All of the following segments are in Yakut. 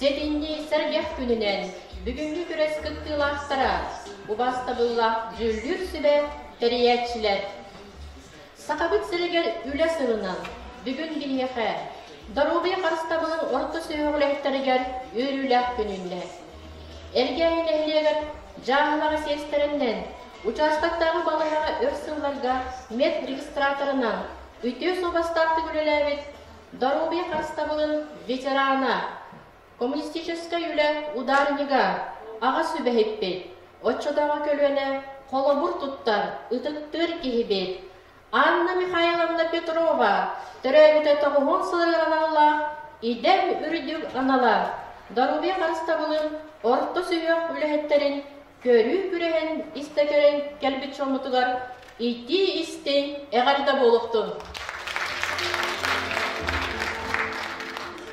Сэтинньи сэргэх күнүнэн бүгүҥҥү күрэс кыттыылаахтара, убаастабыллаах дьүүллүүр сүбэ тэрийээччилэр! Сахабыт сиригэр үлэ сылынан бүгүн биһиэхэ доруобуйа харыстабылын орто сүһүөх үлэһиттэригэр үөрүүлээх күн үүннэ. Элгээйи нэһилиэгэр дьааһылаҕа сиэстэрэннэн учаастактааҕы балыыһаҕа өр сылларга медрегистраторынан үтүө суобастаахтык үлэлээбит доруобуйа харыстабылын ветерана, коммунистическай үлэ ударнига, аҕа сүбэһиппит, оччотооҕу көлүөнэ холобур туттар, ытыктыыр киһибит Анна Михайловна Петрова төрөөбүтэ тоҕуһун сылыгар аналлаах идэм үрдүк анала доруобуйа харыстабылын орто сүһүөх үлэһиттэрин көрүү күрэһин истэ көрөн кэлбит дьоммутугар итии-истиҥ эҕэрдэ буолуохтун!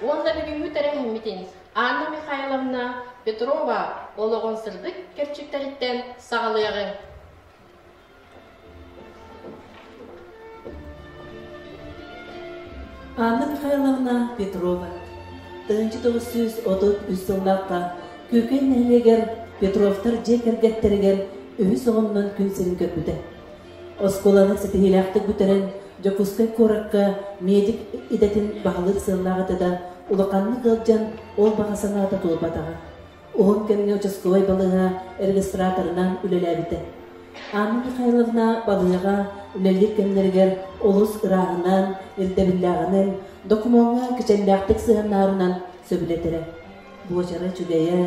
Уонна бүгүҥҥү тэрээһиммитин Анна Михайловна Петрова олоҕун сырдык кэрчиктэриттэн саҕалыаҕыҥ. Анна Михайловна Петрова 1933 сыллаахха Күүкэй нэһилиэгэр Петровтар дьиэ кэргэттэригэр үһүс оҕоннон күн сирин көрбүтэ. Оскуоланы ситиһиилээхтик бүтэрэн Дьокуускай куоракка медик идэтин баһылыыр сыаллаах этэ да, улаханнык ыалдьан ол баҕа санаата туолбатаҕа. Уһун кэмҥэ участковай балыыһа регистраторынан үлэлээбитэ. Анна Михайловна балыыһаҕа үлэлиир кэмнэригэр олус ырааһынан, ирдэбиллээҕинэн, докумуоҥҥа кичэллээхтик сыһыаннаарынан сөбүлэтэрэ. Буочара үчүгэйэ,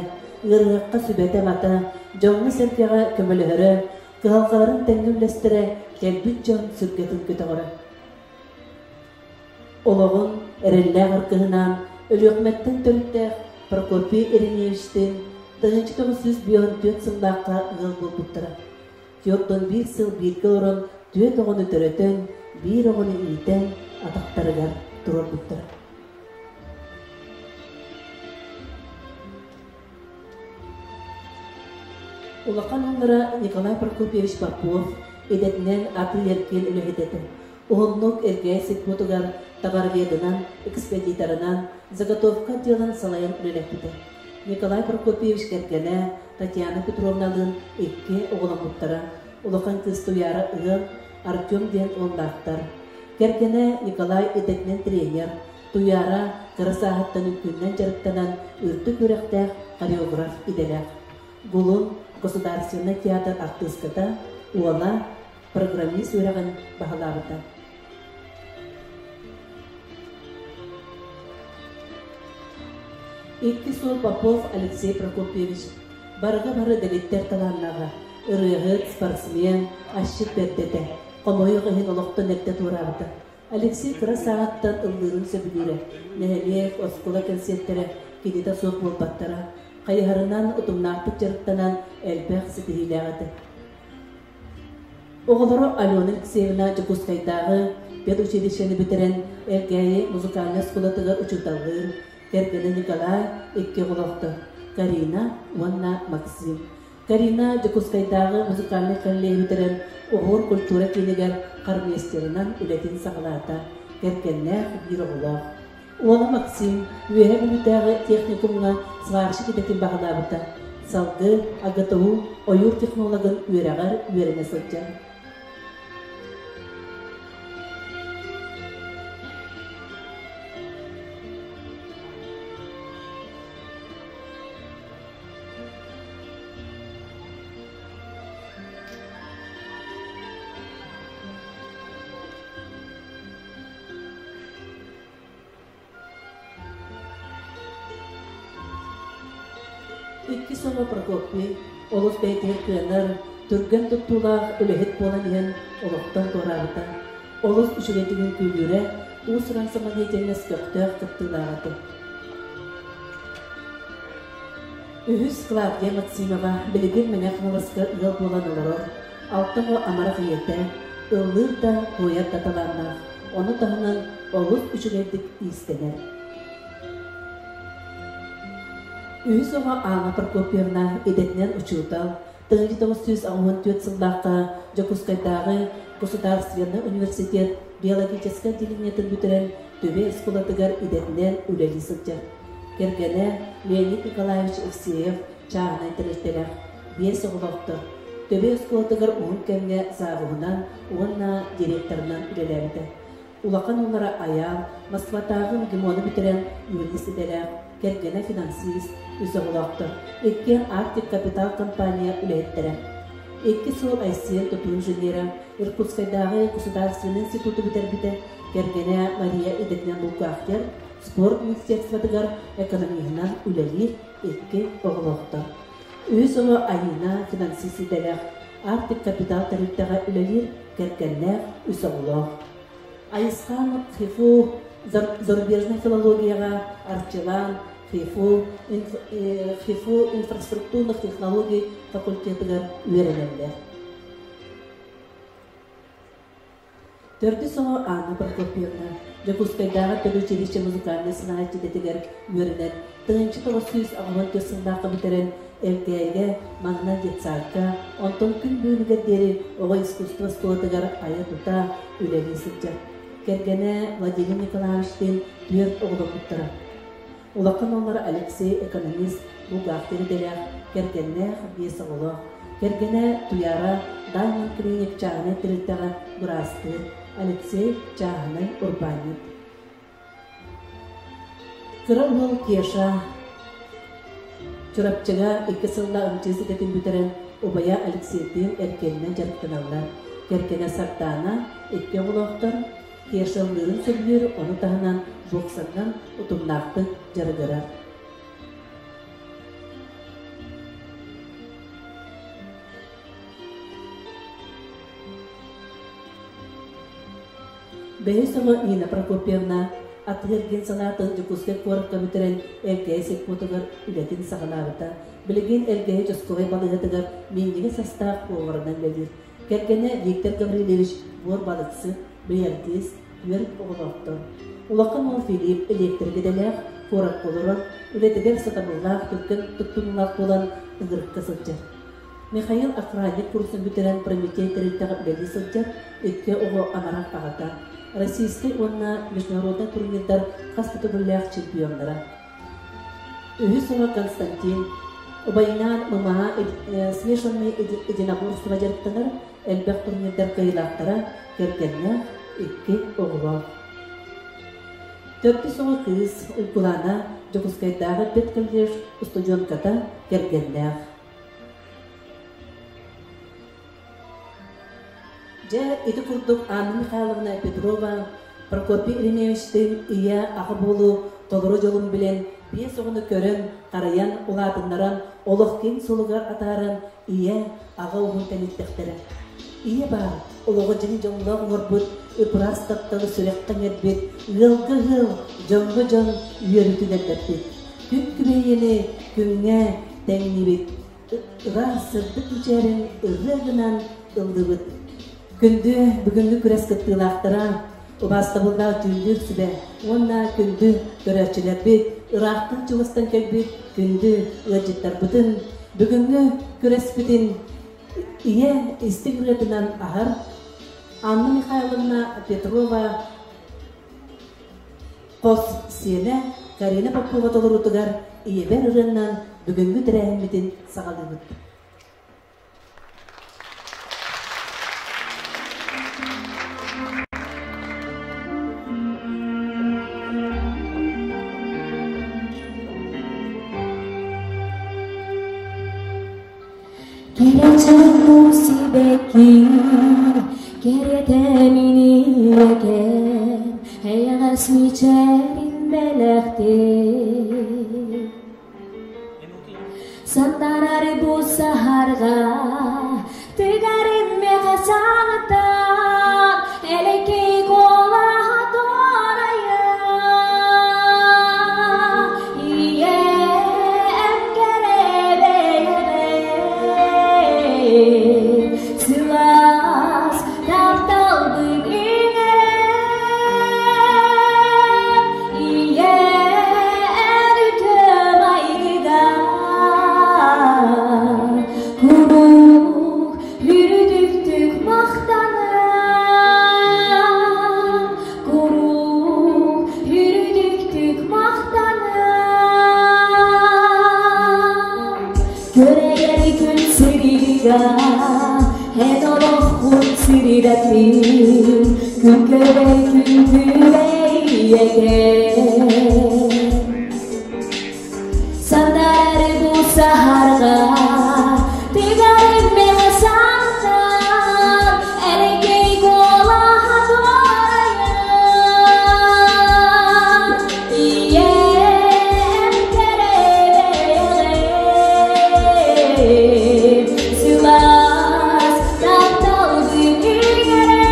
ыарыһахха сүбэтэ-амата, дьоҥҥо-сэргэҕэ көмөлөһөрө, кыһалҕаларын тэҥҥэ үллэстэрэ кэлбит дьон сүргэтин көтөҕөрө. Олоҕун эрэллээх аргыһынаан Өлүөхүмэттэн төрүттээх Прокопий Иринеевичтыын 1954 сыллаахха ыал буолбуттара. 41 сыл бииргэ олорон түөрт оҕону төрөтөн, биир оҕону иитэн атахтарыгар туруорбуттара. Улахан уоллара Николай Прокопьевич Попов идэтинэн атыы-эргиэн үлэһитэ этэ. Уһуннук Элгээйи сельпотугар товароведынан, экспедиторынан, заготовка отделын салайан үлэлэппитэ. Николай Прокопьевич кэргэнэ Татьяна Петровналыын икки оҕоломмуттара. Улахан кыыс Туйаара ыал, Артем диэн уоллаахтар. Кэргэнэ Николай идэтинэн тренер, Туйаара кыра сааһыттан үҥкүүннэн дьарыктанан үрдүк үөрэхтээх хореограф идэлээх. Гулун государственнай театр артыыската, уола программист үөрэҕин баһылаабыта. Икки суол Попов Алексей Прокопьевич барыга бары дэгиттэр талааннааҕа, ырыаһыт, спортсмен, асчыт бэрдэ этэ. Хомойуох иһин олохтон эрдэ туораабыта. Алексей кыра сааһыттан ыллыырын сөбүлүүрэ. Нэһилиэк, оскуола кэнсиэртэрэ кинитэ суох буолбаттара. Хайыһарынан утумнаахтык дьарыктанан элбэх ситиһиилээх этэ. Оҕолоро Алена Алексеевна Дьокуускайдааҕы педучилищены бүтэрэн Элгээйи музыкальнай оскуолатыгар учууталлыыр, кэргэнэ Николай икки оҕолоохтор, Карина уонна Максим. Карина Дьокуускайдааҕы музыкальнай коллеһы бүтэрэн Оһуор культура киинигэр хормейстерынан үлэтин саҕалаата, кэргэннээх биир оҕолоох. Уола Максим Үөһээ Бүлүүтээҕи техникумҥа сварщик идэтин баһылаабыта, салгыы АГТУ ойуур технологын үөрэҕэр үөрэнэ сылдьар. Иккис оҕо Прокопий олус бэйэтигэр кыанар, түргэн туттуулаах үлэһит буолан иһэн олохтон туораабыта. Олус үчүгэйдик үҥкүүлүүрэ, уус-уран самодеятельность көхтөөх кыттыылаах этэ. Үһүс Клавдия Максимова билигин Мэҥэ Хаҥаласка ыал буолан олорор, алта оҕо амарах ийэтэ, ыллыыр да, туойар да талааннаах, ону таһынан олус үчүгэйдик иистэнэр. Үһүс оҕо Аана Прокопьевна идэтинэн учуутал, 1984 сыллаахха Дьокуускайдааҕы государственнай университет биологическай отделениетын бүтэрэн Түбэ оскуолатыгар идэтинэн үлэлии сылдьар. Кэргэнэ Леонид Николаевич Евсеев чааһынай тэрилтэлээх, биэс оҕолоохтор. Төбө оскуолатыгар уһун кэмҥэ завуһунан уонна директорынан үлэлээбитэ. Улахан уоллара Айаал Москватааҕы МГИМО-ну бүтэрэн юрист идэлээх, кэргэнэ финансист, үс оҕолоохтор. Иккиэн Арктик Капитал компания үлэһиттэрэ. Икки сыл Айсен тутуу инженера, Иркутскайдааҕы государственнай институту бүтэрбитэ, кэргэнэ Мария идэтинэн бухгалтер, спорт министерствотыгар экономиһынан үлэлиир икки оҕолоохтор. Үһүс оҕо Айыына финансист идэлээх, Арктик Капитал тэрилтэҕэ үлэлиир, кэргэннээх, үс оҕолоох. Айысхан ХИФУ зарубежнай филологияҕа Арчылаан ХИФУ, ХИФУ инфраструктурных технологий факультетыгар үөрэнэллэр. Төрдүс оҕо Анна Прокопьевна Дьокуускайдааҕы педучилище музыкальнай сынаайчы идэтигэр үөрэнэн, 1984 сыллаахха бүтэрэн, Элгээйигэ манна детсадка, онтон күн бүгүнүгэр диэри оҕо искусство оскуолатыгар айа-тута үлэлии сылдьар. Кэргэнэ Владимир Николаевичтыын түөрт оҕоломмуттара. Улахан уоллара Алексей экономист, бухгалтер идэлээх, кэргэннээх, биэс оҕолоох. Кэргэнэ Туяра Diamond Clinic чааһынай тэрилтэҕэ быраастыыр, Алексей чааһынай урбаанньыт. Кыра уол Кеша Чурапчыга икки сылла МЧС идэтин бүтэрэн, убайа Алексейдыын эркиэнинэн дьарыктаналлар. Кэргэнэ Сардаана икки оҕолоохтор, Кешаллыырын сөбүлүүр, ону таһынан боксанан утумнаахтык дьарыгырар. Бэһис оҕо Нина Прокопьевна атыы-эргиэн салаатын Дьокуускай куоракка бүтэрэн Элгээйи сельпотугар үлэтин саҕалаабыта. Билигин Элгээйи участковай балыыһатыгар минньигэс астаах поварынан үлэлиир. Кэргэнэ Виктор Гаврильевич буор балыксыт, бильярдист, түөрт оҕолоохтор. Улахан уол Филипп электрик идэлээх, куоракка олорор, үлэтигэр сатабыллаах, түргэн туттунуулаах буолан ыҥырыкка сылдьар. Михаил охранник курсун бүтэрэн Прометей тэрилтэҕэ үлэлии сылдьар, икки оҕо амарах аҕата. Российскай уонна международнай турнирдар хас да төгүллээх чемпионнара. Үһүс оҕо Константин убайынаан ММА смешанный единоборство дьарыктанар, элбэх турнирдар кыайыылаахтара, кэргэннээх, икки оҕолоох. Төрдүс оҕо кыыс Уйгулаана Дьокуускайдааҕы педколледж устудьуонката, кэргэннээх. Дьэ, ити курдук Анна Михайловна Петрова Прокопий Еремеевичтыын ийэ, аҕа буолуу толору дьолун билэн, биэс оҕону көрөн, харайан, улаатыннаран, олох киэҥ суолугар атааран, ийэ, аҕа уһун тэниттэхтэрэ. Ийэ баар, олоҕу дьиҥ дьоллоох оҥорбут, ыпыраас тапталы сүрэххэ иҥэрбит, ыалга ыал, дьоҥҥо дьон үөрүүтүн элбэппит. Күн күбэйиэни күҥҥэ тэҥниибит, ыраас сырдык мичээрин ырыа гынан ыллыбыт. Күндү бүгүҥҥү күрэс кыттыылаахтара, убаастабыллаах дьүүллүүр сүбэ уонна күндү көрөөччүлэрбит, ыраахтан чугастан кэлбит күндү ыалдьыттарбытын бүгүҥҥү күрэспитин ийэ истиҥ ырыатынан аһар Анна Михайловна Петрова хос сиэнэ Карина Попова толоруутугар ийэбэр ырыаннан бүгүҥҥү тэрээһиммитин саҕалыыбыт. Кэрэчээн сибэкки, кэрэтэ миниэкэн, эйэҕэс мичээрин бэлэхтиир. Сандарар бу саһарга, тыгарын меха саҕатан, элеккей куолаһа туорайа. Ийэм кэрэ бэйэҕэ, сылаас тапталбын иҥэрэн, ийэм үтүө майгыга куруук үрдүктүк махтанар. Күөрэйэр күн сиригэр эн олоххун сирдэтин, күн күбэй күн күбэй ийэтэ. Санаарар бу саһарга, тыгарым меҕе саҥтан, эрэкэй куолаһа туорайан. Ийэм кэрэ бэйэҕэ, сылаас тапталгын иҥэрэ.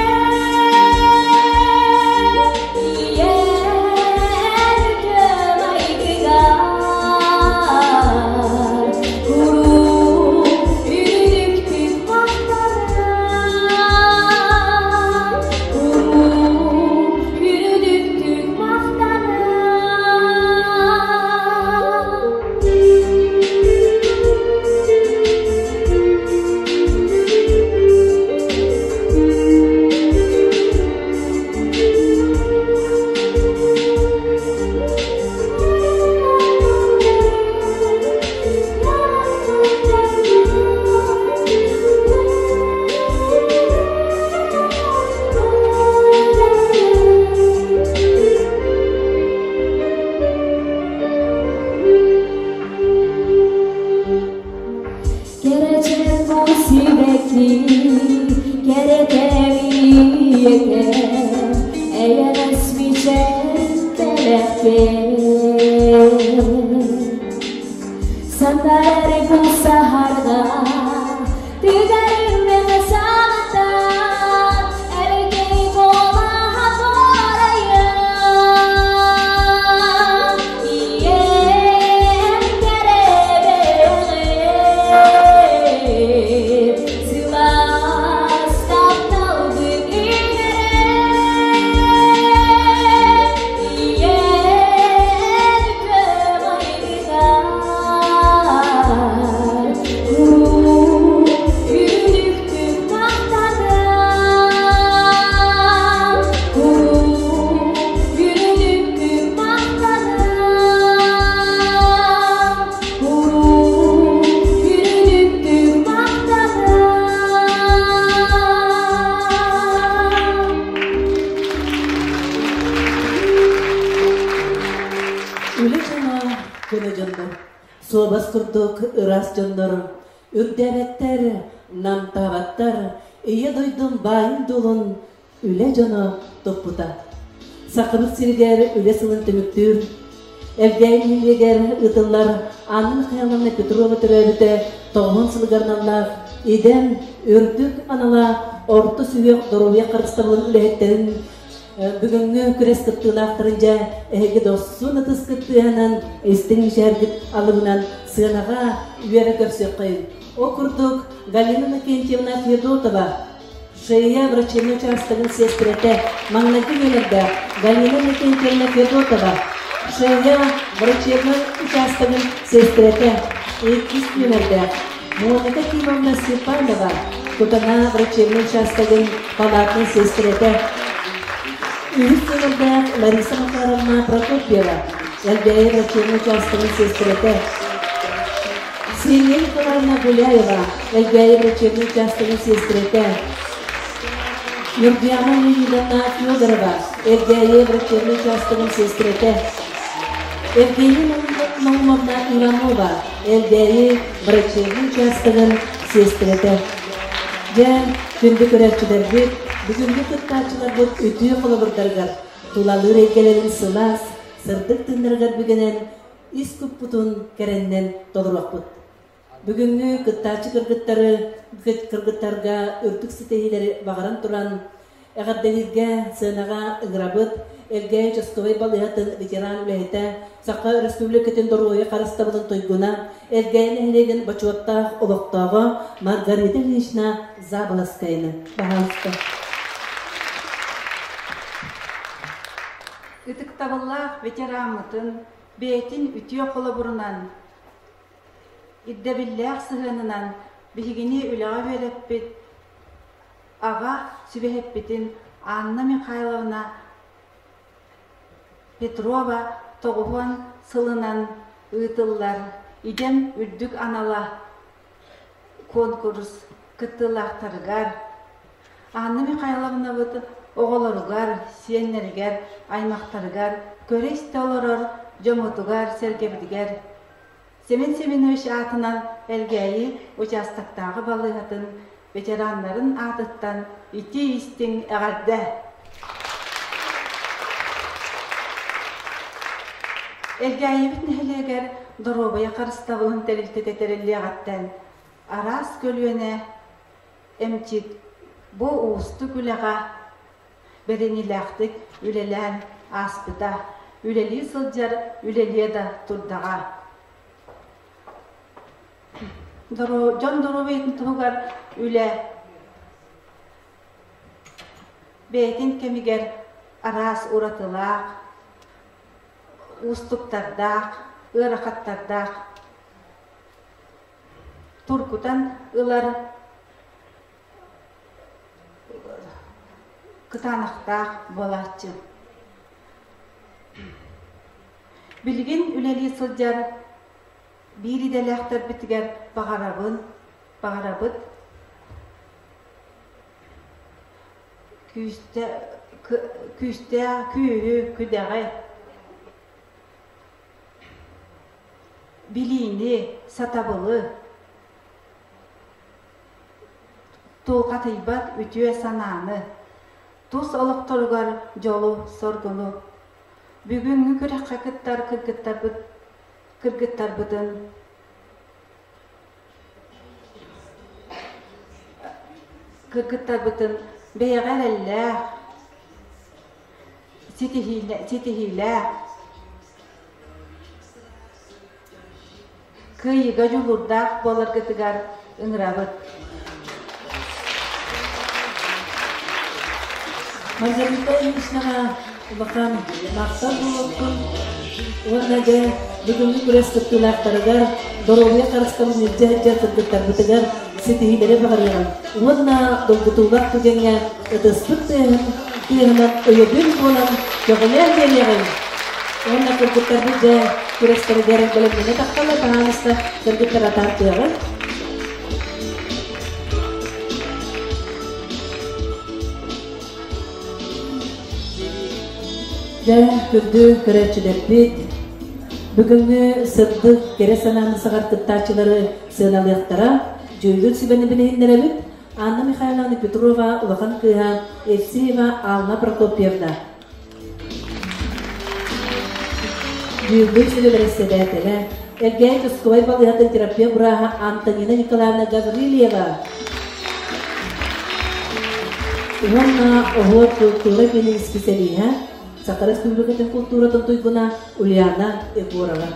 Ийэм үтүө майгыгар куруук үрдүктүк махтанар, куруук үрдүктүк махтанар. Кэрэчээн бу сибэкки, кэрэтэ эйэҕэс мичээр бэлэхтээ. Сандаарар бу саһарга, тыгарым эмэ саҕатан, эркэй буолаһа туорайан. Ийэм кэрэ бэйэҕэ, сылаас тапталгын иҥэрэ. Ийэм үтүө майгыгар куруук үрдүктүк махтанар, куруук үрдүктүк махтанар, куруук үрдүктүк махтанар. Үлэ дьоно көнө дьоннор, суобас курдук ыраас дьоннор, үрдээбэттэр, намтаабаттар, Ийэ дойдум баайын-дуолун үлэ дьоно туппута. Сахабыт сиригэр үлэ сылын түмүктүүр, Элгээйи нэһилиэгэр ыытыллар Анна Михайловна Петрова төрөөбүтэ тоҕуһун сылыгар аналлаах идэм үрдүк анала орто сүһүөх доруобуйа харыстабылын үлэһиттэрин бүгүҥҥү күрэс кыттыылаахтарын дьэ эһиги дохсун ытыс кыттыыһанан истиҥ мичээргит алыбынан сыанаҕа үөрэ көрсүөххэйин. Ол курдук Галина Иннокентьевна Федотова Шея врачебнай учаастагын сиэстэрэтэ маҥнайгы нүөмэрдээх Галина Иннокентьевна Федотова Шея врачебнай учаастагын сиэстэрэтэ иккис нүөмэрдээх Моника Кимовна Степанова Кутана врачебнай учаастагын палатын сиэстэрэтэ үһүс нүөмэрдээх Лариса Макаровна Прокопьева Элгээйи врачебнай учаастагын сиэстэрэтэ Ксения Николаевна Гуляева, Элгээйи врачебнай учаастагын сиэстэрэтэ. Нюргияна Леонидовна Федорова, Элгээйи врачебнай учаастагын сиэстэрэтэ. Евгения Наумовна Иванова, Элгээйи врачебнай учаастагын сиэстэрэтэ. Дьэ, күндү көрөөччүлэрбит, бүгүҥҥү кыттааччыларбыт үтүө холобурдарыгар тулалыыр эйгэлэрин сылаас, сырдык тыыннарыгар бүгэнэн ис куппутун кэрэннэн толоруохпут. Бүгүҥҥү кыттааччы кыргыттары кыргыттарга үрдүк ситиһиилэри баҕаран туран, эҕэрдэлииргэ сыанаҕа ыҥырабыт Элгээйи участковай балыыһатын ветеран үлэһитэ, Саха Өрөспүүбүлүкэтин доруобуйа харыстабылын туйгуна, Элгээйи нэһилиэгин бочуоттаах олохтооҕо Маргарита Ильинична Заболоцкаяны. Баһаалыста. Ытыктабыллаах ветераммытын бэйэтин үтүө холобурунан, ирдэбиллээх сыһыанынан биһигини үлэҕэ үөрэппит аҕа сүбэһиппитин Анна Михайловна Петрова тоҕуһуон сылынан ыытыллар идэм үрдүк анала. куонкурус кыттыылаахтарыгар, Анна Михайловнабыт оҕолоругар, сиэннэригэр, аймахтарыгар көрө-истэ олорор дьоммутугар-сэргэбитигэр Семен Семенович аатынан Элгээйи участоктааҕы балыыһатын ветераннарын аатыттан итии-истиҥ эҕэрдэ! Элгээйибит нэһилиэгэр доруобуйа харыстабылын тэрилтэтэ тэриллиэҕиттэн араас көлүөнэ эмчит бу уустук үлэҕэ бэриниилээхтик үлэлээн ааспыта, үлэлии сылдьар үлэлиэ да турдаҕа. Дьон доруобуйатын туһугар үлэ бэйэтин кэмигэр араас уратылаах, уустуктардаах, ыарахаттардаах тургутан ылар кытаанахтаах буолааччы. Билигин үлэлии сылдьар биир идэлээхтэрбитигэр баҕарабын, баҕарабыт күүстээх күүһү, күдэҕи, билиини, сатабылы, тулхатыйбат үтүө санааны, тус олохторугар дьолу-соргуну, бүгүҥҥү күрэххэ кыттар кыргыттарбыт кыргыттарбытын кыргыттарбытын бэйэҕэ эрэллээх, ситиһиилээх, кыайыыга дьулуурдаах буоларгытыгар ыҥырабыт. Маргарита Ильиничнаҕа улахан махтал буолуохтун уонна дьэ бүгүҥҥү күрэс кыттыылаахтарыгар доруобуйа харыстабын илдьэ сылдьар кыргыттарбытыгар ситиһиилэри баҕарыаҕын уонна долгутуулаах түгэҥҥэ ытыспыт тыаһын тыаһынан өйөбүл буолан көҕүлээн биэриэҕиҥ уонна кыргыттарбыт дьэ күрэстэригэр бэлэмнэнэ таххаллар баһаалыста кыргыттар атаартыаҕын. Дьэ, күндү көрөөччүлэрбит, бүгүҥҥү сырдык, кэрэ санааны саҕар кыттааччылары сыаналыахтара, дьүүллүүр сүбэни билиһиннэрэбит. Анна Михайловна Петрова улахан кыыһа Евсеева Алла Прокопьевна. Дьүүллүүр сүбэ бэрэссэдээтэлэ, Элгээйи Тускубай балыыһатын терапия бырааһа Антонина Николаевна Гаврильева. Уонна Оһуор култуура киинин исписэлииһэ, Саха Республикатын култууратын туйгуна Ульяна Егорова.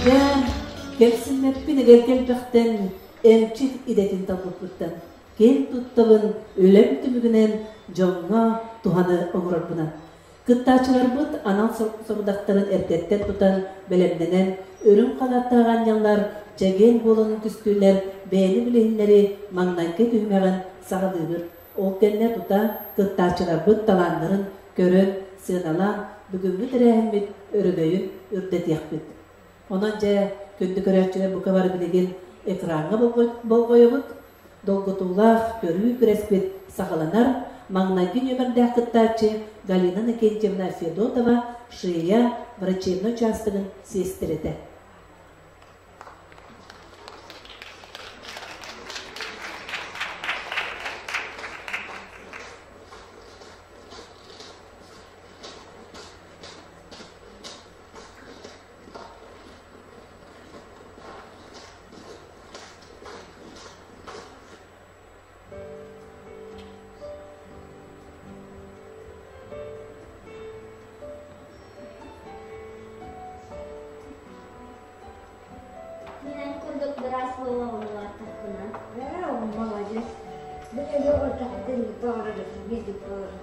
Дьэ, кэмсиммэппин эгэлгэ элбэхтэн эмчит идэтин талбыппыттан киэн туттабын, үлэм түмүгүнэн дьоҥҥо туһаны оҥорорбунан. Кыттааччыларбыт анал сорудахтарын эрдэттэн тутан, бэлэмнэнэн, үрүҥ халааттаах аанньаллар чэгиэн буолан түстүүлэр бэйэни билиһиннэри маҥнайгы түһүмэҕин саҕалыыбыт. Ол кэннэ тута кыттааччыларбыт талааннарын көрөн, сыаналаан, бүгүҥҥү тэрээһиммит өрөгөйүн үрдэтиэхпит. Онон дьэ, күндү көрөөччүлэр бука бары билигин экраҥҥа болҕойобут. Долгутуулаах көрүү күрэспит саҕаланар. Маҥнайгы нүөмэрдээх кыттааччы Галина Иннокентьевна Федотова Шея врачебнай учаастагын сиэстэрэтэ. Мин эн курдук быраас буолуоҕум улааттахпына. Ээ, молодец. Мин эмиэ ортохтон баҕарар медик буолар.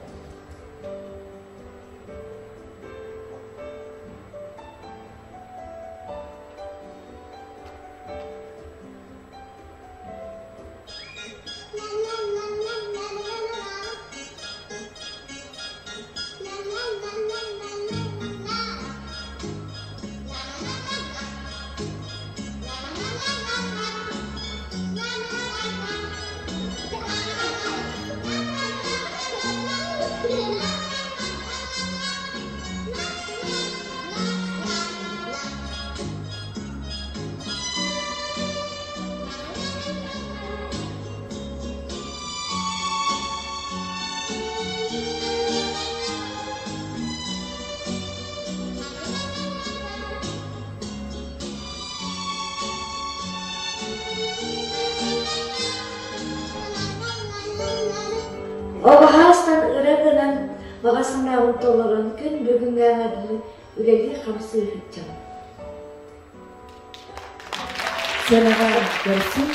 Оҕоһаастан ыра гынан баҕа санаабын толорон күн бүгүҥҥээҥҥэ дылы үлэлии-хамсыы сылдьабын. Сыанаҕа көрсүҥ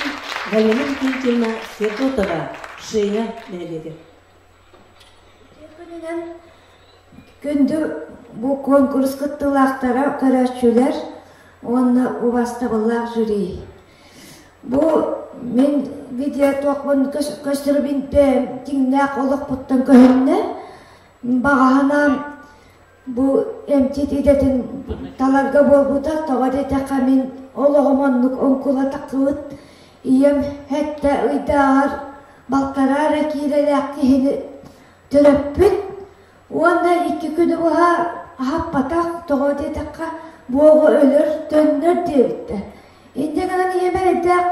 Галина Никитина Федотова, Шея нэһилиэгэ. Күнүнэн күндү бу куонкурус кыттыылаахтара, көрөөччүлэр уонна убастабыллаах жюри. Бу мин видеотуохпун көстөрбүн дьиҥнээх олохпуттан көһүннэ. Баҕаһынаан бу эмчит идэтин таларга буолбута, тоҕо диэтэххэ мин олоҕум оннук оҥкула таххыбыт. Ийэм сэттэ ыйдааҕар балтараа эрэ киилэлээх киһини төрөппүт уонна икки күнү быһа аһаппатах, тоҕо диэтэххэ буоҕу өлөр, төннөр диэбиттэр. Инньэ гынан ийэм эрэйдээх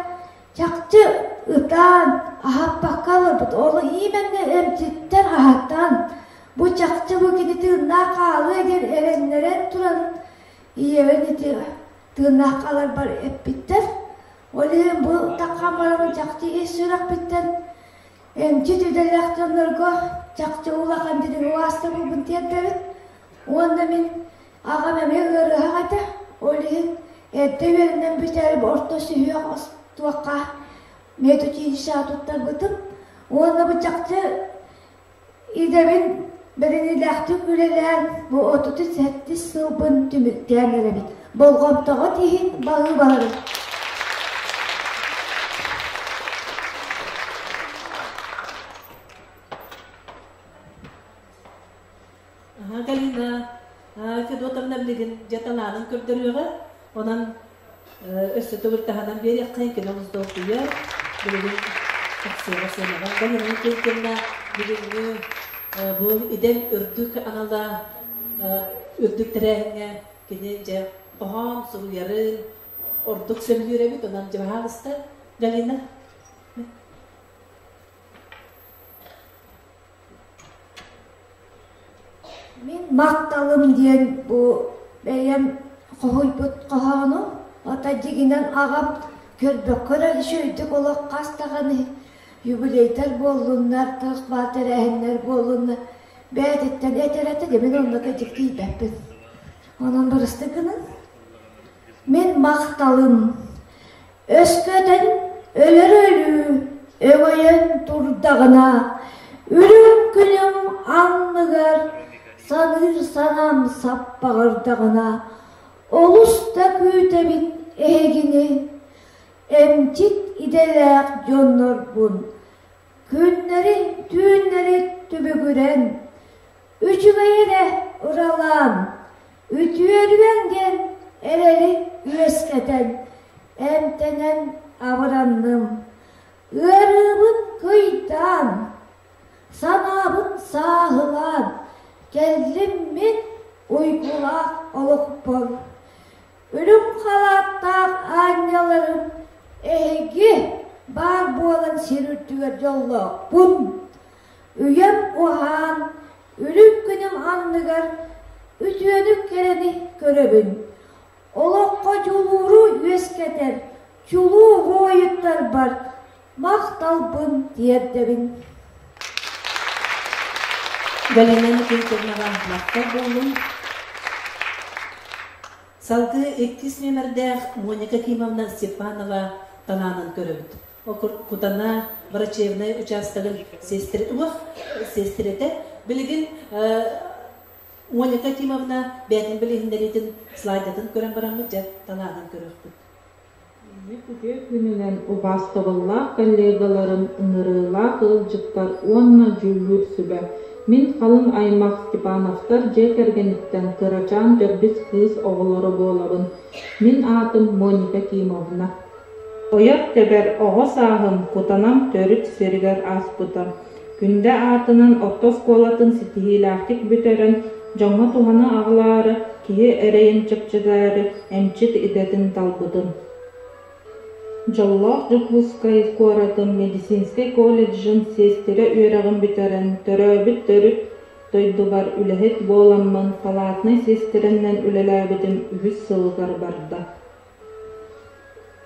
чахчы ытаан аһаппакка олорбут. Ол именно эмчиттэн аһатан, бу чахчы бу кини тыыннаах хаалыа диэн эрэннэрэн туран ийэбин ити тыыннаах хааларбар эппиттэр. Ол иһин бу таххан барабын чахчы ис сүрэхпиттэн эмчит идэлээх дьоннорго чахчы улахан дириҥ убаастабылбын тиэрдэбин. Уонна мин аҕам эмиэ ыарыһах этэ. Ол иһин эрдэ үөрэнэн бүтээри орто сүһүөх туохха медучилищеҕа туттарбытым. Уонна бу чахчы идэбин бэриниилээхтик үлэлээн бу 37 сылбын түмүктээн эрэбит. Болҕомтоҕут иһин баһыыбаларым. Галина Федотовна билигин дьэ талаанын көрдөрүөҕэ. Онон өссө төгүл таһынан биэриэххэ кини олус долгуйар. Билигин тахсыаҕа сыанаҕа. Галина Никитина бүгүҥҥү бу идэм үрдүк анала үрдүк тэрээһиҥҥэ кини дьэ хоһоон суруйарын ордук сөбүлүүр эбит. Онон дьэ баһаалыста Галина. Мин махталым диэн бу бэйэм хоһуйбут хоһоонум, ата дьиҥинэн аҕам көрбөккө эрэ үчүгэйдик олох хас даҕаны юбилейдар буоллуннар, туох баар тэрээһиннэр буоллуннар бэйэтиттэн этэр этэ дьэ мин онно кырдьык тиийбэппин. Онон барыстык гынан мин махталым Өскөтүн өлөр өлүү өҥөйөн турдаҕына, үрүҥ күнүм анныгар саныыр санаам саппаҕырдаҕына, олус да күүтэбин эһигини, эмчит идэлээх дьоннорбун, күннэри түүннэри түбүгүрэн, үчүгэй эрэ ыралаан, үтүөрүөҥ диэн эрэли үөскэтэн, эмтэнэн абыранным. Ыарыыбын кыйдаан, санаабын сааһылаан, кэллим мин уйгулаах олохпор. Үрүҥ халааттаах аанньаларым эһиги баар буолан сир үрдүгэр дьоллоохпун. Үйэм уһаан, үрүҥ күнүм анныгар үтүөнү кэрэни көрөбүн. Олоххо дьулууру үөскэтэр чулуу буойуттарбар махталбын тиэрдэбин. Галина Никитовнаҕа махтал буоллун. Салгыы иккис нүөмэрдээх Моника Кимовна Степанова талаанын көрөбүт. Кутана врачебнай учаастагын сестрэтэ билигин Моника Тимовна бэйэтин билиһиннэриитин слайдатын көрөн бараммыт дьэ талаанын көрүөхпүт. Үтүө күнүнэн убаастабыллаах коллегаларым, ыҥырыылаах ыалдьыттар уонна дьүүллүүр сүбэ. Мин халыҥ аймах Степановтар дьиэ кэргэниттэн кырачаан төрдүс кыыс оҕолоро буолабын. Мин аатым Моника Кимовна. Ойор-тэбэр оҕо сааһым Кутанам төрүт сиригэр ааспыта. Күндэ аатынан орто оскуолатын ситиһиилээхтик бүтэрэн, дьоҥҥо туһаны аҕалаары, киһи эрэйин чэпчэтээри эмчит идэтин талбытым. Дьоллоох Дьокуускай куоратын медицинскэй колледжын сиэстэрэ үөрэҕин бүтэрэн, төрөөбүт төрүт дойдубар үлэһит буоламмын палатнай сиэстэрэннэн үлэлээбитим үһүс сылыгар барда.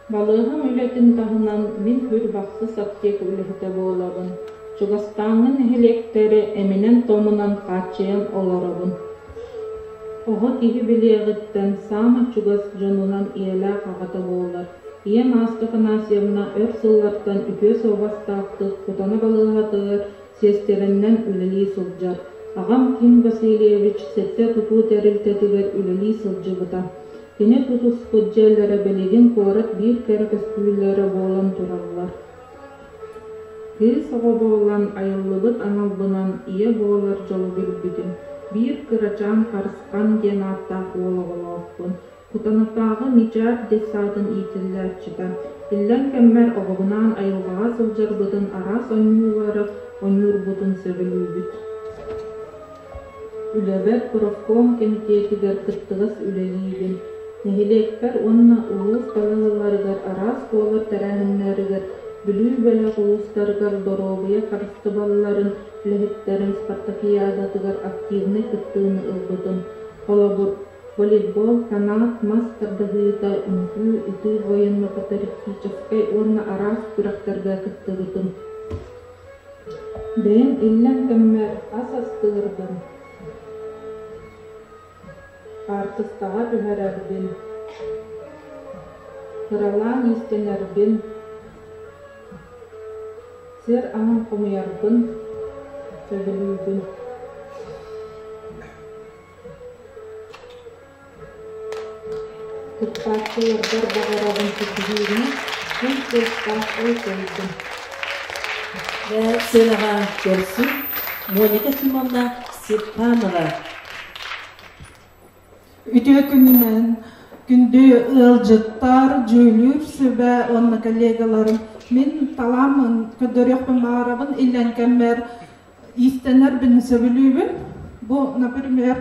Балыыһам үлэтин таһынан мин Хүрбахсыс аптека үлэһитэ буолабын. Чугастааҥҥы нэһилиэктэри эминэн-томунан хааччыйан олоробун. Оҕо киһи билиэҕиттэн саамай чугас дьонунан ийэлээх аҕата буолар. Ийэм Ааска Афанасьевна өр сыллартан үтүө суобастаахтык Кутана балыыһатыгар сиэстэрэннэн үлэлии сылдьар. Аҕам Ким Васильевич сэттэ тутуу тэрилтэтигэр үлэлии сылдьыбыта. Кини тутуспут дьиэлэрэ билигин куорат биир кэрэ көстүүлэрэ буолан тураллар. Кыыс оҕо буолан айыллыбыт аналбынан ийэ буолар дьолу билбитим. Биир кырачаан Харысхан диэн ааттаах уол оҕолоохпун. Кутанатааҕы Мичээр детсадын иитиллээччитэ. Иллэҥ кэммэр оҕобунаан айылҕаҕа сылдьарбытын араас оонньуулары оонньуурбутун сөбүлүүбүт. Үлэбэр профком кэмитиэтигэр кыттыгас үлэлиибин. Нэһилиэкпэр уонна улуус балыыһаларыгар араас буолар тэрээһиннэригэр Бүлүү бөлөх улуустарыгар доруобуйа харыстыбалларын үлэһиттэрин спартакиадатыгар активнай кыттыыны ылбытым. Холобур, волейбол, канат, мас тардыһыыта, үҥкүү, ытыы военно-патриотическай уонна араас күрэхтэргэ кыттыбытым. Бэйэм иллэҥ кэммэр ас астыырбын, хаартыскаҕа түһэрэрбин, кыралаан иистэнэрбин, сир аһын хомуйарбын сөбүлүүбүн. Кыттааччыларбар баҕарабын ситиһиини, күн суостаах ой кэлбин. Сыанаҕа көрсүн Моника Симоновна Степанова. Үтүө күнүнэн күндү ыалдьыттар, дьүүллүүр сүбэ уонна коллегаларым. Мин талааммын көрдөрүөхпүн баҕарабын иллэҥ кэммэр иистэнэрбин сөбүлүүбүн. Бу, например,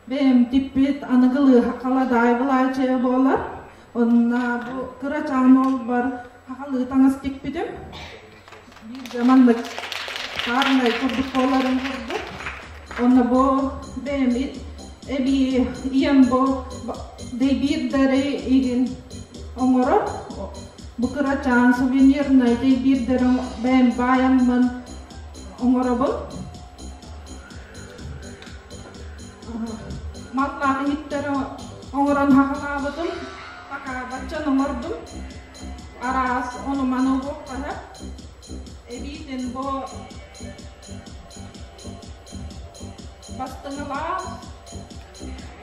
бэйэм типпит аныгылыы халадаай былаачыйа буолар. Онно бу кырачаан уолбар хахалыы таҥас тикпитим. Бииргэ маннык парнай курдук буоларын курдук. Онно бу бэйэм эбии ийэм бу дэйбиирдэри игин оҥорор. Бу кырачаан сувенирнай дэйбиирдэри бэйэм баайаммын оҥоробун. Маллаах иһиттэри оҥорон хаҕалаабытым, такаабаччан оҥордум. Араас ону-маны уһуоххаһа. Эбиитин бу бастыҥалаах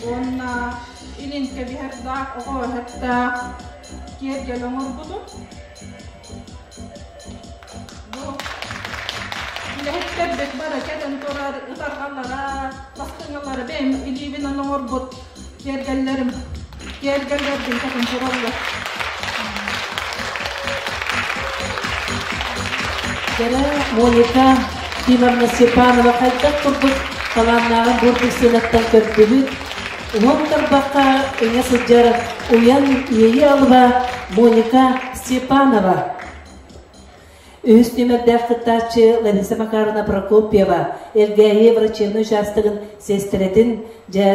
уонна илин кэбиһэрдээх оҕо эһэттээх киэргэл оҥорбутум. Бу үлэһиттэрбит бары кэтэн турар ытарҕалара, бастыҥалара бэйэм илиибинэн оҥорбут киэргэллэрим, киэргэллэрбин кэтэн тураллар. Кэрэ Моника Тимовна Степанова хайдах курдук талааннааҕын бурдук сыанаттан көрдүбүт. Уһун тарбахха иҥэ сылдьар уйан иэйии алыба Моника Степанова. Үһүс нүөмэрдээх кыттааччы Лариса Макаровна Прокопьева Элгээйи врачебнай учаастагын сиэстэрэтин дьэ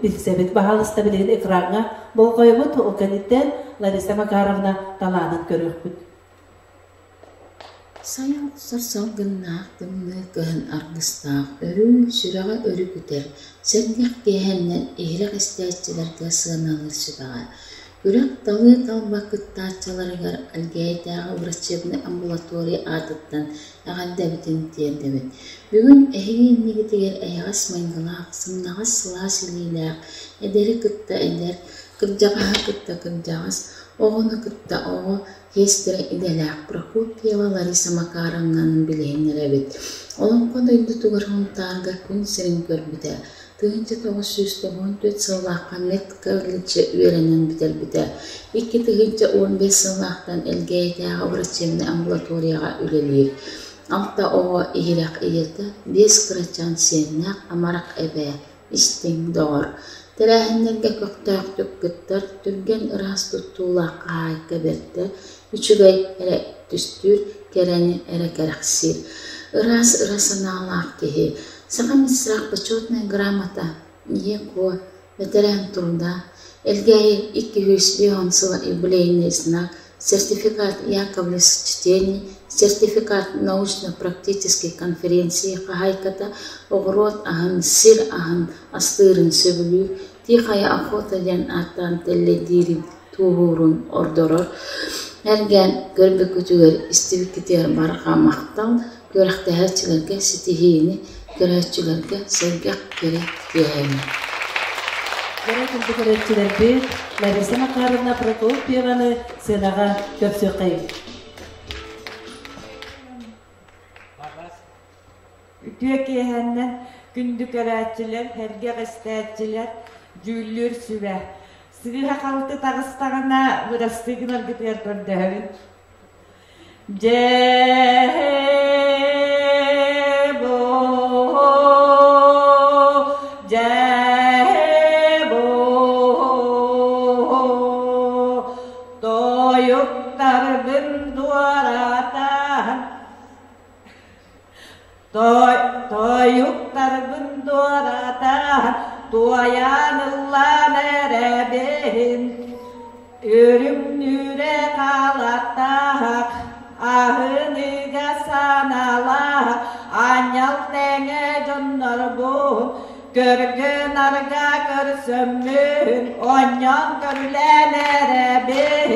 билсэбит. Баһаалыста билигин экраҥҥа болҕойобут, ол кэнниттэн Лариса Макаровна талаанын көрүөхпүт. Сайа охсор салгыннаах тымныы кыһын аргыстаах өрүү сүрэҕи өрүкүтэр, сэргэх киэһэннэн иһирэх истээччилэргэ сыаналыыр сүбэҕэ, күрэх талыы-талба кыттааччыларыгар Элгээйитээҕи врачебнай амбулатория аатыттан эҕэрдэбитин тиэрдэбит. Бүгүн эһиги иннигитигэр эйэҕэс майгылаах, сымнаҕас сылаас илиилээх, эдэри кытта эдэр, кырдьаҕаһы кытта кырдьаҕас, оҕону кытта оҕо Сиэстэрэ идэлээх Прокопьева Лариса Макаровнаны билиһиннэрэбит. Олоҥхо дойдутугар Һунтаарга күн сирин көрбүтэ. 1994 сыллаахха медколледжы үөрэнэн бүтэрбитэ. 2015 сыллаахтан Элгээйитээҕи врачебнай амбулаторияҕа үлэлиир. Алта оҕо иһирэх ийэтэ, биэс кырачаан сиэннээх амарах эбээ, истиҥ доҕор. Тэрээһиннэргэ көхтөөхтүк кыттар, түргэн ыраас туттуулаах хаһаайка бэртэ, үчүгэй эрэ түстүүр, кэрэни эрэ кэрэхсиир. Ыраас ыра санаалаах киһи. Саха медсрах почетная грамота, ийэ куо, бэтэрээн труда, Элгээйи 250 сыла юбилейный знак. Сертификат Яковлевск чтений, сертификат научно-практической конференции хаһаайката оҕуруот аһын, сир аһын астыырын сөбүлүүр, Тихая охота диэн ааттаан тэллэйдиирин, туоһуурун ордорор. Эргээн көрбүккүтүгэр, истибиккитигэр барҕа махтал, күрэхтэһээччилэргэ ситиһиини, көрөөччүлэргэ сэргэх кэрэ киэһэни. Кэрэ күндү көрөөччүлэрбит Лариса Макаровна Прокопьеваны сыанаҕа көрсүөххэйиҥ. Үтүө киэһэннэн күндү көрөөччүлэр, сэргэх истээччилэр, дьүүллүүр сүбэ. Сыыһа-халты таҕыстаҕына бырастыы гынаргытыгар көрдөһөбүн. Дьээ дьээ тойуктарбын туоратан Тойуктарбын туоратан туойан ыллаан эрэбин Үрүҥнүүрэ халаттаах, аһыныга санаалаах, аанньал тэҥэ дьоннорбун, көргө-нарга көрсөммүн, оонньоон көрүлээн эрэбин,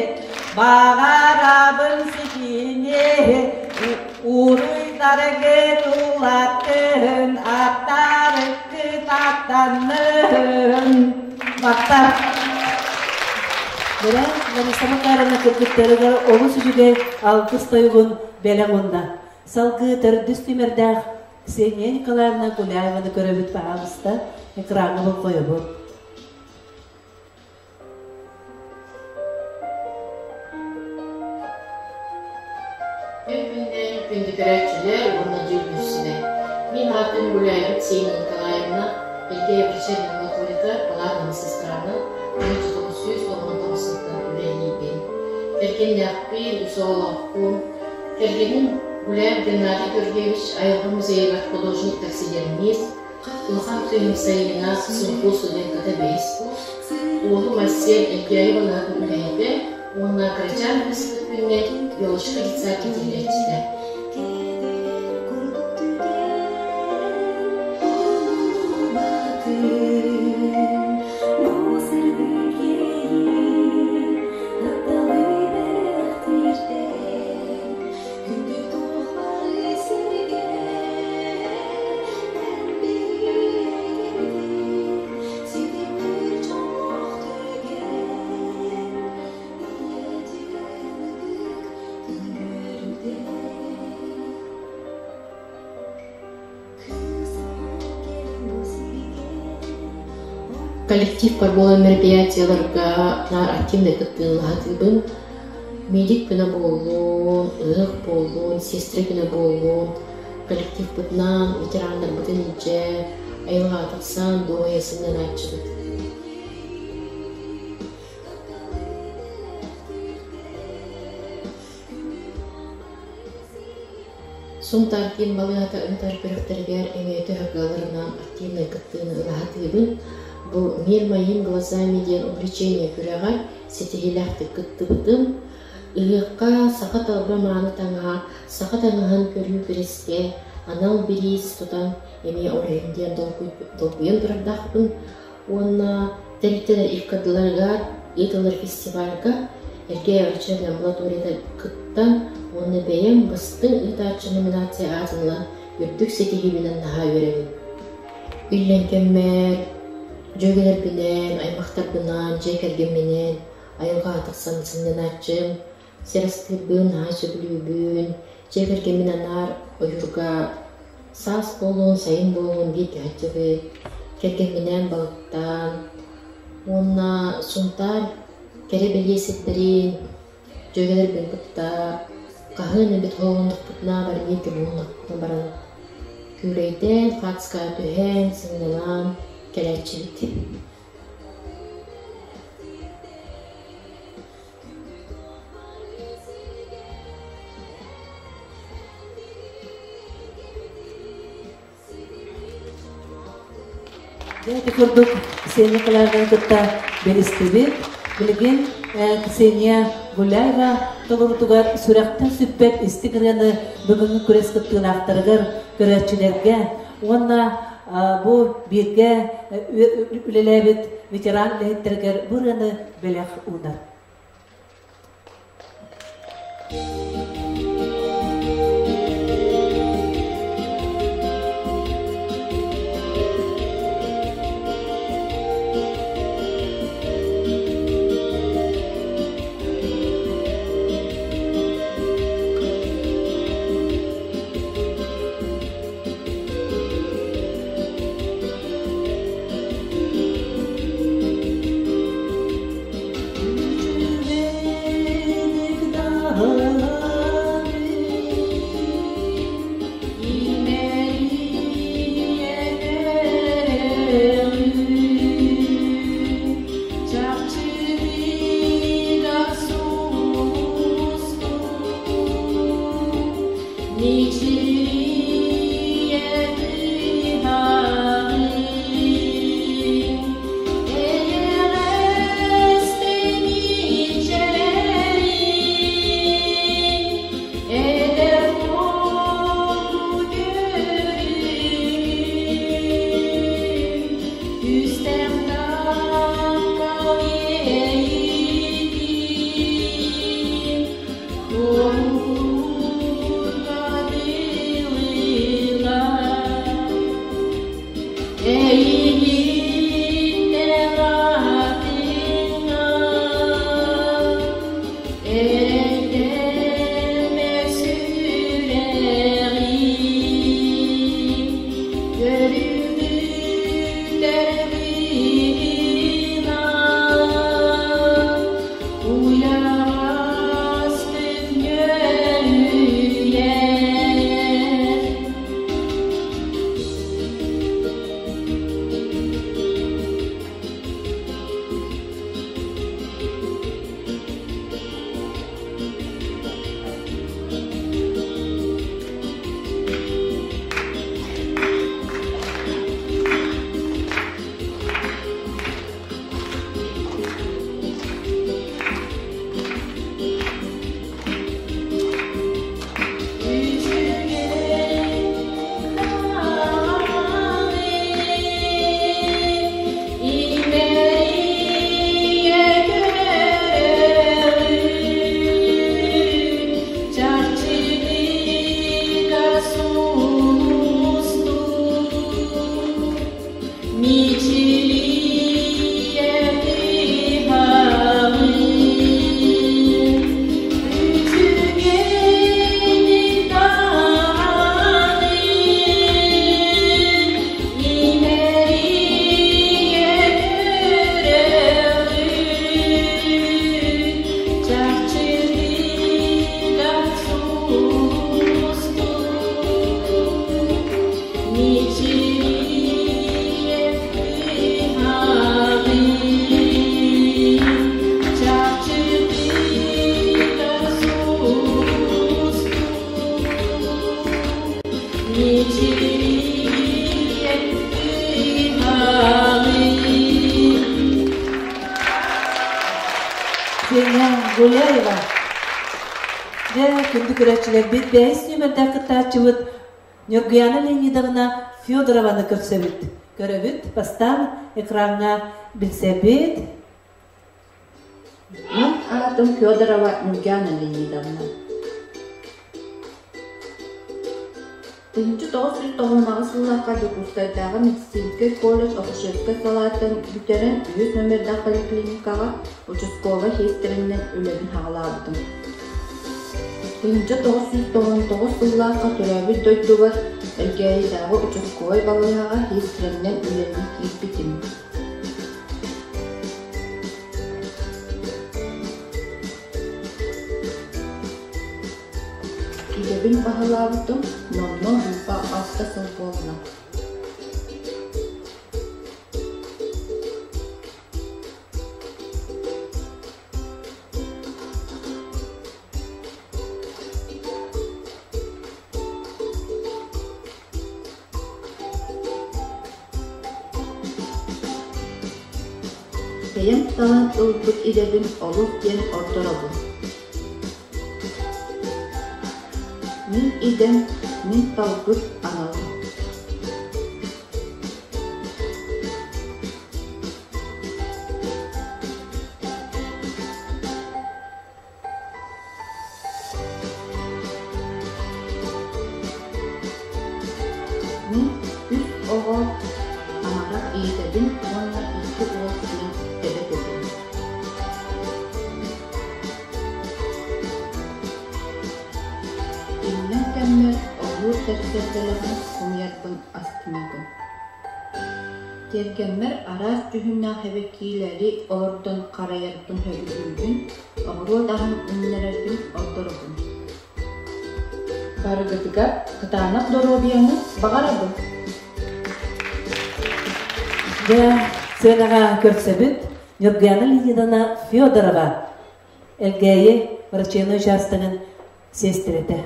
баҕарабын ситиини, уруйдаргыт улаттын, аттарыккыт аттаннын. Махтал. Бэрэ Лариса Макаровна кыргыттарыгар олус үчүгэй алгыс тойугун бэлэх уунна. Салгыы төрдүс түмэрдээх Ксения Николаевна Гуляеваны көрөбүт баһаалыста экраҥҥа болҕойобут. Күн күннээн күндү көрөөччүлэр уонна дьүүллүүрсүлэр. Мин аатым Гуляева Ксения Николаевна, Элгээйи вечерняя амбулаторията палатаҕа сестранан 1999 сылтан үлэлиибин. Кэргэннээхпин, үс оҕолоохпун. Кэргэним Гуляев Геннадий Георгиевич айылҕа музейыгар художник-таксидермист, улахан кыыһым Сайыына СУНФУ студентката бэһис курс, уолум Айсен Элгээйи балыыһатын үлэһитэ уонна кырачаан кыыспыт күҥҥэ Елочка детсад иитиллээччитэ. Коллективпар буолар мероприятиеларга наар активнай кыттыылаһатыыбын. Медик күнэ буоллун, ыһыах буоллун, сестра күнэ буоллун, коллективпытынан, ветераннарбытын илдьэ, айылҕаҕа тахсан дуоһуйа сынньанааччыбыт. Сунтаар киин балыыһата ыытар күрэхтэригэр эмиэ төһө кыалларынан активнай кыттыыны ыла сатыыбын. Бу «Мир моим глазами» диэн увлечение күрэҕэр ситиһиилээхтик кыттыбытым. Ыһыахха саха талба мааны таҥаһа, саха таҥаһын көрүү күрэскэ анал бириис тутан эмиэ оройун диэн долгуйан турардаахпын. Уонна тэрилтэлэр иккардыларыгар ыытыллар фестивальга Эргэ врачебная амбулаторията кыттан уонна бэйэм бастыҥ ыытааччы номинация аатын ылан үрдүк ситиһиибинэн наһаа үөрэбин. Иллэҥ кэммэр дьүөгэлэрбинээн, аймахтарбынаан, дьиэ кэргэмминээн айылҕаҕа тахсан сынньанааччым, сир астыырбын наһаа сөбүлүүбүн, дьиэ кэргэммин анаар ойуурга саас буолуон, сайын буолуон бииргэ сылдьабыт, кэргэмминээн балыктаан уонна Сунтаар кэрэ бэлиэ сирдэрин дьүөгэлэрбин кытта хаһыан эбит хоһууннахпытына бары бииргэ буолуннахпытына баран күүлэйдээн, хаацкаҕа түһэн, сынньанан кэлээччибит. Дьэ, ити курдук Ксения Николаевнаны кытта билистибит. Билигин Ксения Гуляева толорутугар сүрэхтэн сүппэт истиҥ ырыаны бүгүҥҥү күрэс кыттыылаахтарыгар, көрөөччүлэргэ уонна бу бииргэ үлэлээбит ветеран үлэһиттэригэр бу ырыаны бэлэх уунар. Ксения Гуляева. Дьэ, күндү көрөөччүлэрбит, бэһис нүөмэрдээх кыттааччыбыт Ньургуяна Леонидовна Федорованы көрсөбүт. Көрөбүт, бастаан экраҥҥа билсэбит. Мин аатым Федорова Ньургуяна Леонидовна. 1998 сыллаахха Дьокуускайдааҕы медицинскэй колледж акушерскай салаатын бүтэрэн үһүс номердаах поликлиникаҕа участковай сиэстэрэннэн үлэбин саҕалаабытым. 1999 сыллаахха төрөөбүт дойдубар Элгээйитээҕи участковай балыыһаҕа сиэстэрэннэн үлэлии киирбитим. Идэбин баһылаабытым номнуо 26 сыл буолла. Бэйэм талан ылбыт идэбин олус диэн ордоробун. Мин идэм, мин талбыт аналым. Мин үс оҕо амарах ийэтэбин уонна икки уол сиэн эбэтэбин. Иллэҥ кэммэр оһуор тэрсэр бэлэҕин хомуйарбын астынабын. Тиэргэммэр араас дьүһүннээх эбэкиилэри олордон харайарбын сөбүлүүбүн, оҕуруот аһын үүннэрэрбин ордоробун. Барыгытыгар кытаанах доруобуйаны баҕарабын. Дьэ, сыанаҕа көрсөбүт Ньургуяна Леонидовна Федорова, Элгээйи врачебнай учаастагын сиэстэрэтэ.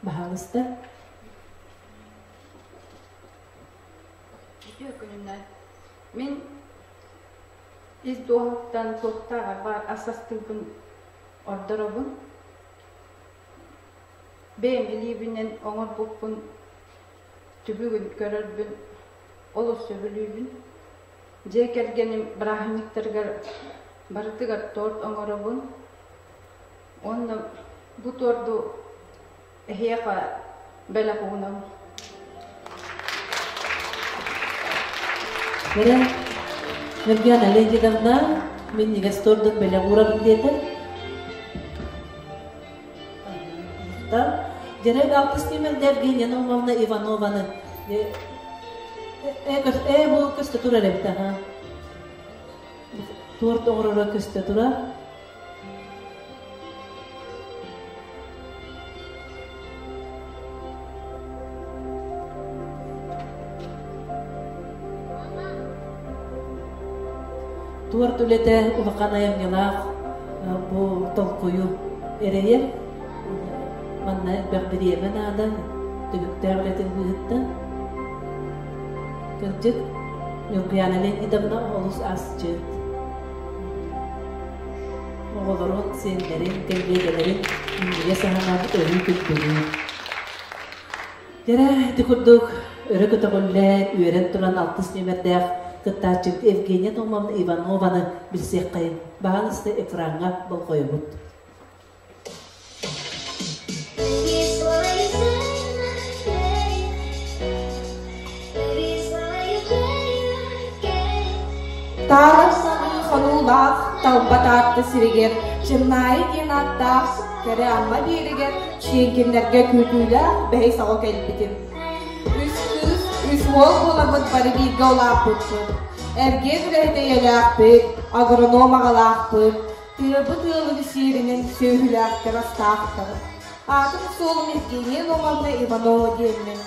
Баһаалыста. Үтүө күнүнэн. Мин ис дууһаттан туохтааҕар баар ас астыыбын ордоробун. Бэйэм илиибинэн оҥорбуппун түбүгүн көрөрбүн олус сөбүлүүбүн. Дьиэ кэргэним бырааһынньыктарыгар барытыгар торт оҥоробун. Уонна бу торду эһиэхэ бэлэх уунабын. Эрэ Нургиана Леонидовна минньигэс тордун бэлэх уурабын диэтэ. Дьэрэг алтыс нүмерде Евгения Наумовна Иванованы э бу көстө турар эбит аха. Торт оҥороро көстө турар. Туорт үлэтэ улахан айымньылаах бу толкуйу эрэйэр. Манна элбэх бириэмэ наада, түбүктээх үлэтин быыһыттан. Кырдьык, Ньургуяна Леонидовна олус асчыт. Оҕолорун, сиэннэрин, кэллиэгэлэрин минньигэс аһынан өрүү күндүлүүр. Дьэрэ, ити курдук өрө көтөҕүллэн, үөрэн туран алтыс нүөмэрдээх кыттааччыбыт Евгения Томовна Иванованы билсиэххэйин. Баһаалыста экраҥҥа болҕойобут. Таарах саҕыы хонуулаах талба Таатта сиригэр Чыннаайы диэн ааттаах кэрэ Амма биэригэр Чиэҥкиннэргэ күүтүүлээх бэһис оҕо кэлбитим. Үс кыыс, үс уол буоламмыт бары бииргэ улааппыппыт. Эргиэн үлэһит эйэлээхпит, агроном аҕалаахпыт, Тыабыт ыалын сиэринэн сүөһүлээхтэр астаахтар. Аатым-суолум Евгения Ломовна Иванова диэммин.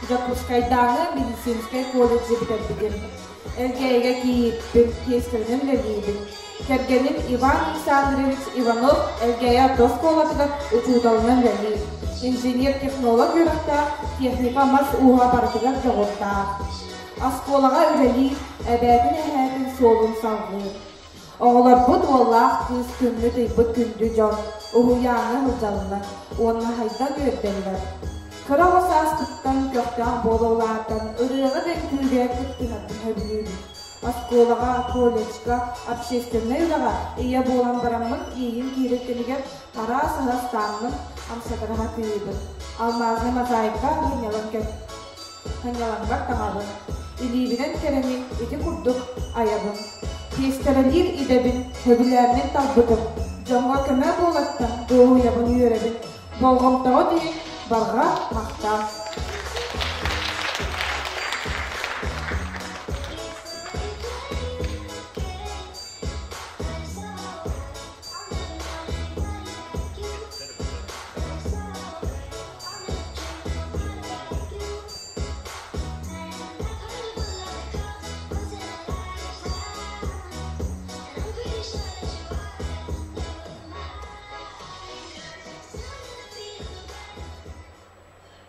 Дьокуускайдааҕы медицинскэй колледжы бүтэрбитим. Элгээйигэ кийииппин, тиэстэринэн үлэлиибин. Кэргэним Иван Александрович Иванов Элгээйи орто оскуолатыгар учууталынан үлэлиир. Инженер-технолог үөрэхтээх, техника мас ууһа барытыгар дьоҕурдаах. Оскуолаҕа үлэлиир, эбээтин-эһээтин суолун салҕыыр. Оҕолорбут уоллаах кыыс күммүт-ыйбыт күндү дьон, уһуйааҥҥа сылдьаллар уонна хайдах үөрдэллэр. Кыра оҕо сааспыттан көхтөөх буола улаатан, ырыаҕа да үҥкүүгэ кыттыһарбын сөбүлүүбүн. Оскуолаҕа, колледжка, общественнай үлэҕэ ийэ буолан бараммын иэйиим киирэр кэмигэр араас аһы астааммын амсатара сатыыбын. Алмаазный мозаика сынньалаҥ Сынньалаҥмар таҥабын, илиибинэн кэрэни ити курдук айабын. Тиэстэрэлиир идэбин сөбүлээммин талбытым, дьоҥҥо көмө буолартан дуоһуйабын үөрэбин. Болҕомтоҕут иһин барҕа махтал.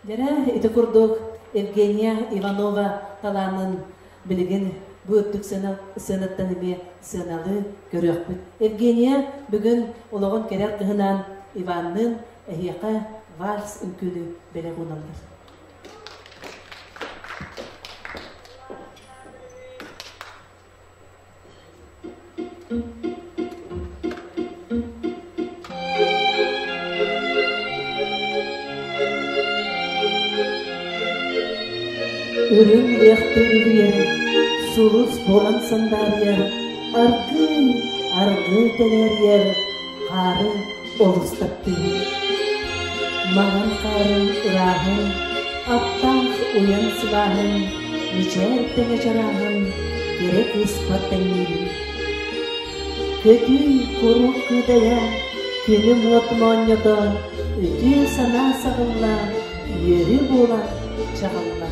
Дьэрэ, ити курдук Евгения Иванова талаанын билигин бу үрдүк сыанаттан эмиэ сыаналыы көрүөхпүт. Евгения бүгүн олоҕун кэрэх кыһынаан Иванныын эһиэхэ вальс үҥкүүнү бэлэх ууналлар. Үрүҥ лыахтыыр үлүйэр, сулус буолан сандаарыйар, аргыый, аргыый тэлээрийэр, хаары олус таптыыр. Маҥан хаарын ырааһын, аттаах уйан сылааһын, мичээр тэҥэ чарааһын, кэрэ кыыспар тэҥниибин. Көтүү куруук кыыдайа, күнүм уот моонньото, үтүө санаа саҕылла, үөрүү буола чаҕылла.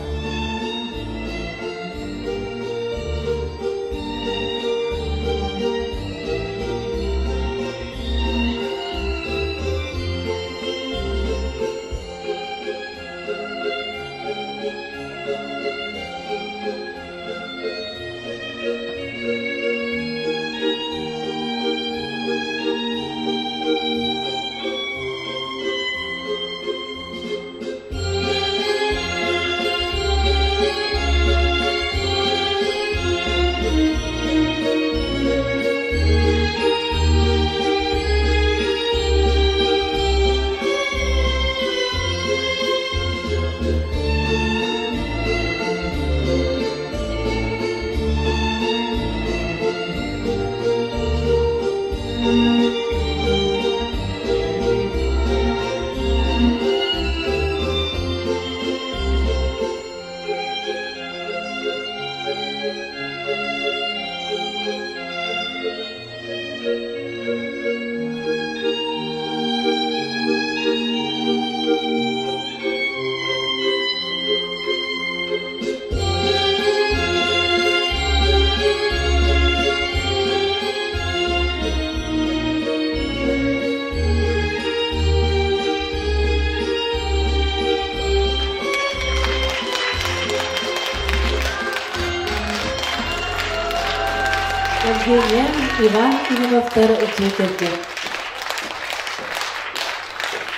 Евгения, Иван Кимовтар дьиэ кэргэн.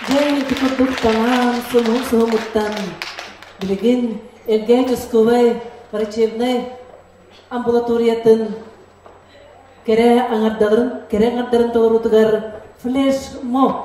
Дьэ, ити курдук таҥаан, сумун суһумуттан билигин Элгээй Чусковай врачебнай амбулаториятын кэрэ аҥардарын, кэрэ аҥардарын толоруутугар флеш-моб.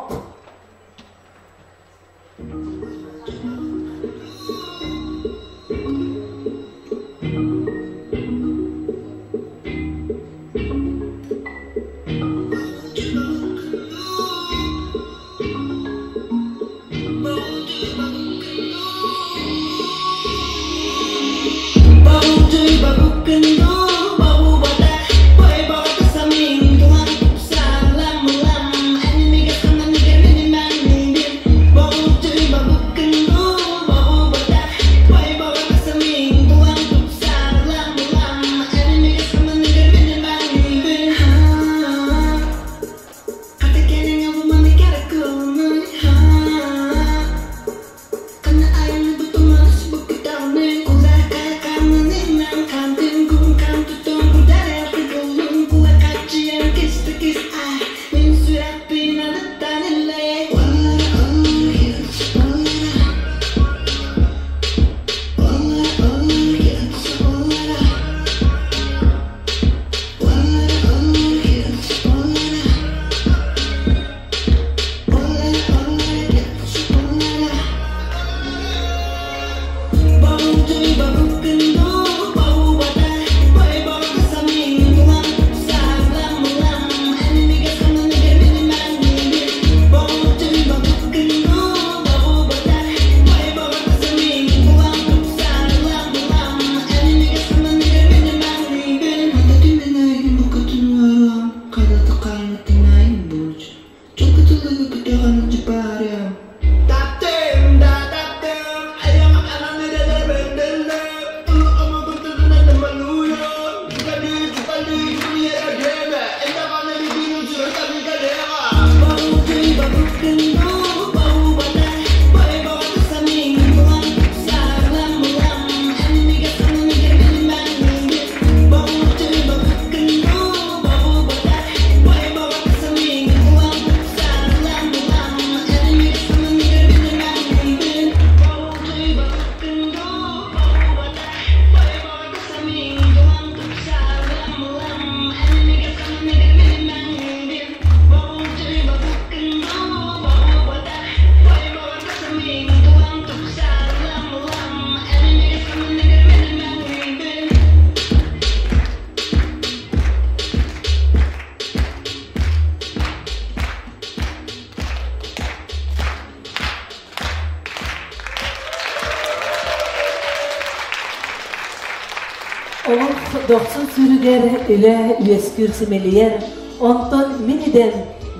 Олох дохсун сүүрүгэр үлэ үөскүүр симэлийэр, онтон мин идэм,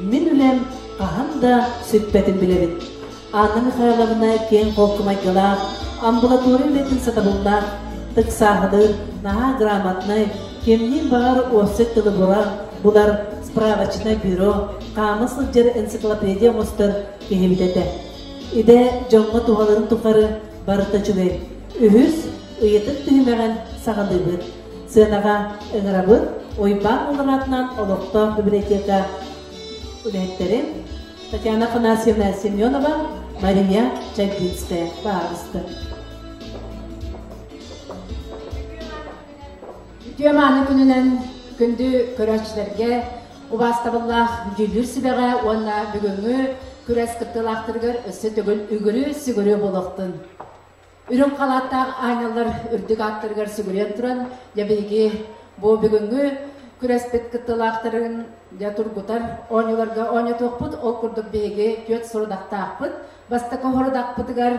мин үлэм хаһан да сүппэтин билэбин. Анна Михайловна киэҥ холку майгылаах, амбулатория үлэтин сатабыллаах, тыксааһылыыр, наһаа грамотнай, кимниин баҕар уопсай тылы булар справочнай бюро, хаама сылдьар энциклопедия оҥостор киһибит этэ. Идэ дьоҥҥо туһаларын тухары барыта үчүгэй. Үһүс ыйытык түһүмэҕин саҕалыыбыт. Сыанаҕа ыҥырабыт Уйбаан Уларатынан олохтоох библиотека үлэһиттэрин Татьяна Афанасьевна Семенова, Мария Чагдинская баҕарыста. Үтүө мааны күнүнэн күндү көрөөччүлэргэ убаастабыллаах дьүүллүүр сүбэҕэ уонна бүгүҥҥү күрэс кыттыылаахтарыгар өссө төгүл үгүрү-сүгүрү буолуохтун. Үрүҥ халааттаах аанньаллар үрдүк ааттарыгар сүгүрүйэн туран, дьэ биһиги бу бүгүҥҥү күрэспит кыттыылаахтарын дьэ тургутар оонньууларга оонньотуохпут. Ол курдук биһиги түөрт сорудахтаахпыт. Бастакы сорудахпытыгар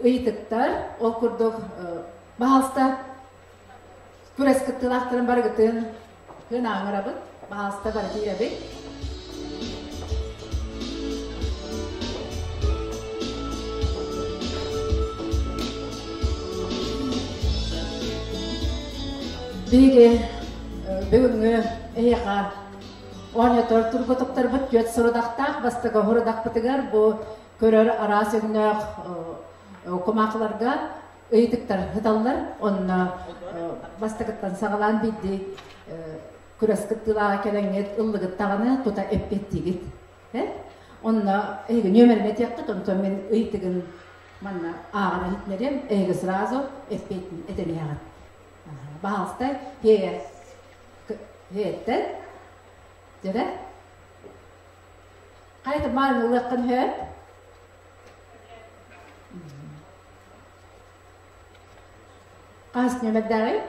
ыйытыктар, ол курдук баһаалыста күрэс кыттыылаахтарын барыгытын кыын ааҥырабыт, баһаалыста бары киирэбит. Биһиги бүгүҥҥү эһиэхэ оонньотор тургутуктарбыт түөрт сорудахтаах бастакы сорудахпытыгар бу көрөр араас өҥнөөх кумаахыларга ыйытыктар ыыталлар. Онно бастакыттан саҕалаан биирдии күрэс кыттыылааҕа кэлэҥҥит ыллыгыт даҕаны тута эппиэттиигит. Онно эһиги нүөмэрин этиэххит, онтон мин ыйытыгын манна ааҕан иһитинэриэм, эһиги сразу эппиэтин этэн иһэҕит. Баһаалыста, хиэттэн, дьэрэ, хайа маарын ылыаххын сөп? Хас нүөмэрдээҕий?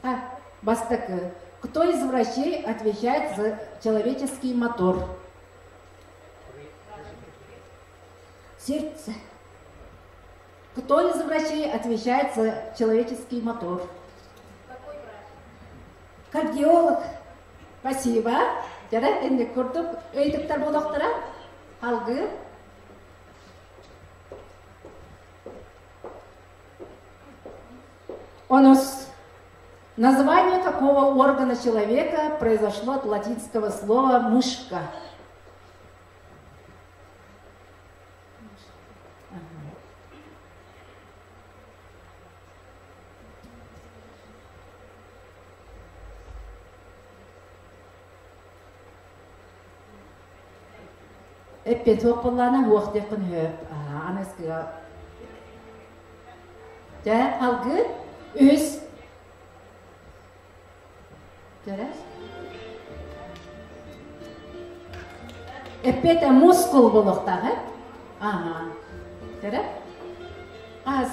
А, бастакы. Кто из врачей отвечает за человеческий мотор? Сердце. Кто из врачей отвечает за человеческий мотор? Кардиолог. Спасибо. Дьэ, инник курдук ыйытыктар буолуохтара. Алгы. Онус. Название какого органа человека произошло от латинского слова «мышка»? Эппиэт суох буоллаҕына уох диэххин сөп. Аныскыга Дьэ, алгы үс. Дьэ. Эппиэтэ мускул буолуохтаах, э? Ага. Дьэ. Ас.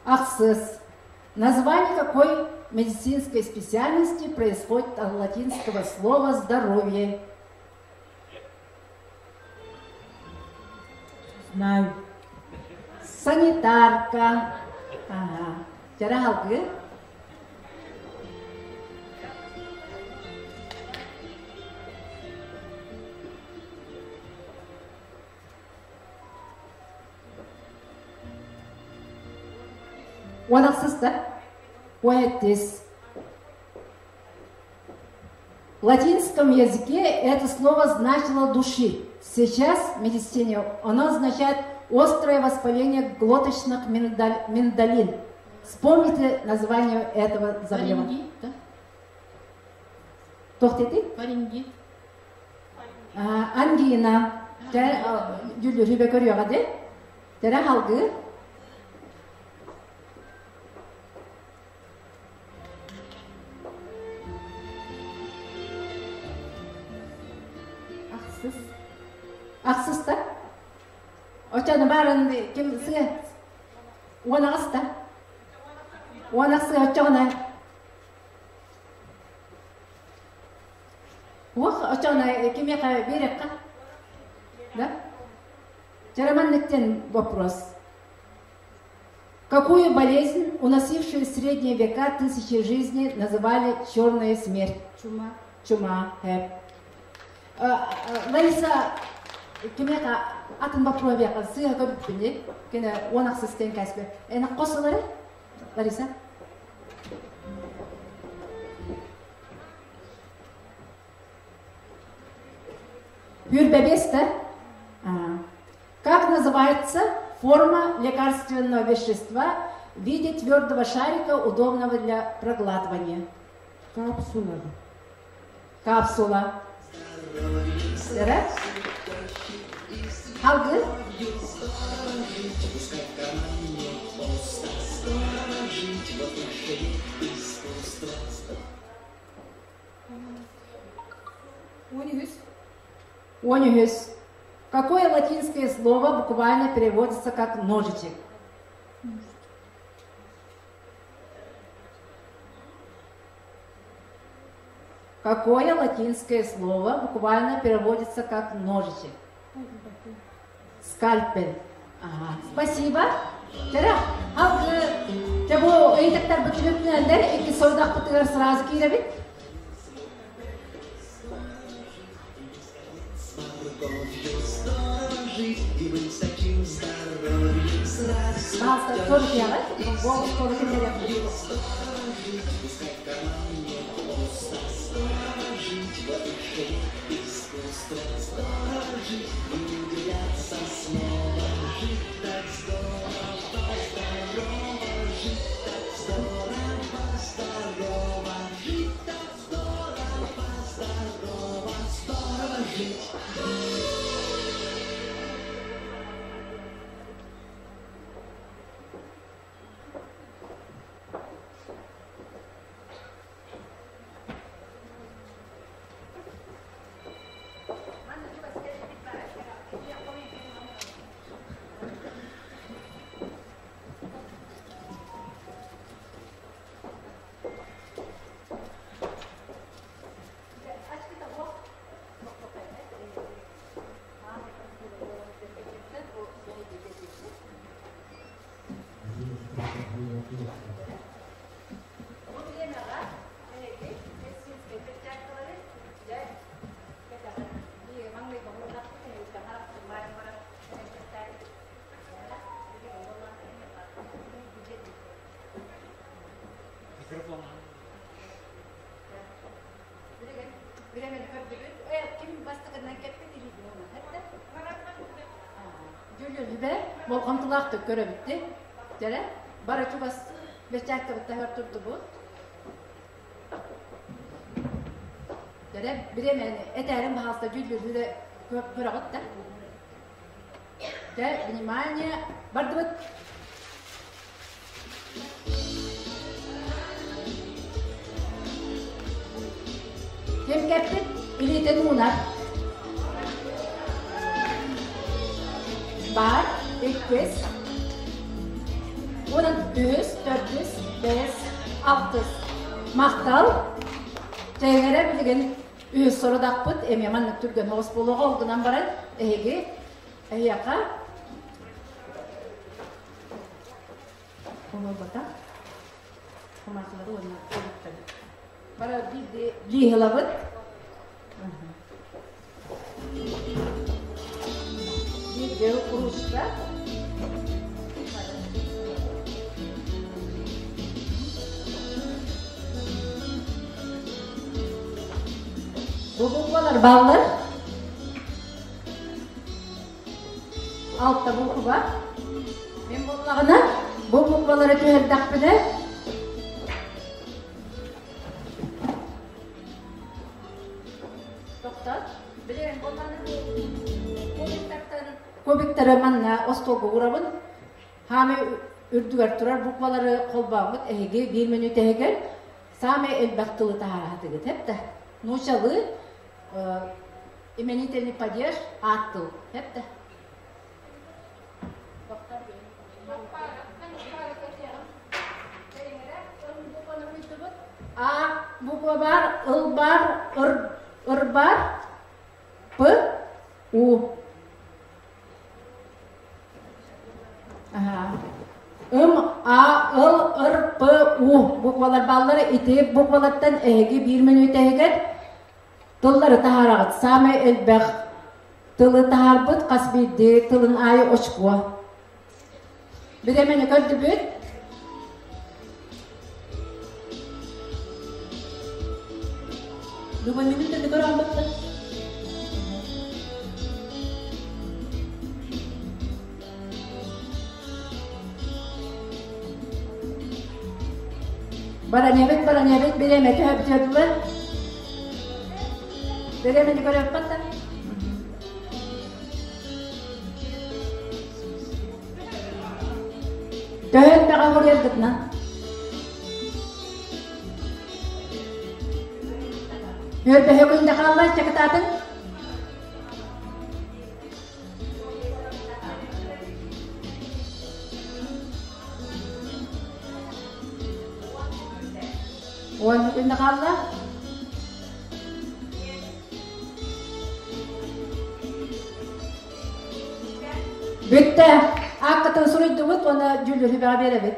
Ахсыс. Название какой медицинской специальности происходит от латинского слова «здоровье»? Знаю. Санитарка. Ага. Дьара алгы. Уон ахсыста. Поэтесс. В латинском языке это слово значило «души». Сейчас в медицине оно означает острое воспаление глоточных миндалин. Вспомните название этого заболевания. Фарингит, да? Туох диэтий? Фарингит. Ангина. Дьүлүрүбэ көрүөҕэ де. Тэрэ халгы. Ахсыс. Ахсыста. Оччону баарын ким сыа? Уон аҕыста. Уон ахсы оччоҕуна. Уох оччоҕуна кимиэхэ биэриэххэ? Да? Чараманныктен вопрос. Какую болезнь, уносившую в средние века тысячи жизней, называли черная смерть? Чума. Чума. Лариса, кимиэхэ атын боппуруоһа сыыһа көрбүппүн кини уон ахсыс тен кэспэ. Эн хос ылары? Лариса? Пюрбебес, да? Как называется форма лекарственного вещества в виде твердого шарика, удобного для проглатывания? Капсула. Капсула. Сера? Халгы? Онюс. Онюс. Какое латинское слово буквально переводится как ножичек? Какое латинское слово буквально переводится как ножичек? Скальпель. Ага. Спасибо. Тера, алгы, те бу ыйтыктар бүтүнүптүнәндер, икки сордак бутыгар сразу кииребит. Пожалуйста, тоже пьяна. Голос тоже Болҕомтолоохтук көрөбүттэ. Дьэрэ, бары чугас бэрчээккэ турдубут. Дьэрэ, бириэмэни этээрин баһаалыста дьүүллүүр көрөҕүт да. Дьэ, внимание, бардыбыт. Ким кэппит, илиитин уунар. Бар, иккис, уонан үһүс, төрдүс, бэс, алтыс. Махтал. Чэйгэрэ билигин үһүс сорудахпыт эмиэ маннык түргэн оҕус буолуоҕа ол гынан баран эһиги эһиэхэ Оҥорботох. Кумаахылары уонна Бара биирди лииһылабыт. Биирди ручка. Бу буквалар баллар. Алта буква. Мин буоллаҕына, бу буквалары түһэрдэхпинэ, Тохтот. Билигин буоллаҕына кубиктартан кубиктары манна остуолга уурабын. Хаамай үрдүгэр турар буквалары холбооммут эһиги биир мүнүүтэ иһигэр саамай элбэх тылы таһаараһатыгыт эп да. Нуучалыы именительный падеж аат тыл эп да. А буква бар, ыл бар, ыр, ыр бар, П, У. буквалар бааллар. Ити буквалартан эһиги биир мүнүүтэ иһигэр тыллары таһаараҕыт. Саамай элбэх тылы таһаарбыт хас биирдии тылын аайы очко. Бириэмэни көрдүбүт. Думаю, минутаны көрө албаттар. Баранебит, баранебит, бириэмэ түһэбитиэ Бириэмэни көрөппөт да. Төһө элбэҕи хоруйаргытына? Үөрбэһэ күндэ хаалла чакытаатын? Уон күндэ хаалла? Бүттэ. Ааккытын суруйдубут уонна дьүүллэһүүбэҕэ биэрэбит.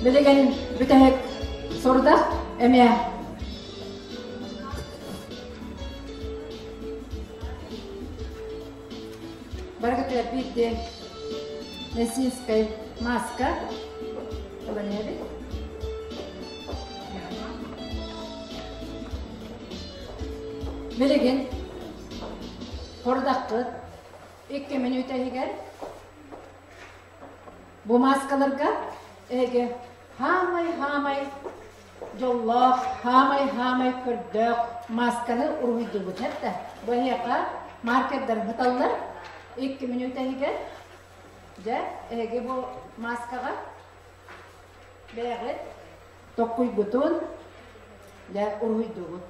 Билигин бүтэһик сорудах эмиэ Барыгытыгар биирдии медицинскэй маска ылан иһэбит. Билигин хордаххыт 2 мүнүүтэ иһигэр бу маскаларга эһиги хаамай-хаамай дьоллоох, хаамай-хаамай көрдөөх масканы уруһуйдуубут да. Бу эһиэхэ маркердар быталлар. 2 мүнүүтэ иһигэр дьэ эһиги бу маскаҕа бэйэҕит токкуйгутун дьэ уруһуйдуубут.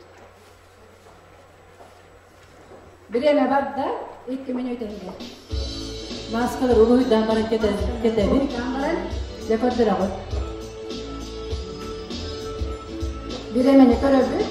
Бириэмэ барда, 2 мүнүүтэ иһигэр. Маскалар уруһуйдаан баран кэтэбит. Уруһуйдаан баран дьэ көрдөрөҕүт. Бириэмэни көрөбүт.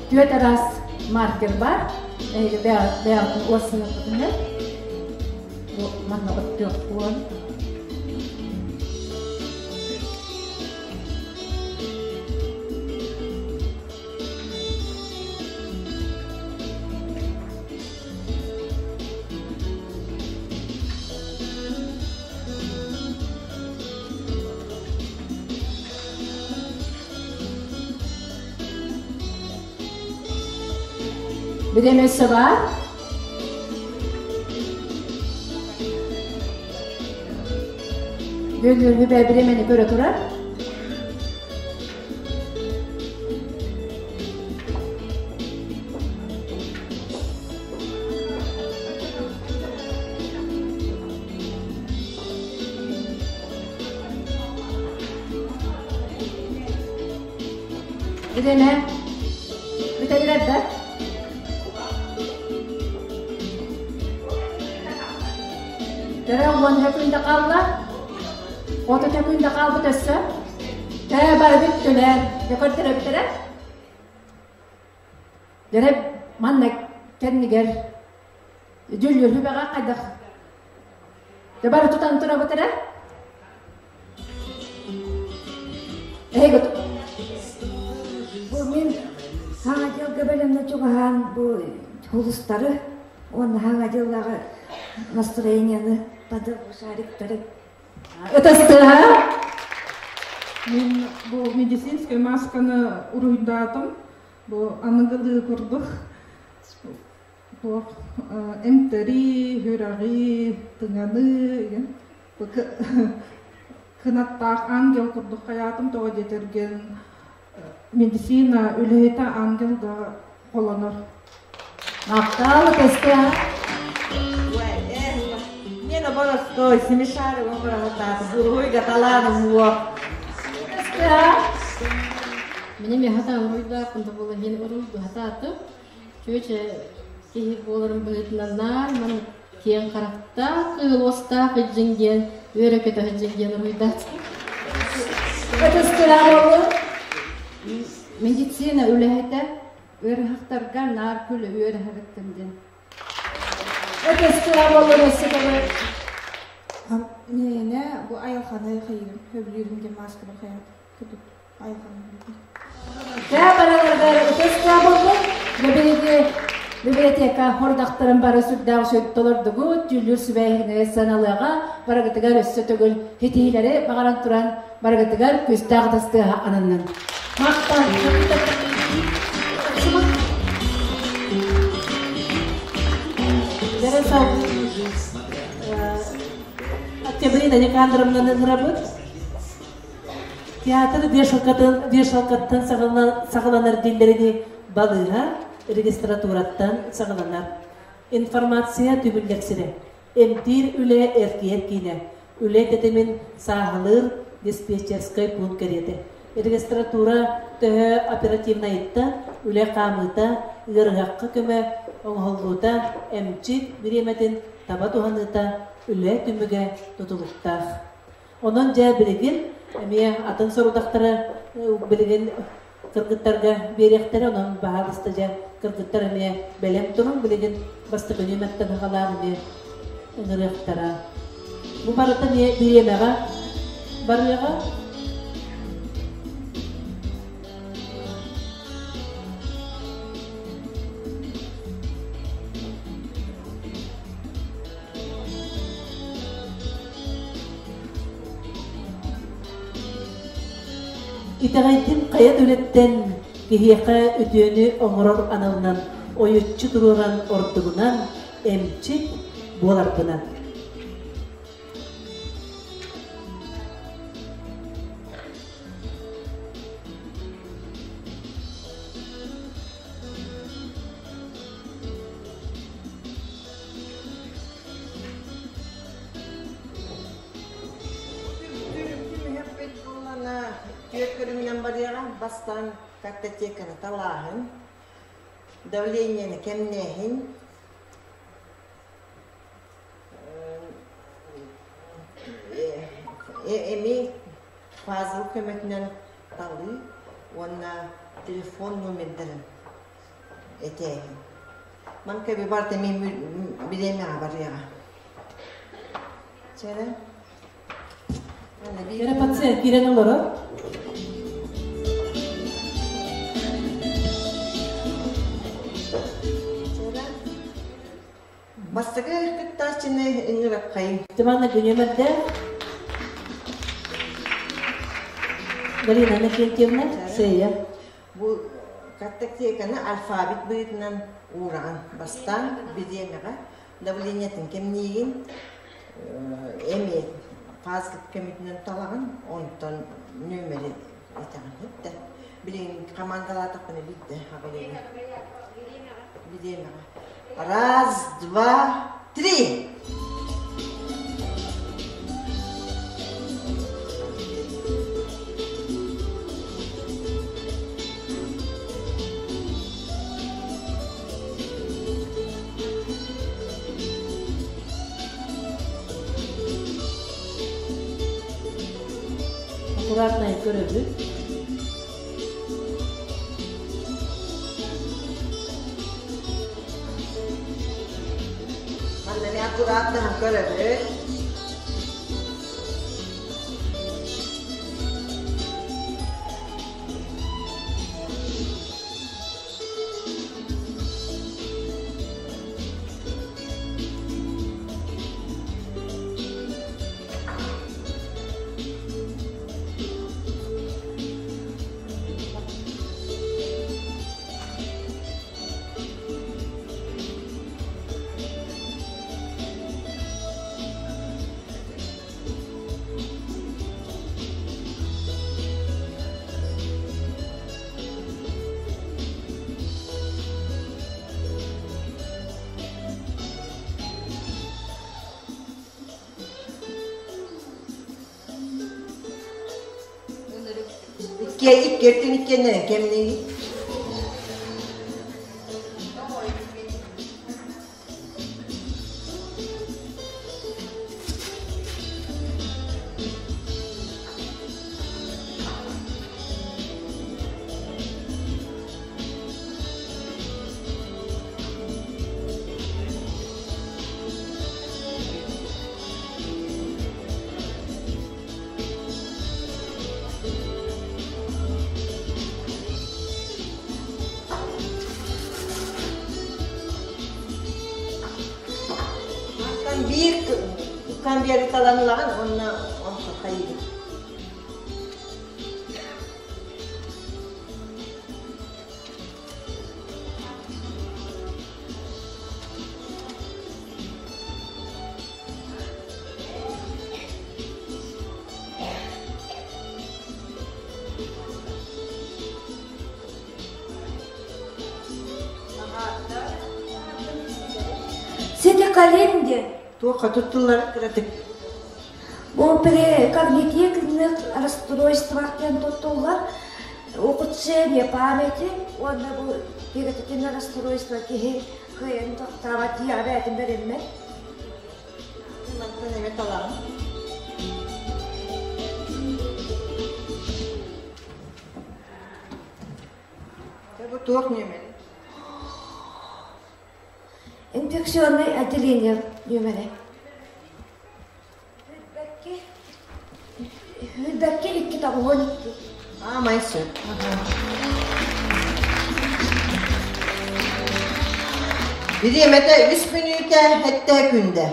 Түөрт араас маркер бар. Эһиги бэйэҕитин уоссуйуоххутун Бу манна оттуохпун. Бириэмэ өссө баар. Дьүүллүүр сүбэ бириэмэни көрө турар. Бириэмэ бүтэллэр да? Төрө уон күндэ хаалла. Отут күндэ хаалбыт өссө. Тээ бары бүттүлэр. Дьэ көрдөрөбүтэрэ. Дьэ манна кэннигэр дьүүллүүр сүбэҕэ хайдах Дьэ бары тутан турабыт эрэ. Эһиги Бу мин Саҥа дьылга бэлэмнэ чугаһаан бу хулустары уонна Саҥа дьыллааҕы настроениены подругу шариктары Ытыстыһа. Мин бу медицинскэй масканы уруһуйдаатым. Бу аныгылыы курдук туох эмтэри, үрэҕи, тыҥаны кынаттаах ангел курдук хайаатым тоҕо диэтэргин медицина үлэһитэ ангелга холонор. Махтал, ытыстыһа. Не на боростой, смешали уруйга талааным уох. Ытыстыһа. Минем яһата уруйда кунда була хин уруй хатаатым. Чүөчэ киһи буоларым быһыытынан наар маннык киэҥ харахтаах, кыһыл уостаах илдьиҥ диэн, үөрэ-көтө сылдьыҥ диэн уруйдаатым. Медицина үлэһитэ ыарыһахтарга наар күл үөрэһэриттэн диэн. Миэнэ бу айылҕаны хайыырым, сөбүлүүрүм диэн мааскабар хайаат курдук айылҕаны. Дьэ бараларыгар ытыс боллун. Биһиги библиотека хордахтарын бары сүрдээх үчүгэй толордугут, дьүүллүүр сүбэһинэ сыаналыаҕа барыгытыгар өссө төгүл хитиилэри баҕаран туран барыгытыгар күстээх ытыстыаха ананнын. Махтал! Октябрина Никандровнаны ыҥырабыт. Театр вешалкаттан саҕаланар дииллэрини балыыһа регистратураттан саҕаланар. Информация түмүллэр сирэ. Эмтиир үлэ эргийэр киинэ. Үлэ тэтимин сааһылыыр диспетчерскэй пункт кэриэтэ. Регистратура төһө оперативнайыттан үлэ хаамыыта, ыарыһахха көмө оҥоһуллуута, эмчит бириэмэтин таба туһаныыта үлэ түмүгэ тутулуктаах. Онон дьэ билигин эмиэ атын сорудахтары билигин кыргыттарга биэриэхтэрэ, онон баһаалыста дьэ кыргыттар эмиэ бэлэм турун билигин бастакы нүөмэртэн саҕалаан эмиэ ыҥырыахтара. Бу барыта эмиэ бириэмэҕэ барыаҕа. Итэҕэйдим хайа да үлэттэн киһиэхэ үтүөнү оҥорор аналынан ойуччу туруоран ордугунан эмчит буоларбынан. Түөрт көрүҥүнэн барыаҕа. Бастаан картотеканы талааһын, давлениены кэмнээһин, эми пазл көмөтүнэн талыы уонна телефон номердарын этээһин. Манка барыта мин бириэмэҕэ барыаҕа. Чэрэ. Кэрэ пациент киирэн олорор. Бастакы кыттааччыны ыҥырапхайын. Тыманна күнүмэрдэ Галина Анакентьевна, Сея. Бу картотеканы алфавит быһыытынан уураҕын. Бастаан бириэмэҕэ давлениетын кэмниигин, эми фаза көмөтүнэн талаҕын, онтон нүөмэри этэҕин. Бүттэ. Билигин командалаатахпына бүттэ аҕылыыбын. Бириэмэҕэ. Раз, два, три! Аккуратно көрөбүт. Манна мен аккуратно көрөбүт. Икки икки өртүн иккиэннэрин кэмниигит. Биир конверт талан ылаҕын уонна онтон хайыыбыт. Сити диэн. Туохха туттуллар кыратык? Бу при когнитивных расстройствах диэн туттуллар. Ухудшение памяти уонна бу вегетативное расстройство киһи кыайан тохтообот диабетин бэриммэт. Мантан эмэ талаҕын. Бу туох нүөмэр? Инфекционное отделение нүөмэрэ. Хүрбэкки 2 92. Аамай сөп. Бириэмэтэ үс мүнүүтэ хэттэ күндэ.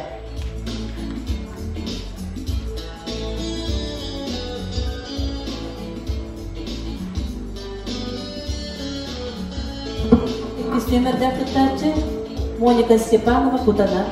Иккис нүөмэрдээх кыттааччы Моника Степанова Кутана.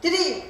Три.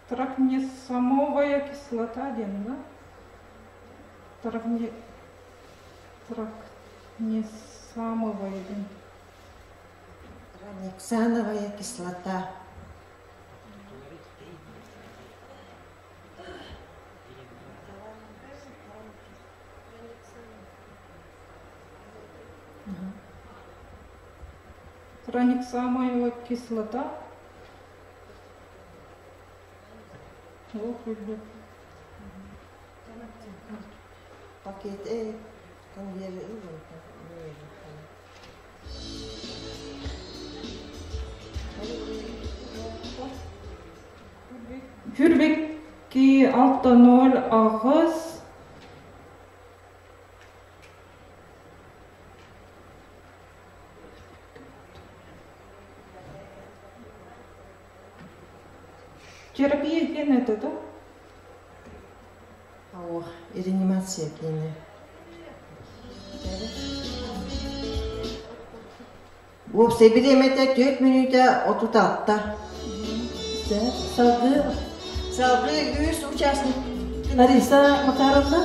Трахнесамовая кислота диэн да? Трахне... Трахнесамовая диэн. Транексановая кислота. Транексамовая кислота. Пакет э, конвейер Хүрбекки 6-0 8. Терапия диэн это, да? О, реанимация киинэ. Уопсай бириэмэтэ 4 мүнүүтэ 36. Салгыы Салгыы үс участник. Лариса Макаровна.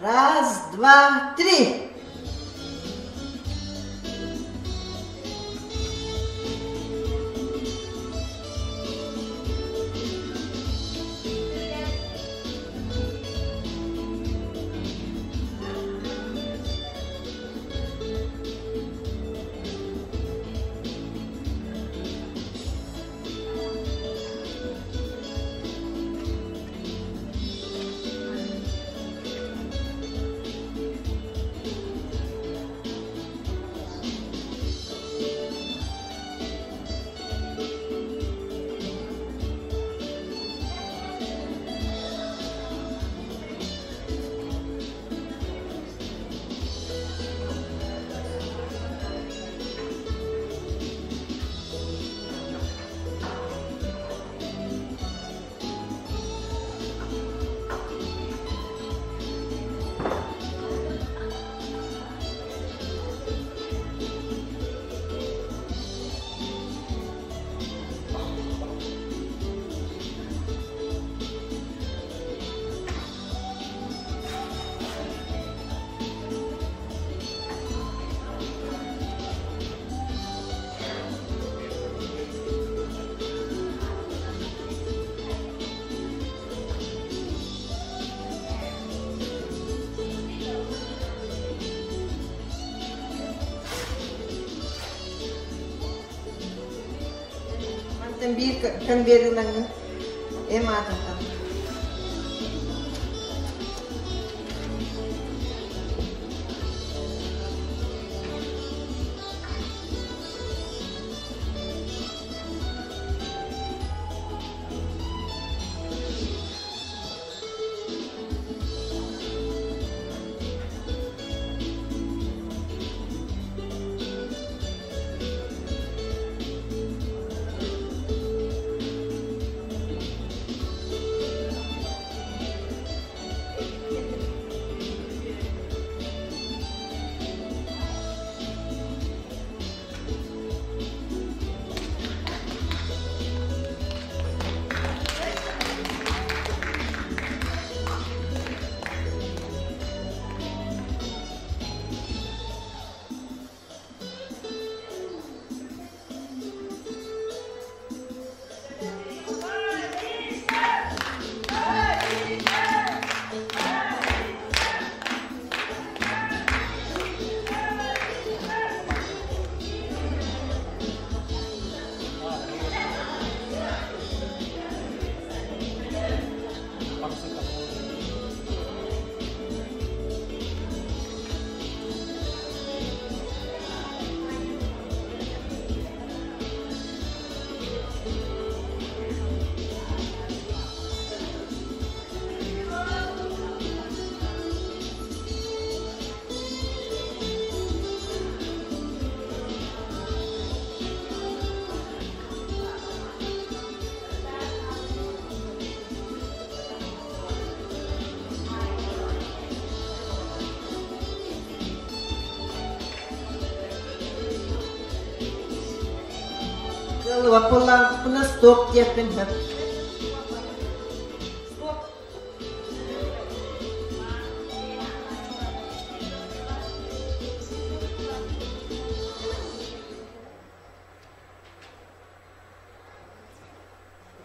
Раз, два, три. Мантан биир конвейерлаҥҥын эм аатынтан. Кыаллыбат буоллаҕына стоп диэхпин сөп.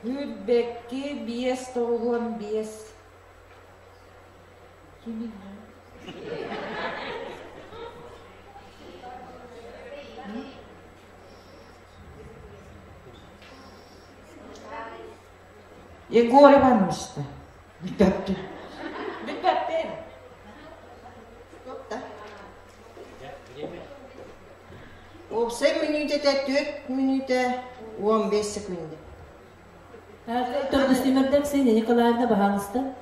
Сүүрбэкки биэс 95. Егор Иванович-та бүппэппин. Бүппэппин. Уопсай мүнүүтэтэ 4 мүнүүтэ 15 секунда. Төрдүс Ксения Николаевна, баһаалыста.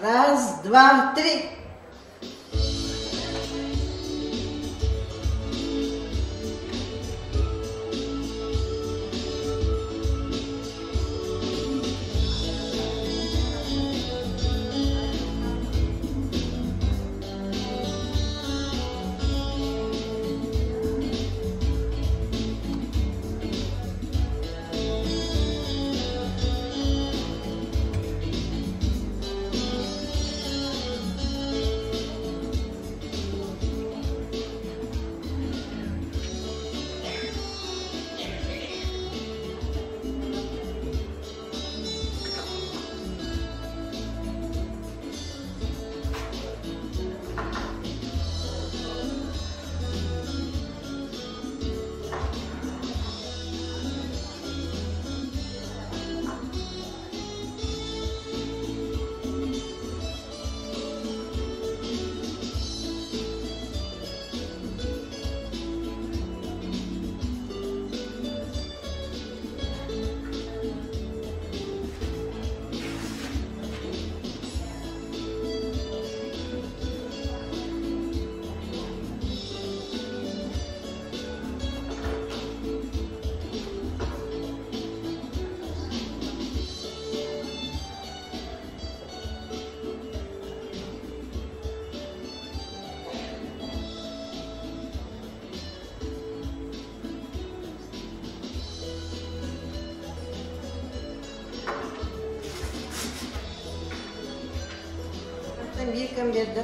Раз, два, три. Биир кэм биэрдэ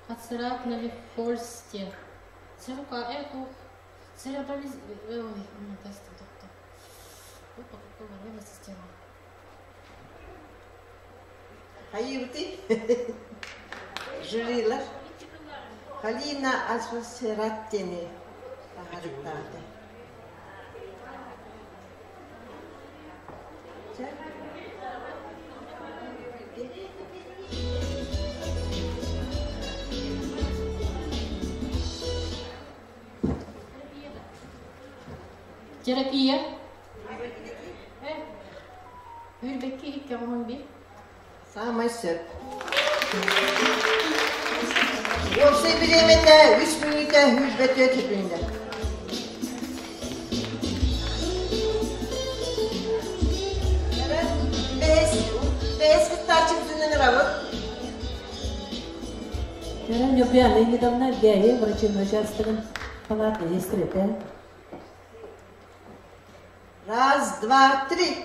Поцарапнули в холсте. Церка эту церебрализ... Ой, нервная система. Хайыбыты жюрилар Халина Асфасераттини тахарыктааты. Терапия. Үрбекке икки 11. Саамай сөп. Уопсай бириэмэтэ 3 мүнүүтэ 24 секунда. Бэс, бэс кыттааччыбытын ыҥырабыт. Вчера Нюрбяна недавно Гея врачебный участок палаты есть это. Раз, два, три.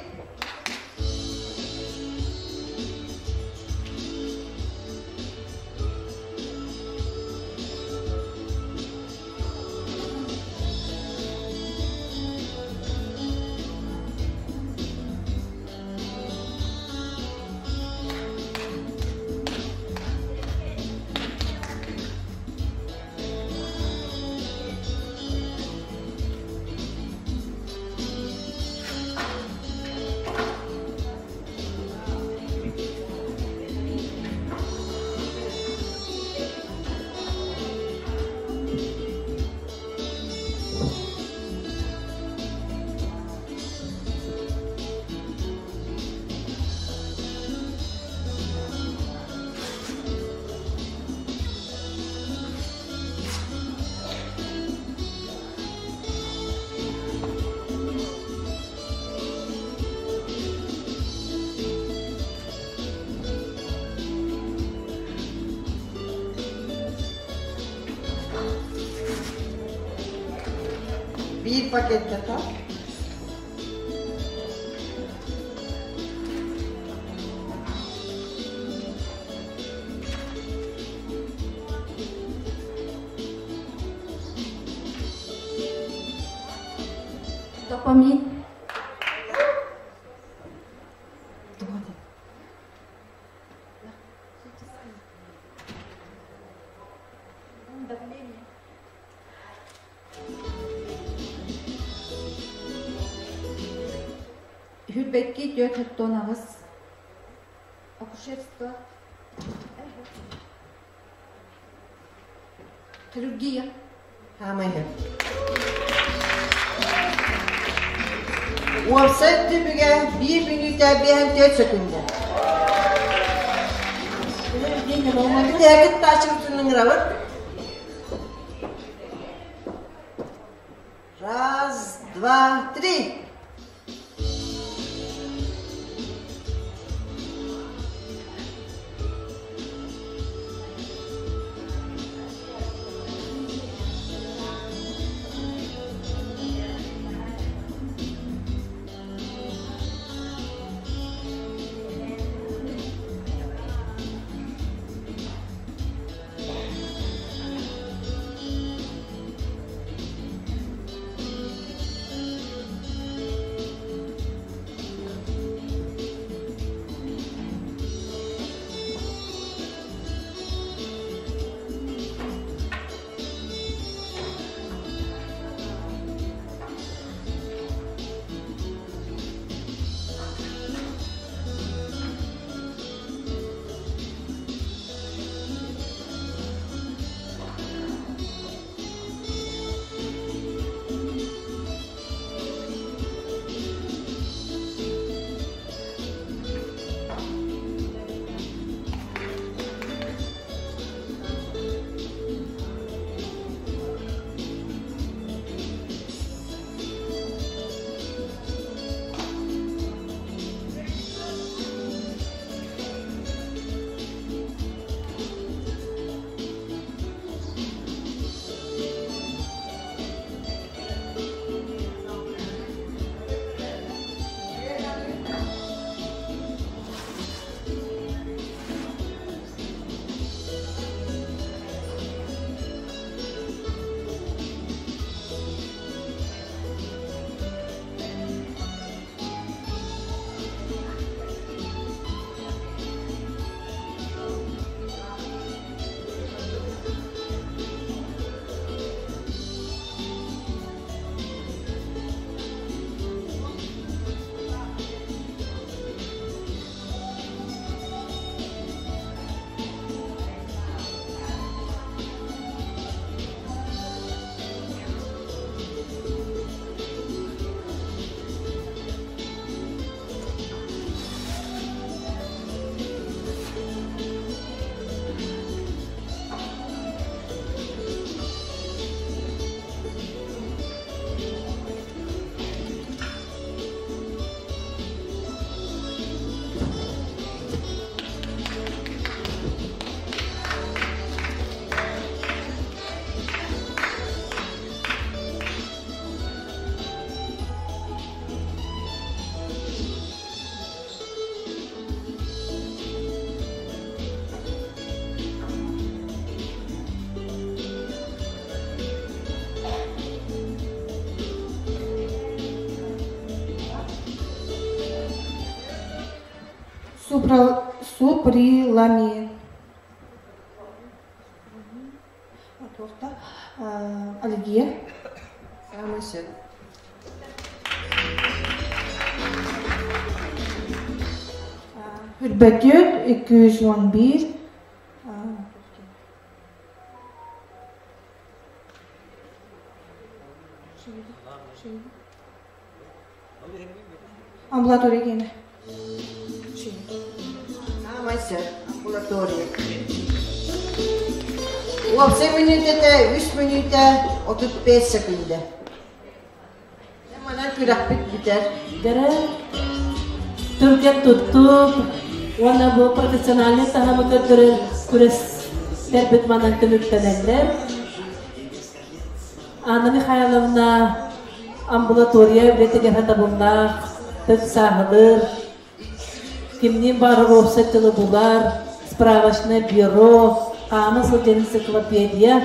пакеттата. Допамин. Давление. Хүрбэкки түөрт хаттон аҕыс. Акушерство. Хирургия. Хаамайы. Уопсай түмүгэ биир мүнүүтэ биэһэн түөрт сөкүндэ. Бүтээкит таачыбытын ыҥырабыт. Раз, два, три. Суприламин. Аллергия. Самый сөп. Үрбәтүөт 211. Амбулатория киэнэ. Саамай сөп. Амбулатория. Уопсай мүнүүтэтэ үс мүнүүтэ 35 секунда. Манан күрэхпит бүтэр. Дэрэ түргэн туттук уонна бу профессиональный таһымы көрдөрөр күрэстэрбит манан түмүктэнэллэр. Анна Михайловна Амбулатория үлэтигэр сатабыллаах, тык сааһылыыр, кимниин баҕарар уопсай тылы булар, справочное бюро, хаама сылдьар энциклопедия.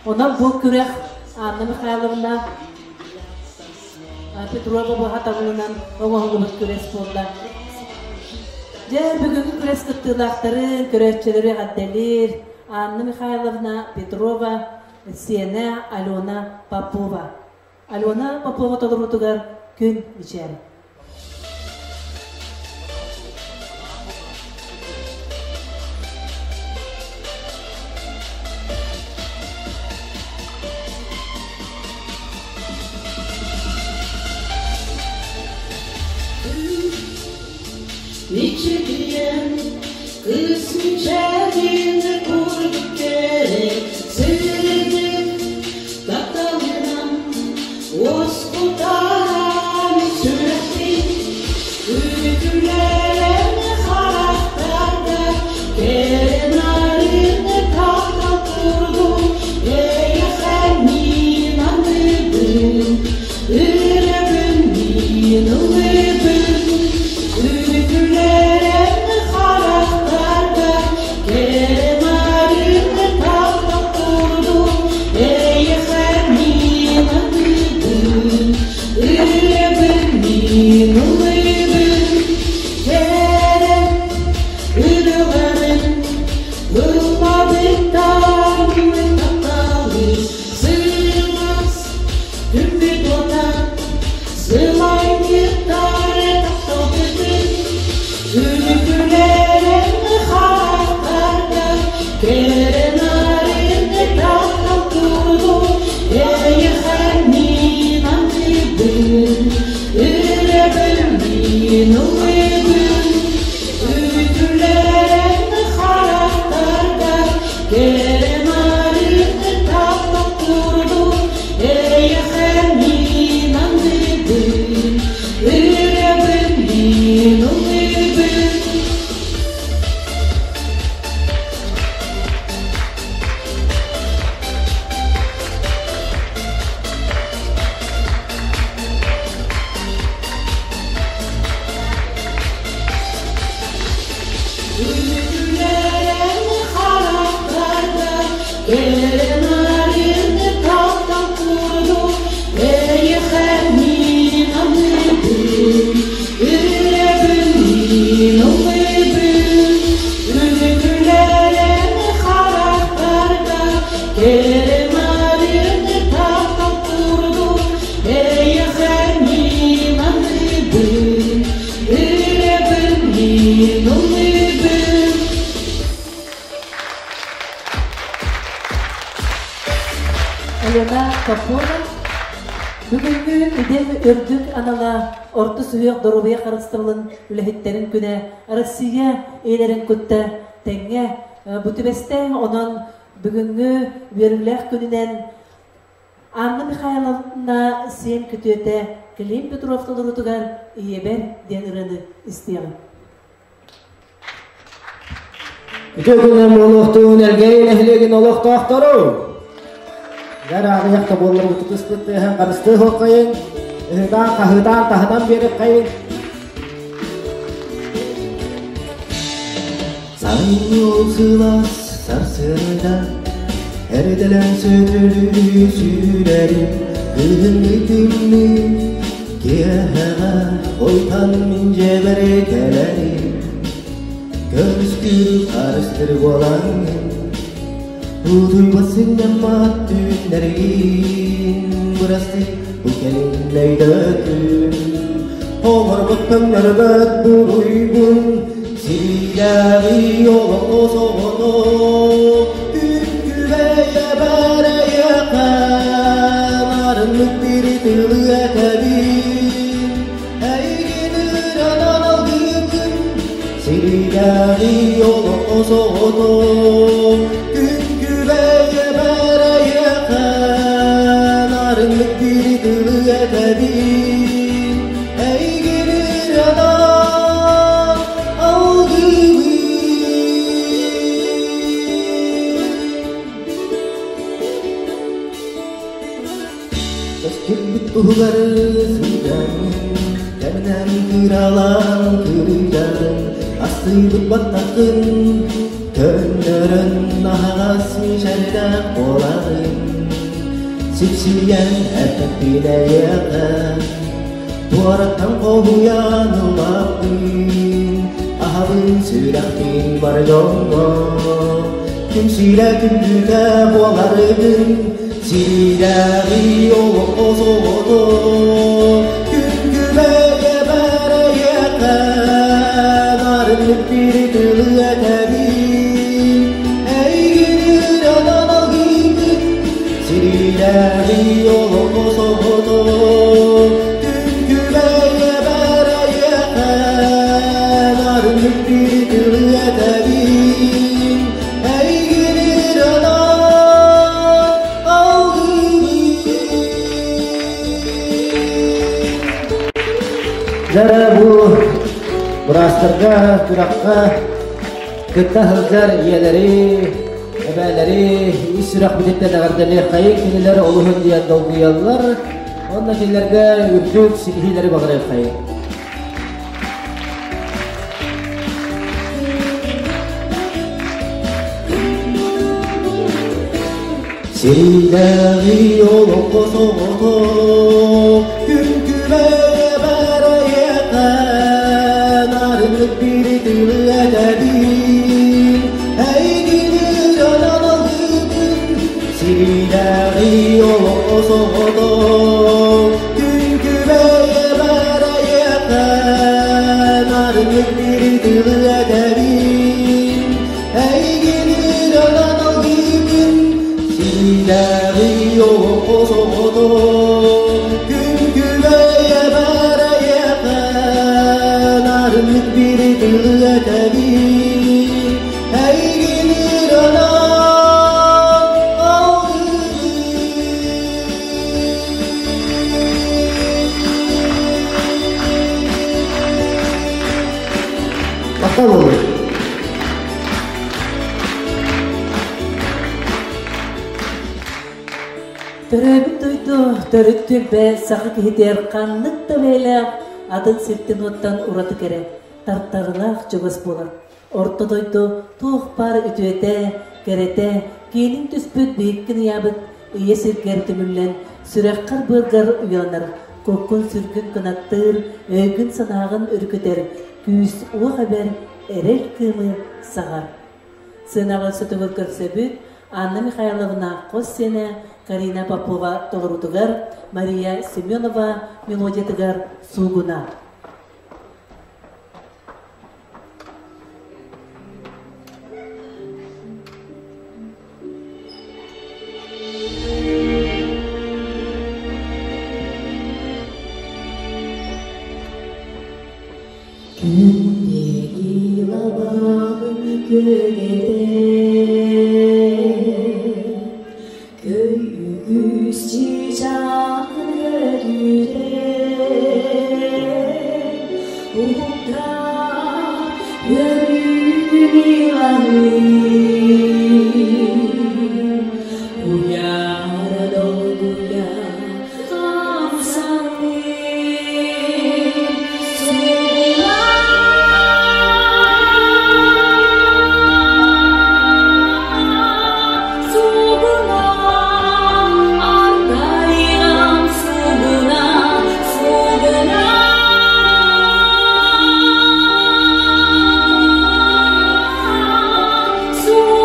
Онон бу күрэх Анна Михайловна Петрова быһа оҥоһуллубут күрэс буолла. Дьэ, бүгүҥҥү күрэс кыттыылаахтарын, көрөөччүлэри эҕэрдэлиир Анна Михайловна Петрова, сиэнэ Алена Попова. Алена Попова толоруутугар күн мичээр. Мичилийэн, кыыс мичээрин курдук кэрэ сырдык тапталынан уоскутаран сүрэхпин үтүлэрэн харахтарга кэрэ нарын таптал курдук эйиэхэ мин аныыбын ырыабын мин ыллыыбын үтүлэрэн харахтарга кэрэ нарын таптал курдук эйиэхэ мин аныыбын ырыабын мин ыллыыбын кэрэ ырыаларын ыллабыттар тапталы сылаас күммүт уота сылайбыттар тапталбытын үтүлэрэн харахтарга кэрэ нарын таптал курдук эйиэхэ мин аныыбын ырыабын мин ыллыыбын үтүлэрэн харахтарга кэрэ нарын таптал курдук эйиэхэ мин аныыбын ырыабын мин ыллыыбын. Үтүлэрэн харахтарга кэрэ нарын таптал курдук эйиэхэ мин аныыбын ырыабын мин ыллыыбын үтүлэрэн харахтарга кэрэ нарын таптал курдук эйиэхэ мин аныыбын ырыабын мин ыллыыбын. Алена Попова бүгүҥҥү идэм үрдүк анала орто сүһүөх доруобуйа харыстабылын үлэһиттэрин күнэ Россия ийэлэрин кытта тэҥҥэ бу түбэстэ. Онон бүгүҥҥү үөрүүлээх күнүнэн Анна Михайловна сиэн күтүөтэ Клим Петров толоруутугар «Ийэбэр» диэн ырыаны истиэҕиҥ. Үтүө күнүн буолуохтуун Элгээйи нэһилиэгин олохтоохтору! Дэр аҕыйах да буоллар утутуспут тыаһын харыстыы хуоххайын, ыһытаан хаһыытаан таһынан биэрэххэйин. Сайыҥҥы ол сылаас сарсыарда эрдэлээн сөтөлүү сүүрэрим, кыһыҥҥы тымныы киэһэҕэ ойтан мин дьиэбэр кэлэрим. Көмүскүүр харыстыр буолаҥҥын, утуйбат сынньаммат түүннэргин, бырастыы бу кэлин өйдөтүм. Оҥорбут көҥнөрбөт буруйбун, сириилээҕи олоххо соҕото, күн күбэйэ бэрэйэхэ, нарыннык бири тылы этэбин. Эйигин ыранан алгыыбын, сириилээҕи олоххо соҕото, күн күбэйэ бэрэйэхэ, нарыннык бири тылы этэбин. Эйигин ыранан алгыыбын. Кэскилбит туһугар Кыралаан кырыйарын, астыйбыт баттаххын көннөрөн аһаҕас мичээрдээх буоларын. Сипсийэн эттэхпин эйиэхэ, туораттан хоһуйан ылбаппын, аһабын сүрэхпин бар дьоҥҥо. Күн сирэ күндүтэ буоларгын, сириилээҕи олоххо соҕото, күн күбэйэ бэрэйиэхэ, нарыннык бири тылы этэбин, эйигин ырыанан алгыыбын, сириилээҕи олоххо соҕото, күн күбэйэ бэрэйиэхэ, нарыннык бири тылы этэбин, эйигин ырыанан алгыыбын. Дьара бу быраастарга, күрэххэ кытта сылдьар ийэлэри, эбээлэри ис сүрэхпититтэн эҕэрдэлиэххэйиҥ, кинилэр олуһун диэн долгуйаллар. Онно кинилэргэ үрдүк ситиһиилэри баҕарыаххайыҥ. Сириилээҕи олоххо соҕото, күн күбэйэ бэрэйиэхэ, нарыннык бири тылы этэбин, эйигин ырыанан алгыыбын, сириилээҕи олоххо соҕото, күн күбэйэ бэрэйиэхэ, нарыннык бири тылы этэбин, эйигин ырыанан алгыыбын, сириилээҕи олоххо соҕото, күн күбэйэ бэрэйиэхэ, нарыннык бири тылы этэбин, эйигин ырыанан алгыыбын. Махтал буоллун. Төрөөбүт дойду төрүт түөлбэ саха киһитигэр ханнык да бэйэлээх атын сиртэн-уоттан ураты кэрэ, тартарылаах чугас буолар. Орто дойду туох баар үтүөтэ, кэрэтэ, киинин түспүт биһиккин ыйаабыт ийэ сиргэр түмүллэн, сүрэххэр-быаргар уйаланар, куккун-сүргүн кынаттыыр, өйгүн-санааҕын өрүкүтэр, күүс-уох эбэр, эрэл кыымы саҕар. Сыанаҕа сотугур көрсөбүт Анна Михайловна хос сиэнэ Карина Попова толоруутугар, Мария Семенова мелодиятыгар «Суугуна». Күндегі лабағын көгете, Көй үгүс чыычаахын көтүтэ, Уһукта өрүүгүн илаһыы, Уйара долгуйа хамсаныы, Суугуна, ардайым суугуна, суугуна. Суугуна.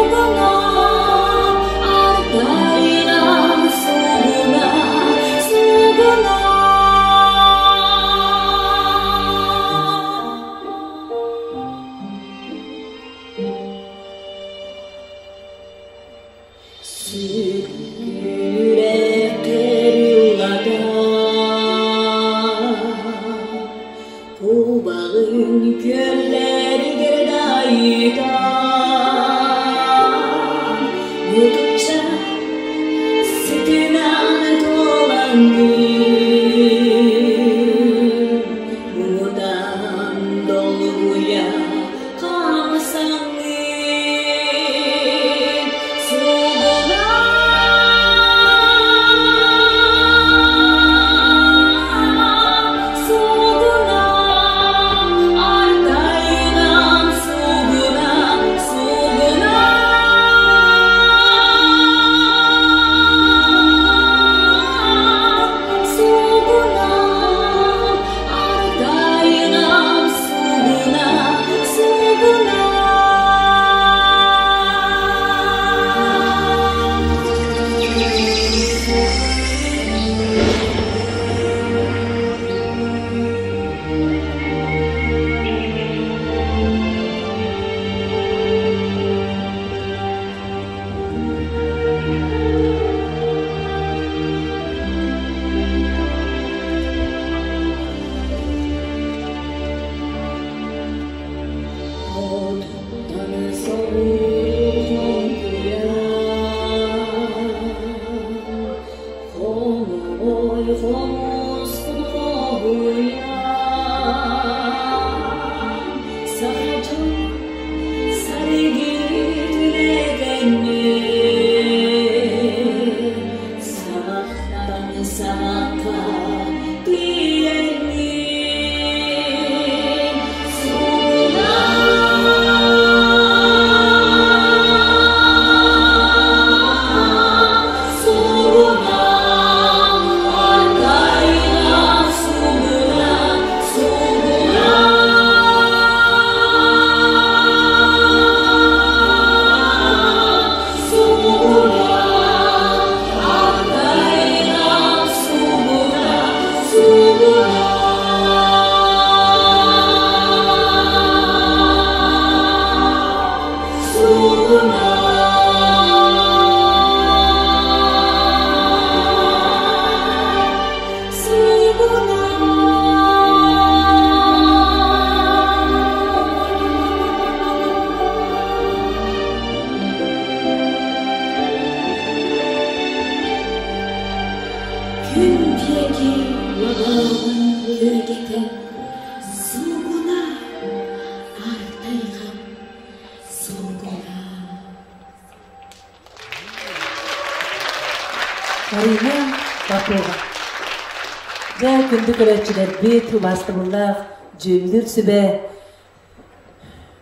күндү көрөөччүлэрбит, убаастабыллаах дьүүллүүр сүбэ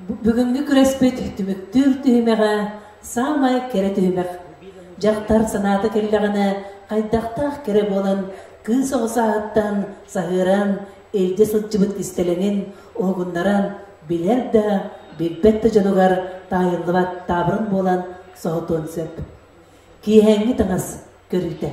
Бүгүҥҥү күрэспит түмүктүүр түһүмэҕэ саамай кэрэ түһүмэх. Дьахтар санаата кэллэҕинэ хайдахтаах кэрэ буолан кыыс оҕо сааһыттан саһыаран илдьэ сылдьыбыт кистэлэҥин уһугуннаран билэр да, билбэт да дьонугар таайыллыбат таабырын буолан соһутуон сөп. Киэһээҥҥи таҥас көрүүтэ.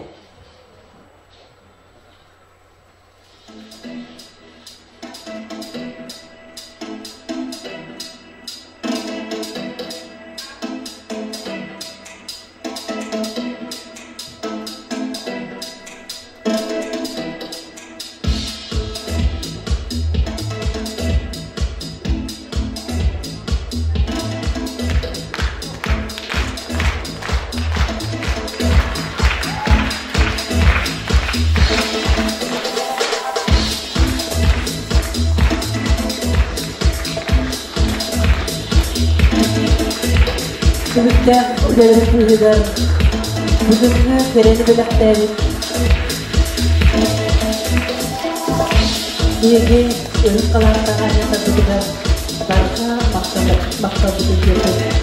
Түмүктээх үлэлэрин быыһыгар бүгүҥҥү кэрэни бэлэхтээбит биһиги өрүс халааттаах аанньатарбытыгар барҕа махталбытын тиэрдэбит.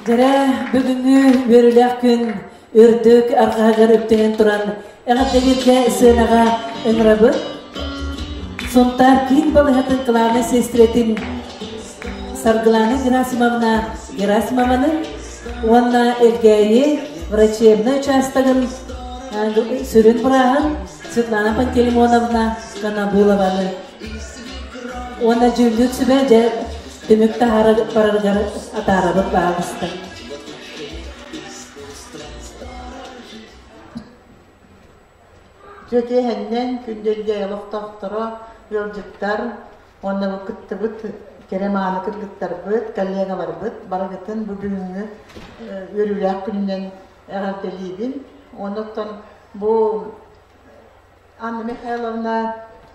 Дьэрэ бүгүҥҥү үөрүүлээх күн үрдүк арҕаһыгар үктэнэн туран эҕэрдэлииргэ сыанаҕа ыҥырабыт. Сунтаар киин балыыһатын кылаабынай сиэстэрэтин Саргылана Герасимовна Герасимованы уонна Элгээйи врачебнай учаастагын сүрүн бырааһын Светлана Пантелеймоновна Конобулованы уонна дьүүллүүр сүбэ дьэ түмүк таһаара барарыгар атаарабыт баҕаласта. Үтүө күндүлгэ олохтоохторо, ыалдьыттар уонна бу кыттыбыт кэрэ мааны кыргыттарбыт, коллегаларбыт барыгытын бу бүгүҥҥү үөрүүлээх күнүнэн эҕэрдэлиибин. Оннуттан бу Анна Михайловна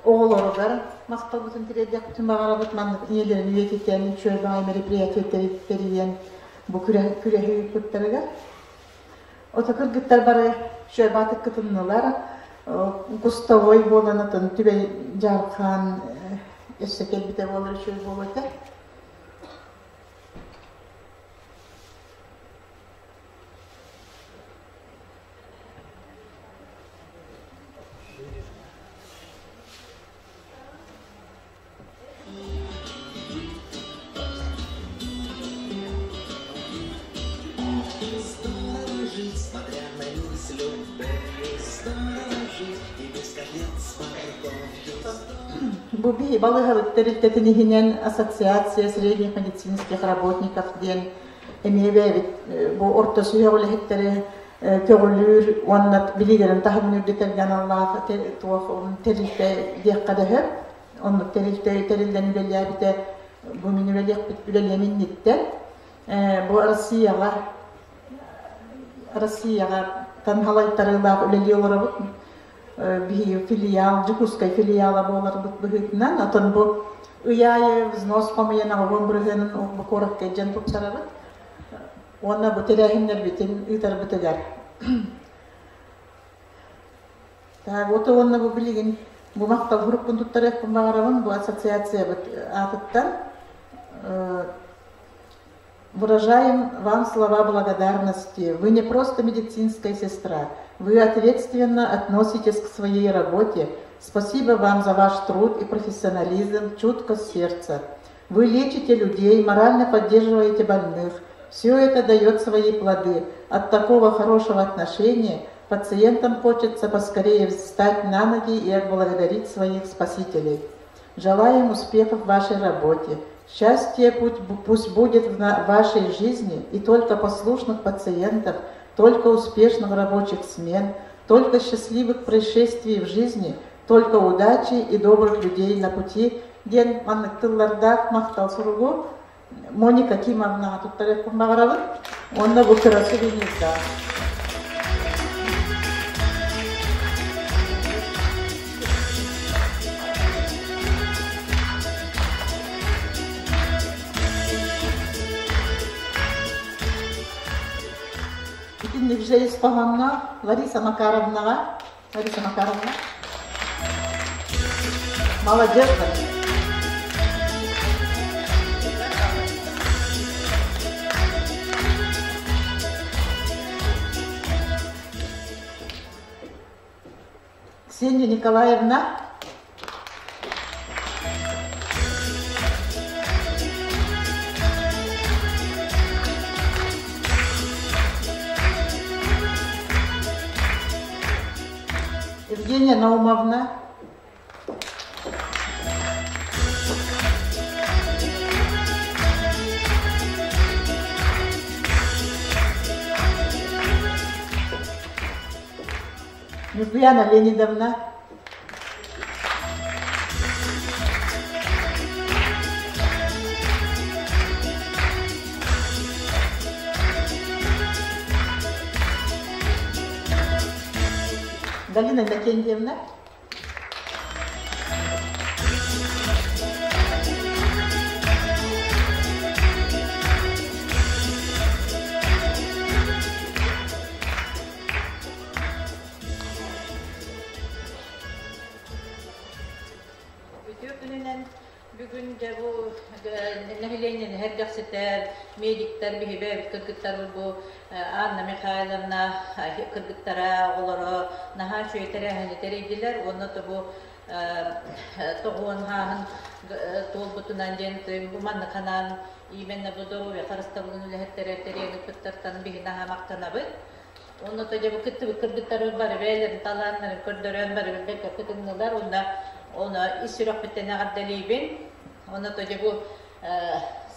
оҕолоругар махталбытын тириэрдиэхпитин баҕарабыт. Маннык ийэлэрин үйэтитэн, үчүгэй баҕайы мероприятие тэрийэн бу күрэһи ыыппыттарыгар. Ото кыргыттар бары үчүгэй кытыннылар. Кустовой буолан атын Түбэй Дьаархан өссө кэлбитэ буолар үчүгэй буолуо этэ. Бу биһи балыыһабыт тэрилтэтин иһинэн Ассоциация средних медицинских работников диэн эмиэ бэйэбит бу орто сүһүөх үлэһиттэри көҕүлүүр уонна билиилэрин таһымын үрдэтэргэ аналлаах туох тэрилтэ диэххэ да сөп. Оннук тэрилтэ тэриллэн үлэлээбитэ бу мин үлэлиэхпит үлэлиэм инниттэн бу Россияҕа Россияҕа танхалайтарыылаах үлэлии олоробут. Биһиги филиал, Дьокуускай филиала буоларбыт быһыытынан, отон бу ый аайы взнос хомуйан аҕабын бырыһыанын бу куоракка илдьэн тупсарабыт. Уонна бу тэрээһиннэрбитин ыытарбытыгар. Так, вот уонна бу билигин бу махтал группун туттарыахпын баҕарабын бу ассоциациябыт аатыттан. Выражаем вам слова благодарности. Вы не просто медицинская сестра. Вы ответственно относитесь к своей работе. Спасибо вам за ваш труд и профессионализм, чуткость сердца. Вы лечите людей, морально поддерживаете больных. Все это дает свои плоды. От такого хорошего отношения пациентам хочется поскорее встать на ноги и отблагодарить своих спасителей. Желаем успехов в вашей работе. Счастье пусть будет в вашей жизни и только послушных пациентов, только успешных рабочих смен, только счастливых происшествий в жизни, только удачи и добрых людей на пути диэн маннык тыллардаах махтал суругу Моника Кимовнаҕа туттарыахпын баҕарабын уонна бу кыра сувенирдаах. Итинник же ис хоһоонноох Лариса Макаровнаҕа Лариса Макаровна. Молодец, Лариса. Ксения Николаевна. Евгения Наумовна. Нюргуяна Леонидовна. Галина Иннокентьевна. Үтүө күнүнэн бүгүн дьэ бу нэһилиэнньэни сэргэхситэр медиктэр биһиги кыргыттар бу Анна Михайловна кыргыттара оҕолоро наһаа үчүгэй тэрээһини тэрийдилэр уонна бу тоҕуон хааһын туолбутунан диэн бу маннык ханаан именно бу доруобуйа харыстабылын үлэһиттэрэ тэрийэн ыппыттартан биһи наһаа махтанабыт. Онно то дьэ бу кыттыбыт кыргыттарбыт бары бэйэлэрин талааннарын көрдөрөн бары бэркэ кытыннылар уонна ону ис сүрэхпиттэн эҕэрдэлиибин. Онно то дьэ бу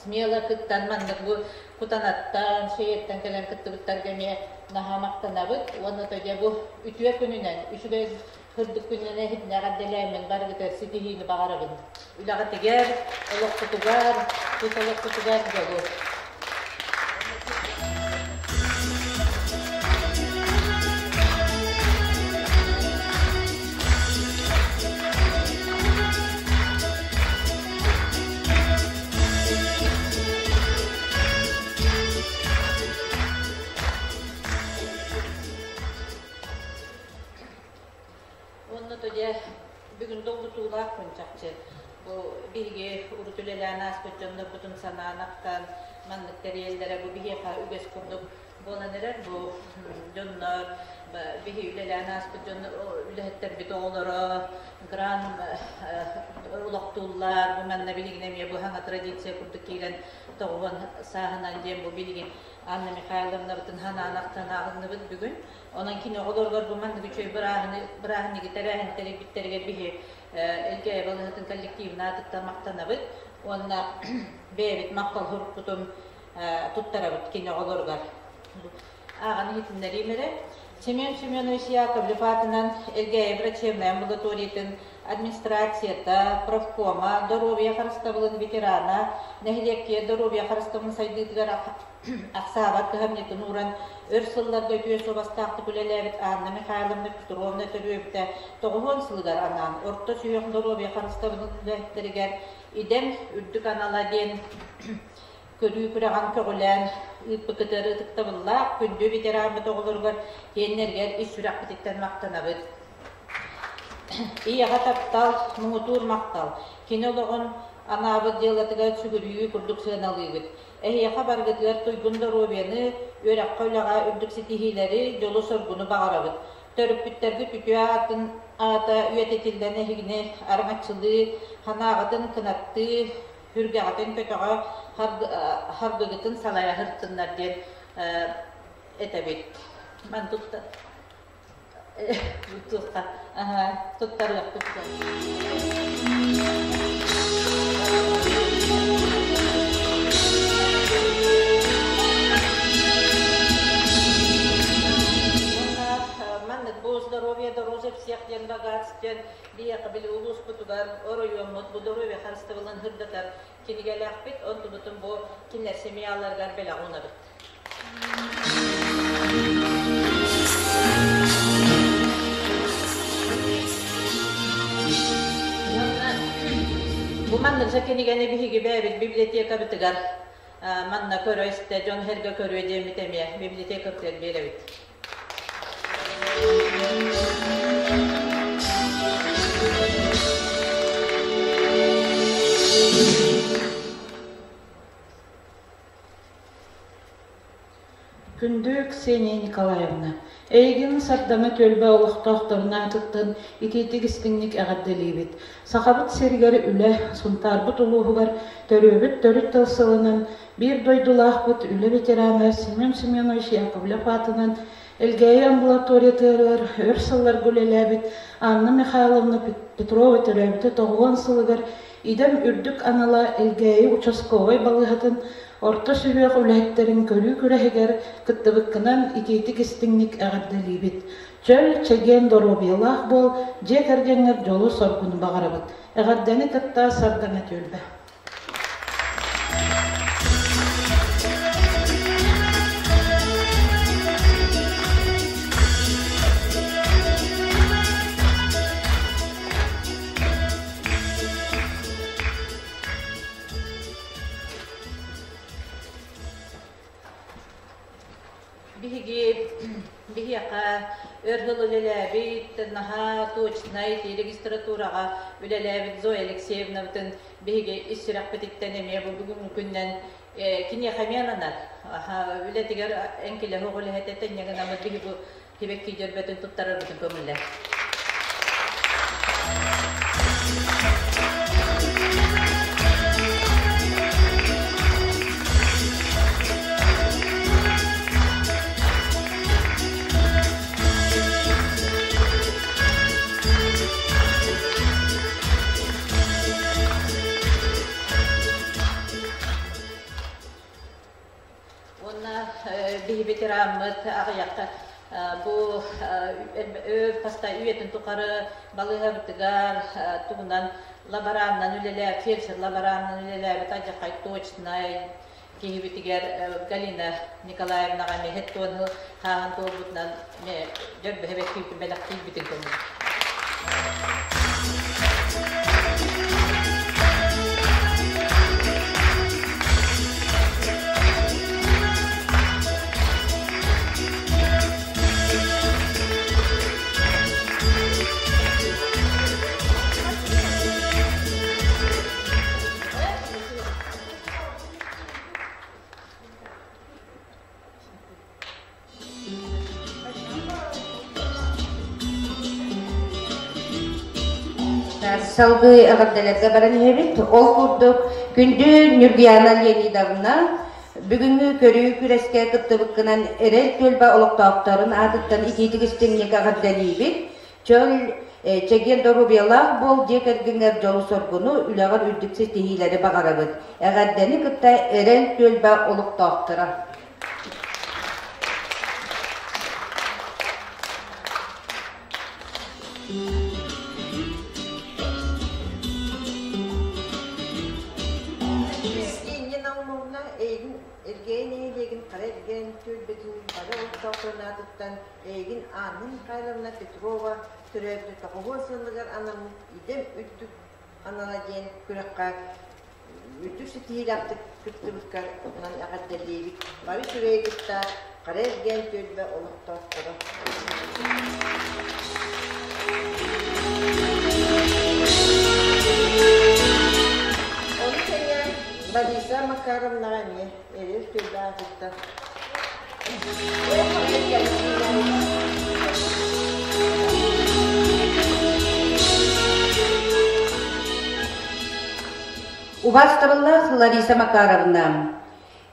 смело кыттан маннык бу Кутанаттан, Шеяттан кэлэн кыттыбыттарга эмиэ наһаа махтанабыт. Уонна то дьэ бу үтүө күнүнэн, үчүгэй сырдык күнүнэн эһитинэ эҕэрдэлээммин барыгытыгар ситиһиини баҕарабын. Үлэҕитигэр, олоххутугар, тус олоххутугар дьолу. Уонна то дьэ бүгүн долгутуулаах күн чахчы. Бу биһиги урут үлэлээн ааспыт дьоннорбутун санаан ахтан маннык тэрийэллэрэ бу биһиэхэ үгэс курдук буолан эрэр. Бу дьоннор биһи үлэлээн ааспыт дьон үлэһиттэрбит оҕолоро гран олохтууллар. Бу манна билигин эмиэ бу саҥа традиция курдук киирэн тоҕуһун сааһынан диэн бу билигин Анна Михайловнабытын санаан ахтан ааҕынныбыт бүгүн. Онон кини оҕолоругар бу маннык үчүгэй бырааһынньыгы тэрээһин тэрийбиттэригэр биһи Элгээйи балыыһатын коллективын аатыттан махтанабыт уонна бэйэбит махтал сурукпутун туттарабыт кини оҕолоругар. Ааҕан иһитиннэриим эрэ. Семен Семенович Яковлев аатынан Элгээйи врачебнай амбулаториятын администрацията, профкома, доруобуйа харыстабылын ветерана, нэһилиэккэ доруобуйа харыстабылын сайдыытыгар ахсаабат кыһамньытын ууран, өр сылларга үтүө суобастаахтык үлэлээбит Анна Михайловна Петровна төрүөбүтэ тоҕуһуон сылыгар анаан орто сүһүөх доруобуйа харыстабылын үлэһиттэригэр идэм үрдүк анала диэн көрүү күрэҕин көҕүлээн ыыппыкытыгар ытыктабыллаах күндү ветераммыт оҕолоругар тиэннэригэр ис сүрэхпититтэн махтанабыт. Ийэҕэ таптал, муҥутуур махтал. Кини олоҕун анаабыт дьыалатыгар сүгүрүйүү курдук сыаналыыбыт. Эһиэхэ барыгытыгар туйгун доруобуйаны, үөрэххэ-үлэҕэ үрдүк ситиһиилэри, дьолу-соргуну баҕарабыт. Төрөппүттэргит үтүө аатын аата үйэтитиллэн эһигини араҥаччылыы, санааҕытын кынаттыы, хүргэҕитин көтөҕө, харгыгытын салайа сырыттыннар диэн этэбит. Ман тутта туттарыахпыт Маннык бу здоровье дороже всех диэн богатств диэн биһиэхэ били улууспутугар оройуоммут бу доруобуйа харыстабылын сырдатар кинигэлээхпит, онтубутун бу кинилэр семьяларыгар бэлэх уунабыт. Бу маннык кинигэни биһиги бэйэбит библиотекабытыгар манна көрө-истэ, дьон сэргэ көрүө диэммит эмиэ библиотекабытыгар биэрэбит. Күндү Ксения Николаевна, эйигин Сардаҥа түөлбэ олохтоохторун аатыттан итиитик истиҥник эҕэрдэлиибит. Сахабыт сиригэр үлэ, Сунтаарбыт улууһугар төрүөбүт төрүт тыл сылынан биир дойдулаахпыт үлэ ветерана Семен Семенович Яковлев аатынан Элгээйи амбулаториятыгар өр сылларга үлэлээбит Анна Михайловна Петрова төрөөбүтэ тоҕуон сылыгар идэм үрдүк анала Элгээйи участковай балыыһатын орто сүһүөх үлэһиттэрин көрүү күрэһигэр кыттыбыккынан итиитик истиҥник эҕэрдэлиибит. Чөл, чэгиэн доруобуйалаах буол, дьиэ кэргэҥҥэр дьолу-соргуну баҕарабыт. Эҕэрдэни кытта Сардаҥа түөлбэ. Биһиги биһиэхэ өр сыл үлэлээбит, наһаа точнай регистратураҕа үлэлээбит Зоя Алексеевнабытын биһиги ис сүрэхпититтэн эмиэ бу бүгүҥҥү күннэн киниэхэ эмиэ ананар. Үлэтигэр эҥкилэ суох үлэһитэ тэҥҥэ гынаммыт биһи бу сибэкки дьөрбөтүн туттарарбытын көҥүллэр. Уонна биһи ветераммыт аҕыйахха бу өр таста үйэтин тухары балыыһабытыгар тугунан лаборанынан үлэлээбит, фельдшер лаборанынан үлэлээбит алдьархай точнай киһибитигэр Галина Николаевнаҕа эмиэ һэттуон хааһын туолбутунан дьөрбөһө бэттиибитин бэлэхтиирбитин көҥүл. Салгыы эҕэрдэлэргэ баран иһэбит. Ол курдук, күндү Ньургуяна Леонидовна, бүгүҥҥү көрүү күрэскэ кыттыбыккынан Эрэл түөлбэ олохтоохторун аатыттан итиитик истиҥник эҕэрдэлиибит. Чөл, чэгиэн доруобуйалаах буол, дьиэ кэргэҥҥэр дьолу-соргуну, үлэҕэр үрдүк ситиһиилэри баҕарабыт. Эҕэрдэни кытта Эрэл түөлбэ олохтоохторо. Науновна, эйигин Элгээйи нэһилиэгин Хара Элгээн түөлбэтин бары олохтоохторун аатыттан эйигин Анна Михайловна Петрова төрөөбүтэ тоҕуһуон сылыгар анаммыт Идэм үрдүк анала диэн күрэххэ үрдүк ситиһиилээхтик кыттыбыккар онон эҕэрдэлиибит. Бары үчүгэйи кытта Хара Элгээн түөлбэ олохтоохторо. Ону тэҥэ Лариса Макаровнаҕа эмиэ эрэл түөлбэ аатыттан Убаастабыллаах Лариса Макаровна,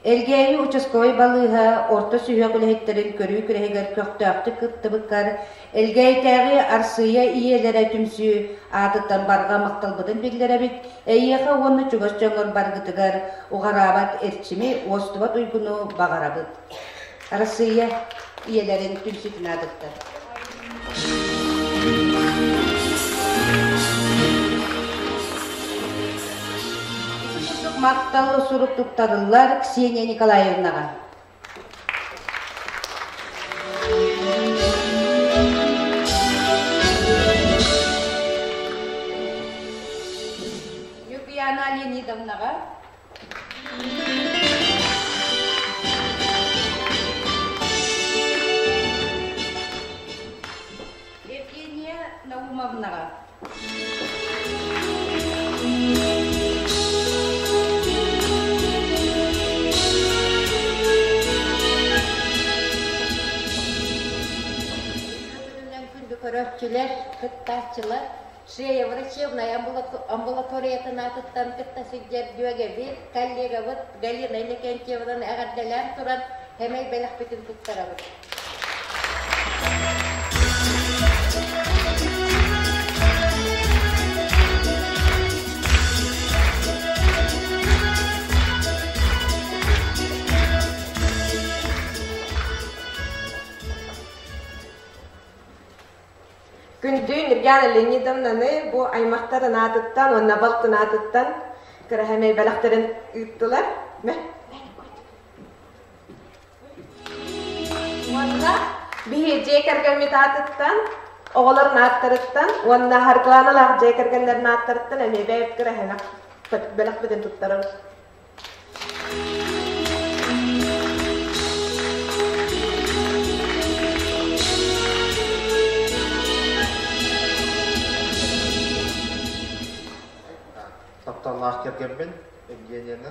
Элгээйи участковай балыыһа орто сүһүөх үлэһиттэрин көрүү күрэһигэр көхтөөхтүк кыттыбыккар Элгээйитээҕи Арсыйа ийэлэрэ түмсүү аатыттан барҕа махталбытын биллэрэбит, эйиэхэ уонна чугас дьоҥҥор баргытыгар уҕараабат эрчими, уостубат уйгуну баҕарабыт. Арассыыйа ийэлэрин түмсүүтүн аатыттан. Махтал сурук туттарыллар Ксения Николаевнаҕа. Юбияна Леонидовнаҕа. Евгения Наумовнаҕа. Күндү көрөөччүлэр, кыттааччылар, Шея врачебнай амбулаториятын аатыттан кытта сылдьар дьүөгэбит, коллегабыт Галина Иннокентьевнаны эҕэрдэлээн туран, сэмэй бэлэхпитин туттарабыт. Күндү Ньургиана Леонидовнаны бу аймахтарын аатыттан уонна балтын аатыттан кыраһамай бэлэхтэрин ыыттылар. Уонна биһи дьиэ кэргэммит аатыттан, оҕолорун ааттарыттан уонна Харгылааналаах дьиэ кэргэннэрин ааттарыттан эмиэ бэйэбит кыраһамай бэлэхпитин туттарабыт. Тапталлаах кэргэммин Евгенияны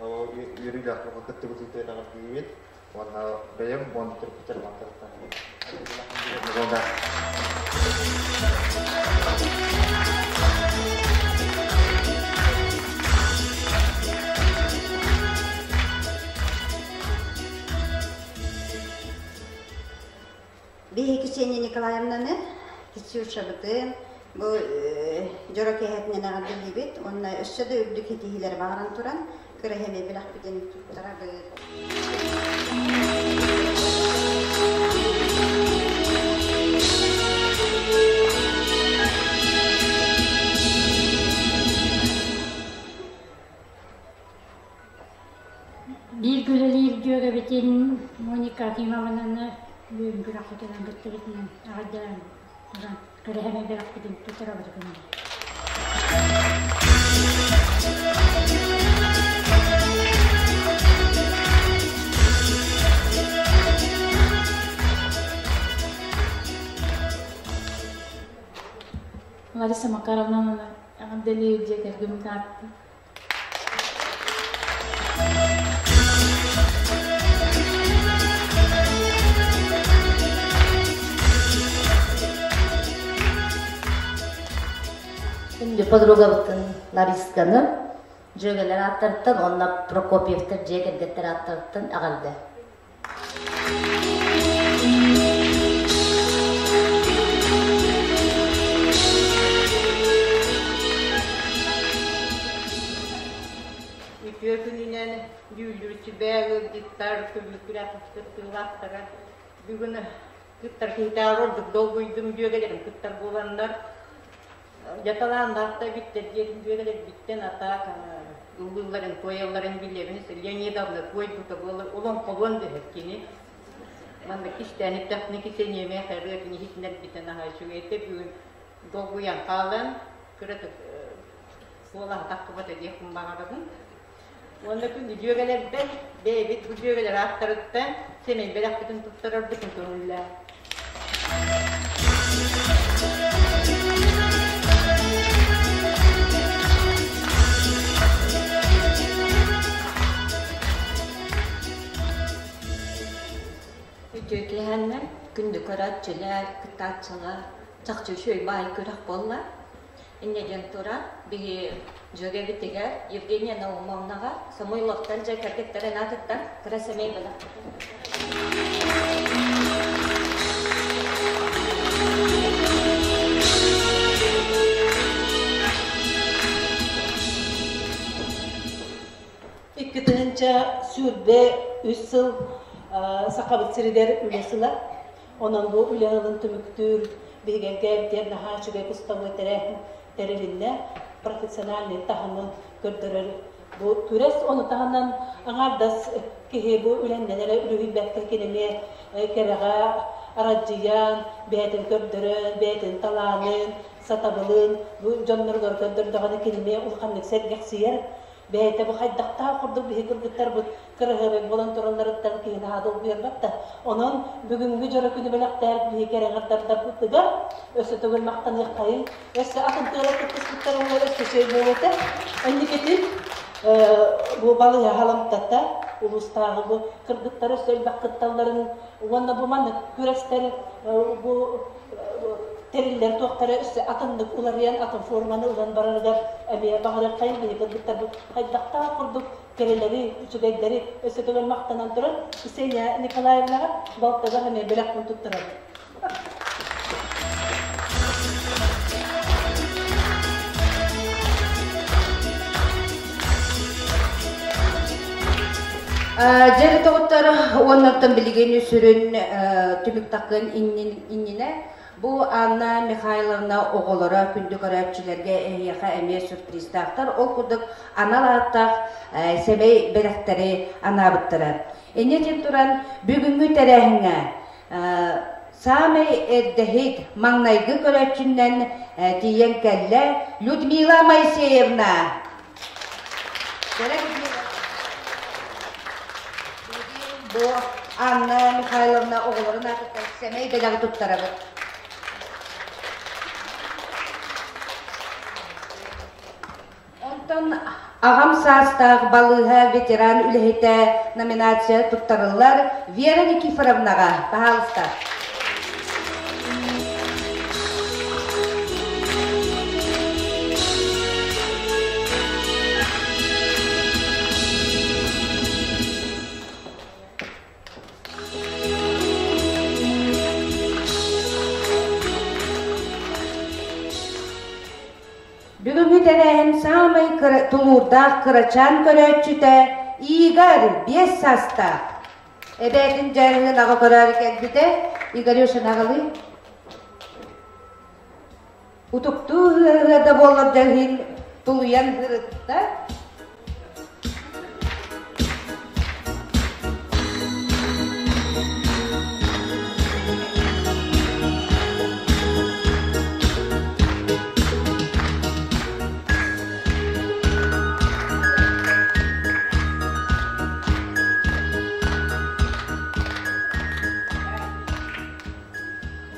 үөрүүлээх туохха кыттыбыт ыытыанаҕын уонна бэйэм уонна төрөппүттэрим аттарыттан Биһиги Ксения Николаевнаны Ксюшабытын бу дьоро киэһэтинэн эҕэрдэлиибит уонна өссө да үрдүк ситиһиилэри баҕаран туран кыраһыабай бэлэхпитин туттарабыт. Биир үлэлиир дьүөгэбитин Моника Акимовнаны бүгүн күрэхпитинэн кыттыбытынан эҕэрдэлээн туран кэрэһэмэй бэлэхпитин туттарабыт күнүн. Лариса Макаровна эҕэрдэлиир дьиэ кэргэммит ааттыы. Күндү подругабытын Ларисканы дьүөгэлэр ааттарыттан уонна Прокопьевтар дьиэ кэргэттэр ааттарыттан эҕэрдэ. Үтүө күнүнэн дьүүллүүр сүбэ ыалдьыттар, көмүскүлээх кыттыылаахтара бүгүн кыттар киһитээҕэр ордук долгуйдум дьүөгэлэрим кыттар буоланнар дьэ талааннаах да эбиттэр диэтим дьүөгэлэрбиттэн атаак. Ыллыылларын, туойалларын билэбин. Леонидовна туойбута буолар, олоҥхолуон да сөп кини. Манна кистээн эттэхпинэ кисэниэмэ ырыатын иһитинэрбитин аһа үчүгэй этэ. Бүгүн долгуйан хаалан, кыратык куолаһа тахсыбата диэхпин баҕарабын. Уонна күндү дьүөгэлэрбэр бэйэбит бу дьүөгэлэр ааттарыттан сэмэй бэлэхпитин туттарарбытын көҥүллээх. Үтүө киэһэннэр, күндү көрөөччүлэр, кыттааччылар, чахчы үчүгэй баай күрэх буолла. Инньэ диэн туран, биһи дьүөгэбитигэр Евгения Наумовнаҕа Самойловтар дьиэ кэргэттэрин аатыттан кыра сэмэй бэлэх 2 023 сыл Сахабыт сиригэр үлэ сыла. Онон бу үлэ ылын түмүктүүр биһигэлгэ диэн наһаа үчүгэй кустабы тэрээһин тэрилиннэ профессиональный таһымы көрдөрөр бу күрэс ону таһынан аҥаардас киһи бу үлэннэн эрэ үлүһүйбэккэ кинини кэрэҕэ арадьыйан бэйэтин көрдөрөн бэйэтин талаанын сатабылын бу дьонноругар көрдөрдөҕүнэ кинини улаханнык сэргэхсийэр Бэйэтэ бу хайдахтаах курдук биһи кыргыттарбыт кыраһыабай буолан туралларыттан киһи наһаа долгуйарбат да. Онон бүгүҥҥү дьоро күнү бэлэхтээбит биһи кэрэҕэрдардарбытыгар өссө төгүл махтаныаххайыҥ. Өссө атын тыала кыттыспыттар уҥа өссө үчүгэй буолуо этэ. Инникитин бу балыыһа халамтата улуустааҕы бу кыргыттар өссө элбэх кытталларын уонна бу маннык күрэстэр бу тэриллэр туохтара өссө атыннык уларыйан атын форманы ылан барарыгар эмиэ баҕарыаххайын биһи кыргыттарбыт хайдахтаах курдук кэрэлэри, үчүгэйдэри өссө төгүл махтанан туран Ксения Николаевнаҕа балтыгар эмиэ бэлэхпин туттарабын. Дьэ, тоҕуттар уоннаттан билигин сүрүн түмүк такын иннинэ бу Анна Михайловна оҕолоро күндү көрөөччүлэргэ эһиэхэ эмиэ сюрпризтаахтар. Ол курдук анал ааттаах сэмэй бэлэхтэри анаабыттара. Инньэ диэн туран бүгүҥҥү тэрээһиҥҥэ саамай эрдэһит маҥнайгы көрөөччүнэн тиийэн кэллэ Людмила Моисеевна. Бу Анна Михайловна оҕолорун аатыттан сэмэй бэлэҕи туттарабыт. Онтон аҕам саастаах балыыһа ветеран үлэһитэ номинация туттарыллар Вера Никифоровнаҕа, пожалуйста. Бүгүҥҥү тэрээһин саамай тулуурдаах кырачаан көрөөччүтэ Игорь 5 саастаах. Эбээтин дьаарыһын аҕа көрөөрү кэлбитэ Игорюшин аҕалыы. Утуктуу ыһыа да буоллар дьарыһын тулуйан ырытта.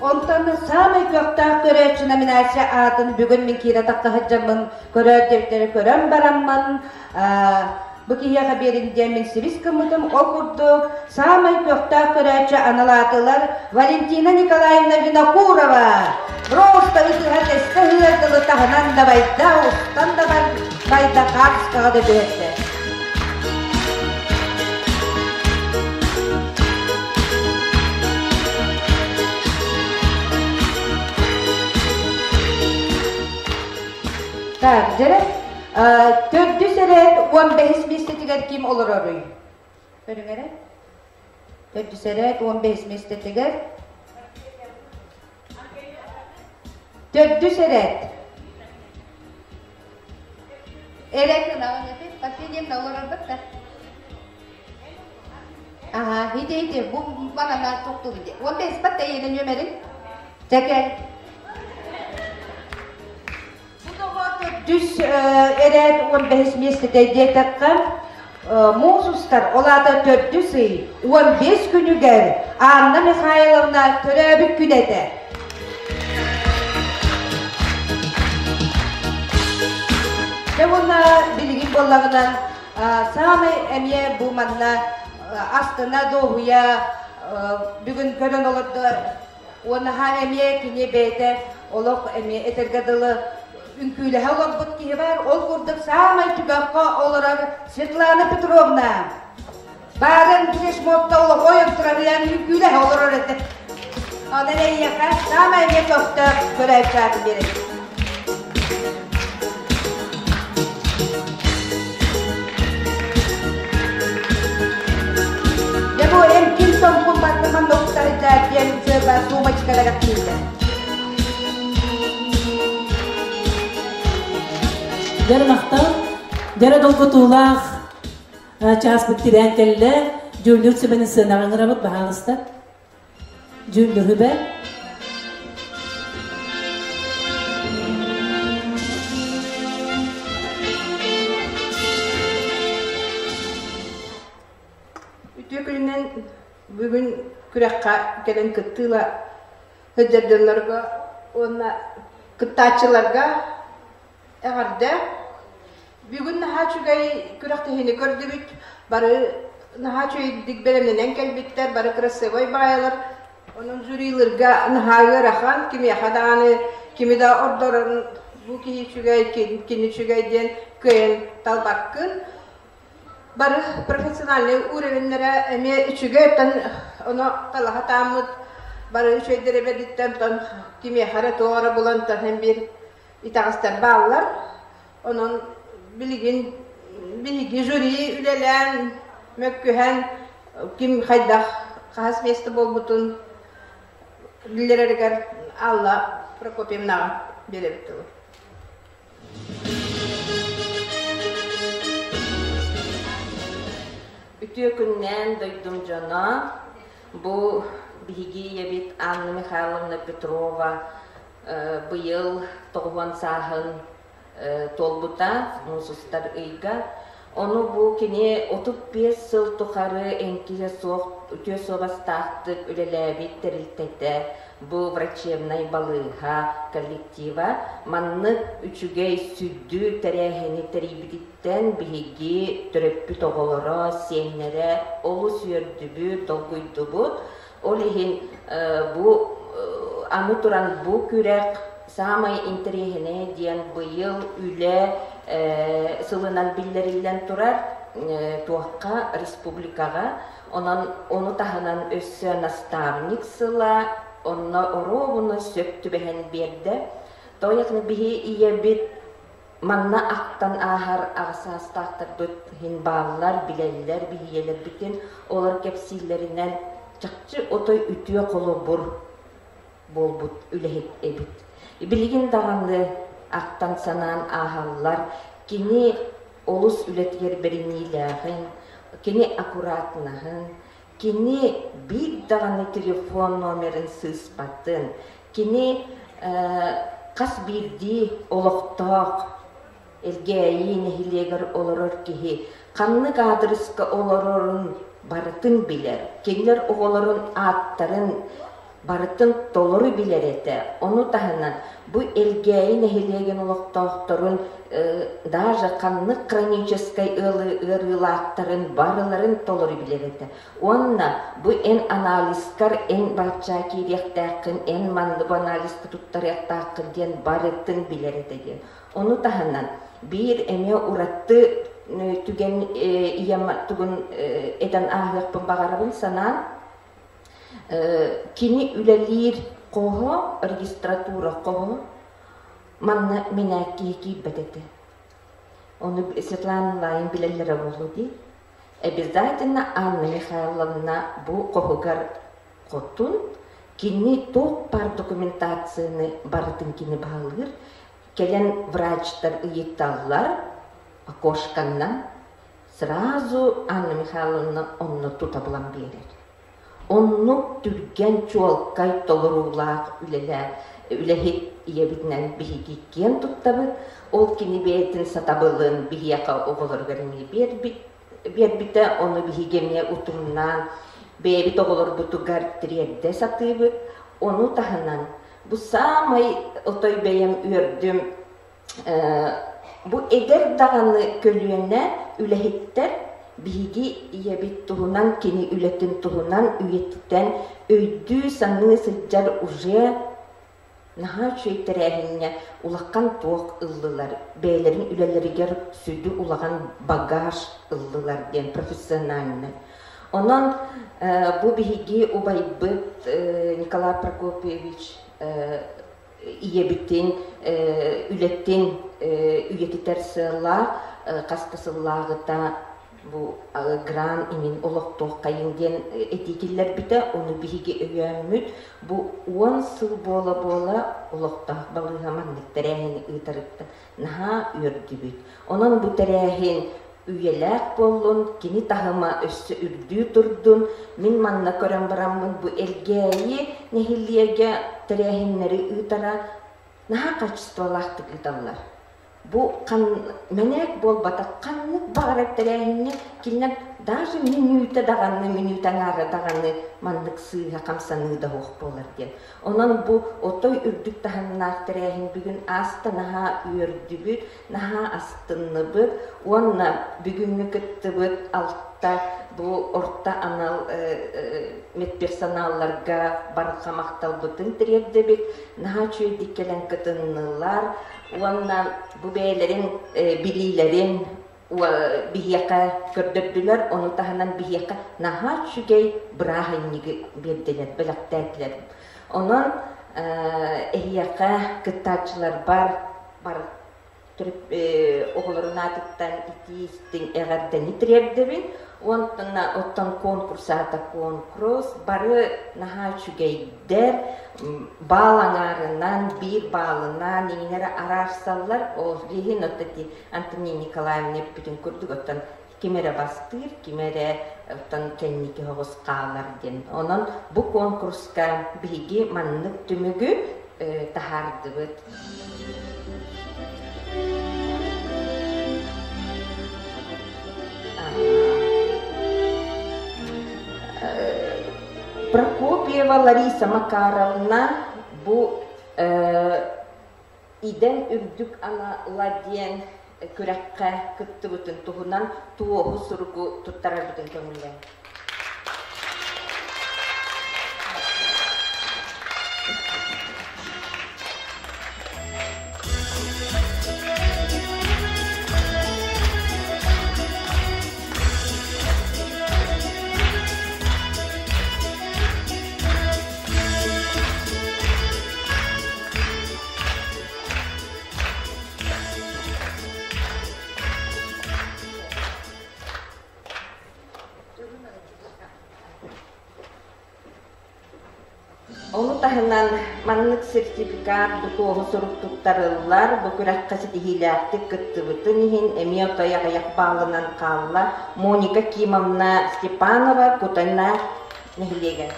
Онтон саамай көхтөөх көрөөччү номинация аатын бүгүн мин киирэ тахса сылдьаммын көрөөччүлэри көрөн бараммын бу киһиэхэ биэрин диэн мин сибис гыммытым. Ол курдук саамай көхтөөх көрөөччү анал аатылар Валентина Николаевна Винокурова просто ытыһа тэстэ ыһыар дылы таһынан да байда, устан да байда, хаартыскаҕа да түһэрдэ. Так, дьэрэ, төрдүс эрээт 15 миэстэтигэр ким олороруй? Көрүҥ эрэ. Төрдүс эрээт 15 миэстэтигэр. Төрдүс эрээт. Эрэ кынаҕын эти последнем олорорбут да. Аха, ити ити бу манана туктубут. Он беспат тайына нөмерин. Чакел. Төрдүс эрээт 15 миэстэтэ диэтэххэ, муус устар, ол аата төрдүс ый 15 күнүгэр Анна Михайловна төрөөбүт күнэ этэ. Дьэ уонна билигин буоллаҕынан саамай эмиэ бу манна астына дуоһуйа бүгүн көрөн олордо Уонна эмиэ кини бэйэтэ олох эмиэ этэргэ дылы үҥкүүлэһэ олорбут киһи бар. Ол курдук саамай түгэххэ олорор Светлана Петровна. Баарын флешмобта олох ойон турарыйан үҥкүүлэһэ олорор этэ. Онон эйиэхэ саамай эмиэ көхтөөх көрөөччү аатын биэрэбит. Дьэ бу эмкин томкун баттыман доктарыдаар диэн сыаба сумочкалара киирдэ. Дьэр махтал, дьэрэ долгутуулаах чааспыт тирээн кэллэ. Дьүүллүүр сүбэни сыанаҕа ыҥырабыт, баһаалыста. Дьүүллүһүбэ. Үтүө күнүнэн бүгүн күрэххэ кэлэн кыттыыла сылдьар дьоннорго уонна кыттааччыларга эҕэрдэ. Бүгүн наһаа үчүгэй күрэхтэһиини көрдүбүт. Бары наһаа үчүгэйдик бэлэмнэнэн кэлбиттэр, бары красивай баайалар. Онон жюриларга наһаа ыарахан, кимиэхэ даҕаны кими да ордорон бу киһи үчүгэй, кини үчүгэй диэн кыайан талбаккын. Бары профессиональнай уровеннэрэ эмиэ үчүгэй, оттон ону талаһа тааммыт бары үчүгэйдэрэ бэрдиттэн тон кимиэхэ эрэ туох эрэ булан тон биир итэҕэстэр бааллар. Онон билигин биһиги жюри үлэлээн, мөккүһэн ким хайдах хаһыс миэстэ буолбутун биллэрэригэр Алла Прокопьевнаҕа биэрэбит тылы. Үтүө күннээн дойдум дьоно, бу биһиги ийэбит Анна Михайловна Петрова быйыл тоҕуһуон сааһын туолбута муус устар ыйга. Ону бу кини 35 сыл тухары эҥкилэ суох үтүө суобастаахтык үлэлээбит тэрилтэтэ бу врачебнай балыыһа коллектива маннык үчүгэй сүдү тэрээһини тэрийбититтэн биһиги төрөппүт оҕолоро, сиэннэрэ олус үөрдүбүт, долгуйдубут. Ол иһин бу аны туран бу күрэх саамай интэриэһинэйэ диэн быйыл үлэ сылынан биллэриллэн турар туохха республикаҕа. Онон ону таһынан өссө наставник сыла онно оруобуна сөп түбэһэн биэрдэ. Тоҕо биһи ийэбит Манна ахтан ааһар аҕа саастаахтарбыт иһин бааллар, билэллэр биһиэлэрбитин, олор кэпсииллэринэн чахчы отой үтүө холобур буолбут үлэһит эбит. Билигин даҕаны ахтан санаан ааһаллар, кини олус үлэтигэр бэриниилээҕин, кини аккуратнаһын, кини биир даҕаны телефон номерын сыыспатын, Кини хас биирдии олохтоох Элгээйи нэһилиэгэр олорор киһи ханнык аадырыска олорорун барытын билэр, кинилэр оҕолорун ааттарын барытын толору билэр этэ. Ону таһынан бу Элгээйи нэһилиэгин олохтоохторун даже ханнык хроническай ыарыылаахтарын барыларын толору билэр этэ. Уонна бу эн анализкар эн бачча киириэхтээххин, эн маннык бу анализка туттарыахтааххын диэн барытын билэр этэ диэн. Ону таһынан биир эмиэ ураты түгэн ийэм тугун этэн ааһыахпын баҕарабын санаан кини үлэлиир хоһо, регистратура хоһо манна мэнээк киһи киирбэт этэ. Ону Светлана Лайын билэллэрэ буолуо дии. Обязательно Анна Михайловна бу хоһугар хотун кини туох баар документацияны барытын кини баһылыыр. Кэлэн врачтар ыйыталлар. Окошканнан сразу Анна Михайловна онно тута булан биэрэр. Оннук түргэн, чуолкай толоруулаах үлэһит ийэбитинэн биһиги киэн туттабыт. Ол кини бэйэтин сатабылын биһиэхэ оҕолоругар эмиэ биэрбит, биэрбитэ. Ону биһиги эмиэ утумнаан бэйэбит оҕолорбутугар тириэрдэ сатыыбыт. Ону таһынан бу саамай отой бэйэм үөрдүм Бу эдэр даҕаны көлүөнэ үлэһиттэр биһиги ийэбит туһунан, кини үлэтин туһунан үйэтитэн өйдүү-саныы сылдьар уже наһаа үчүгэй тэрээһиҥҥэ улахан туох ыллылар, бэйэлэрин үлэлэригэр сүдү улахан багаж ыллылар диэн профессиональнай. Онон бу биһиги убайбыт Николай Прокопьевич ийэбитин үлэтин үйэтитэр сыаллаах хас да сыллааҕыта бу гран иҥин олохтуоххайын диэн этии киллэрбитэ. Ону биһиги өйөөммүт бу 10 сыл буола-буола олохтоох балыыһа маннык тэрээһини ыытарыттан наһаа үөрдүбүт. Онон бу тэрээһин үйэлээх буоллун, кини таһыма өссө үрдүү турдун. Мин манна көрөн бараммын бу Элгээйи нэһилиэгэ тэрээһиннэри ыытара наһаа качестволаахтык ыыталлар. Бу мэнээк буолбатах ханнык баҕарар тэрээһиҥҥэ кинилэр даже мүнүүтэ даҕаны, мүнүүтэ аҥаара даҕаны маннык сыыһа хамсаныы да суох буолар диэн. Онон бу отой үрдүк таһымнаах тэрээһин бүгүн ааста наһаа үөрдүбүт, наһаа астынныбыт уонна бүгүҥҥү кыттыбыт алта бу орто анал медперсоналларга барҕа махталбытын тириэрдэбит. Наһаа үчүгэйдик кэлэн кытыннылар уонна бу бэйэлэрин билиилэрин биһиэхэ көрдөрдүлэр, ону таһынан биһиэхэ наһаа үчүгэй бырааһынньыгы биэрдилэр, бэлэхтээтилэр. Онон эһиэхэ кыттааччыларбар бар оҕолорун аатыттан итии истиҥ эҕэрдэни тириэрдэбин. Онтон оттон конкурс аата конкурс бары наһаа үчүгэйдэр, баал аҥаарынан, биир баалынан иҥнэрэ араарсаллар. Ол иһин от ити Антонина Николаевна эппитин курдук оттон ким эрэ бастыыр, ким эрэ оттон кэнники соҕус хаалар диэн. Онон бу конкурска биһиги маннык түмүгү таһаардыбыт. Прокопьева Лариса Макаровна бу Идэм үрдүк анала диэн күрэххэ кыттыбытын туһунан туоһу суругу туттарарбытын көҥүллээҥ. Ону таһынан маннык сертификат бу туоһу сурук туттарыллар, бу күрэххэ ситиһиилээхтик кыттыбытын иһин эмиэ отой аҕыйах баалынан хаалла Моника Кимовна Степанова Кутана нэһилиэгэ.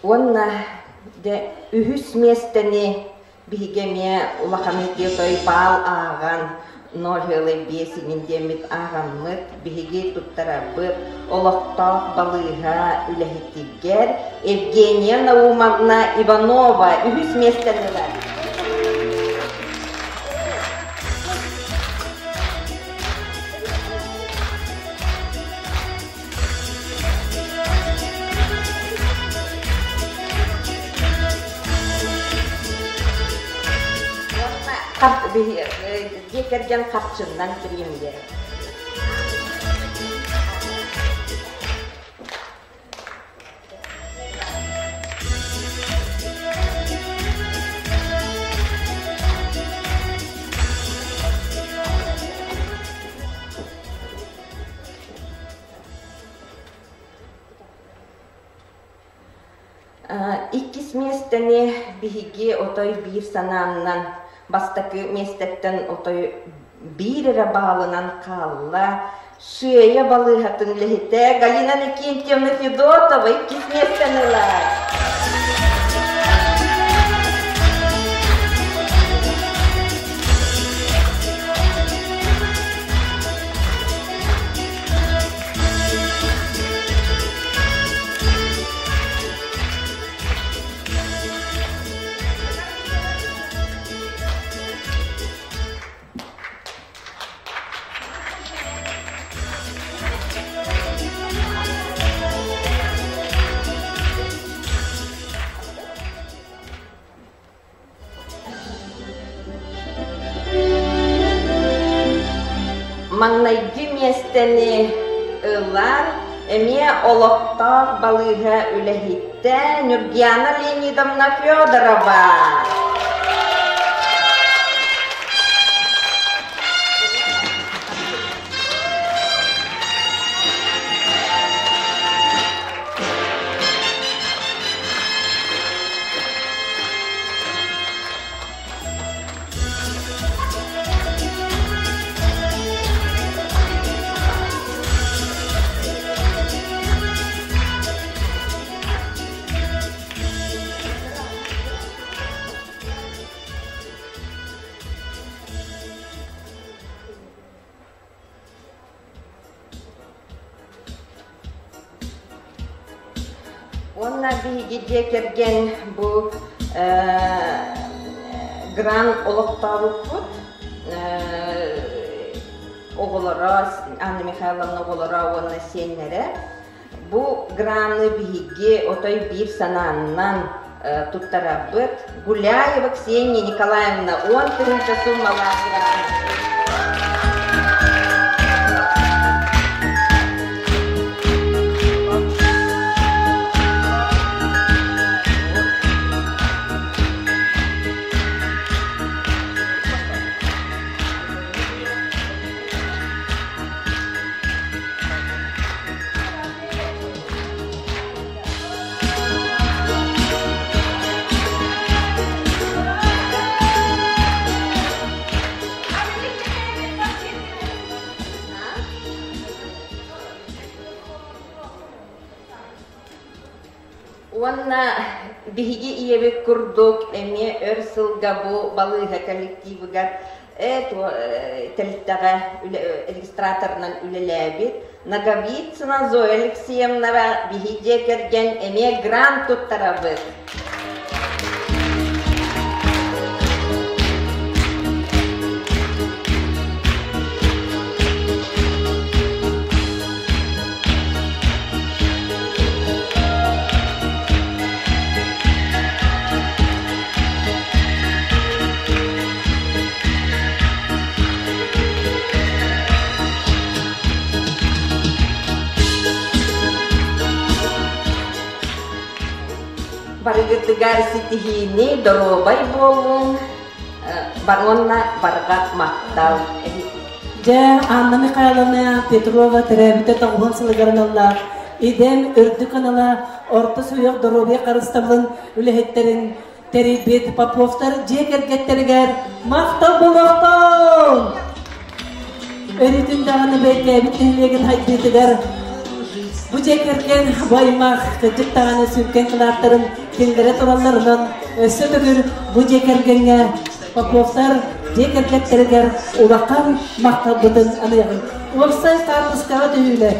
Уонна дьэ үһүс миэстэни биһиги эмиэ улахан той баал ааҕан 0,5 иҥин диэммит ааҕаммыт биһиги туттарарбыт олохтоох балыыһа үлэһитигэр Евгения Наумовна Иванова үһүс миэстэни ылар. Дьиэ кэргэн харчыннан премия. Иккис миэстэни биһиги отой биир санааннан бастакы миэстэттэн отой биир эрэ баалынан хаалла. Шея балыыһатын үлэһитэ Галина Никитьевна Федотова иккис миэстэни ылар. Маҥнайгы миэстэни ылар эмиэ олохтоох балыыһа үлэһитэ Нюргиана Леонидовна Федорова. Уонна биһиги дьиэ кэргэн бу грант олохтообуппут. Оҕолоро, Анна Михайловна оҕолоро уонна сиэннэрэ. Бу граны биһиги отой биир санааннан туттарабыт. Гуляева Ксения Николаевна 10 000 суммалаах гран. Уонна биһиги ийэбит курдук эмиэ өр сылга бу балыыһа коллективыгар тэрилтэҕэ регистраторынан үлэлээбит Ноговицына Зоя Алексеевнаҕа биһи дьиэ кэргэн эмиэ грант туттарабыт. Барыгытыгар ситиһиини, доруобай буолуҥ, баронна барҕа махтал. Дьэ, Анна Михайловна Петрова төрөөбүтэ тоҕуһун сылыгар аналлаах идэм үрдүк анала орто сүһүөх доруобуйа харыстабылын үлэһиттэрин тэрийбит Поповтар дьиэ кэргэттэригэр махтал буолуохтун! Өрүтүн даҕаны бэйкээбит нэһилиэгин хайдыытыгар бу дьиэ кэргэн бу аймах кырдьык даҕаны сүҥкэн кылааттарын киллэрэ туралларынан өссө төгүл бу дьиэ кэргэҥҥэ Поповтар дьиэ кэргэттэригэр улахан махталбытын аныаҕыҥ. Уопсай хаартыскаҕа түһүүлэр.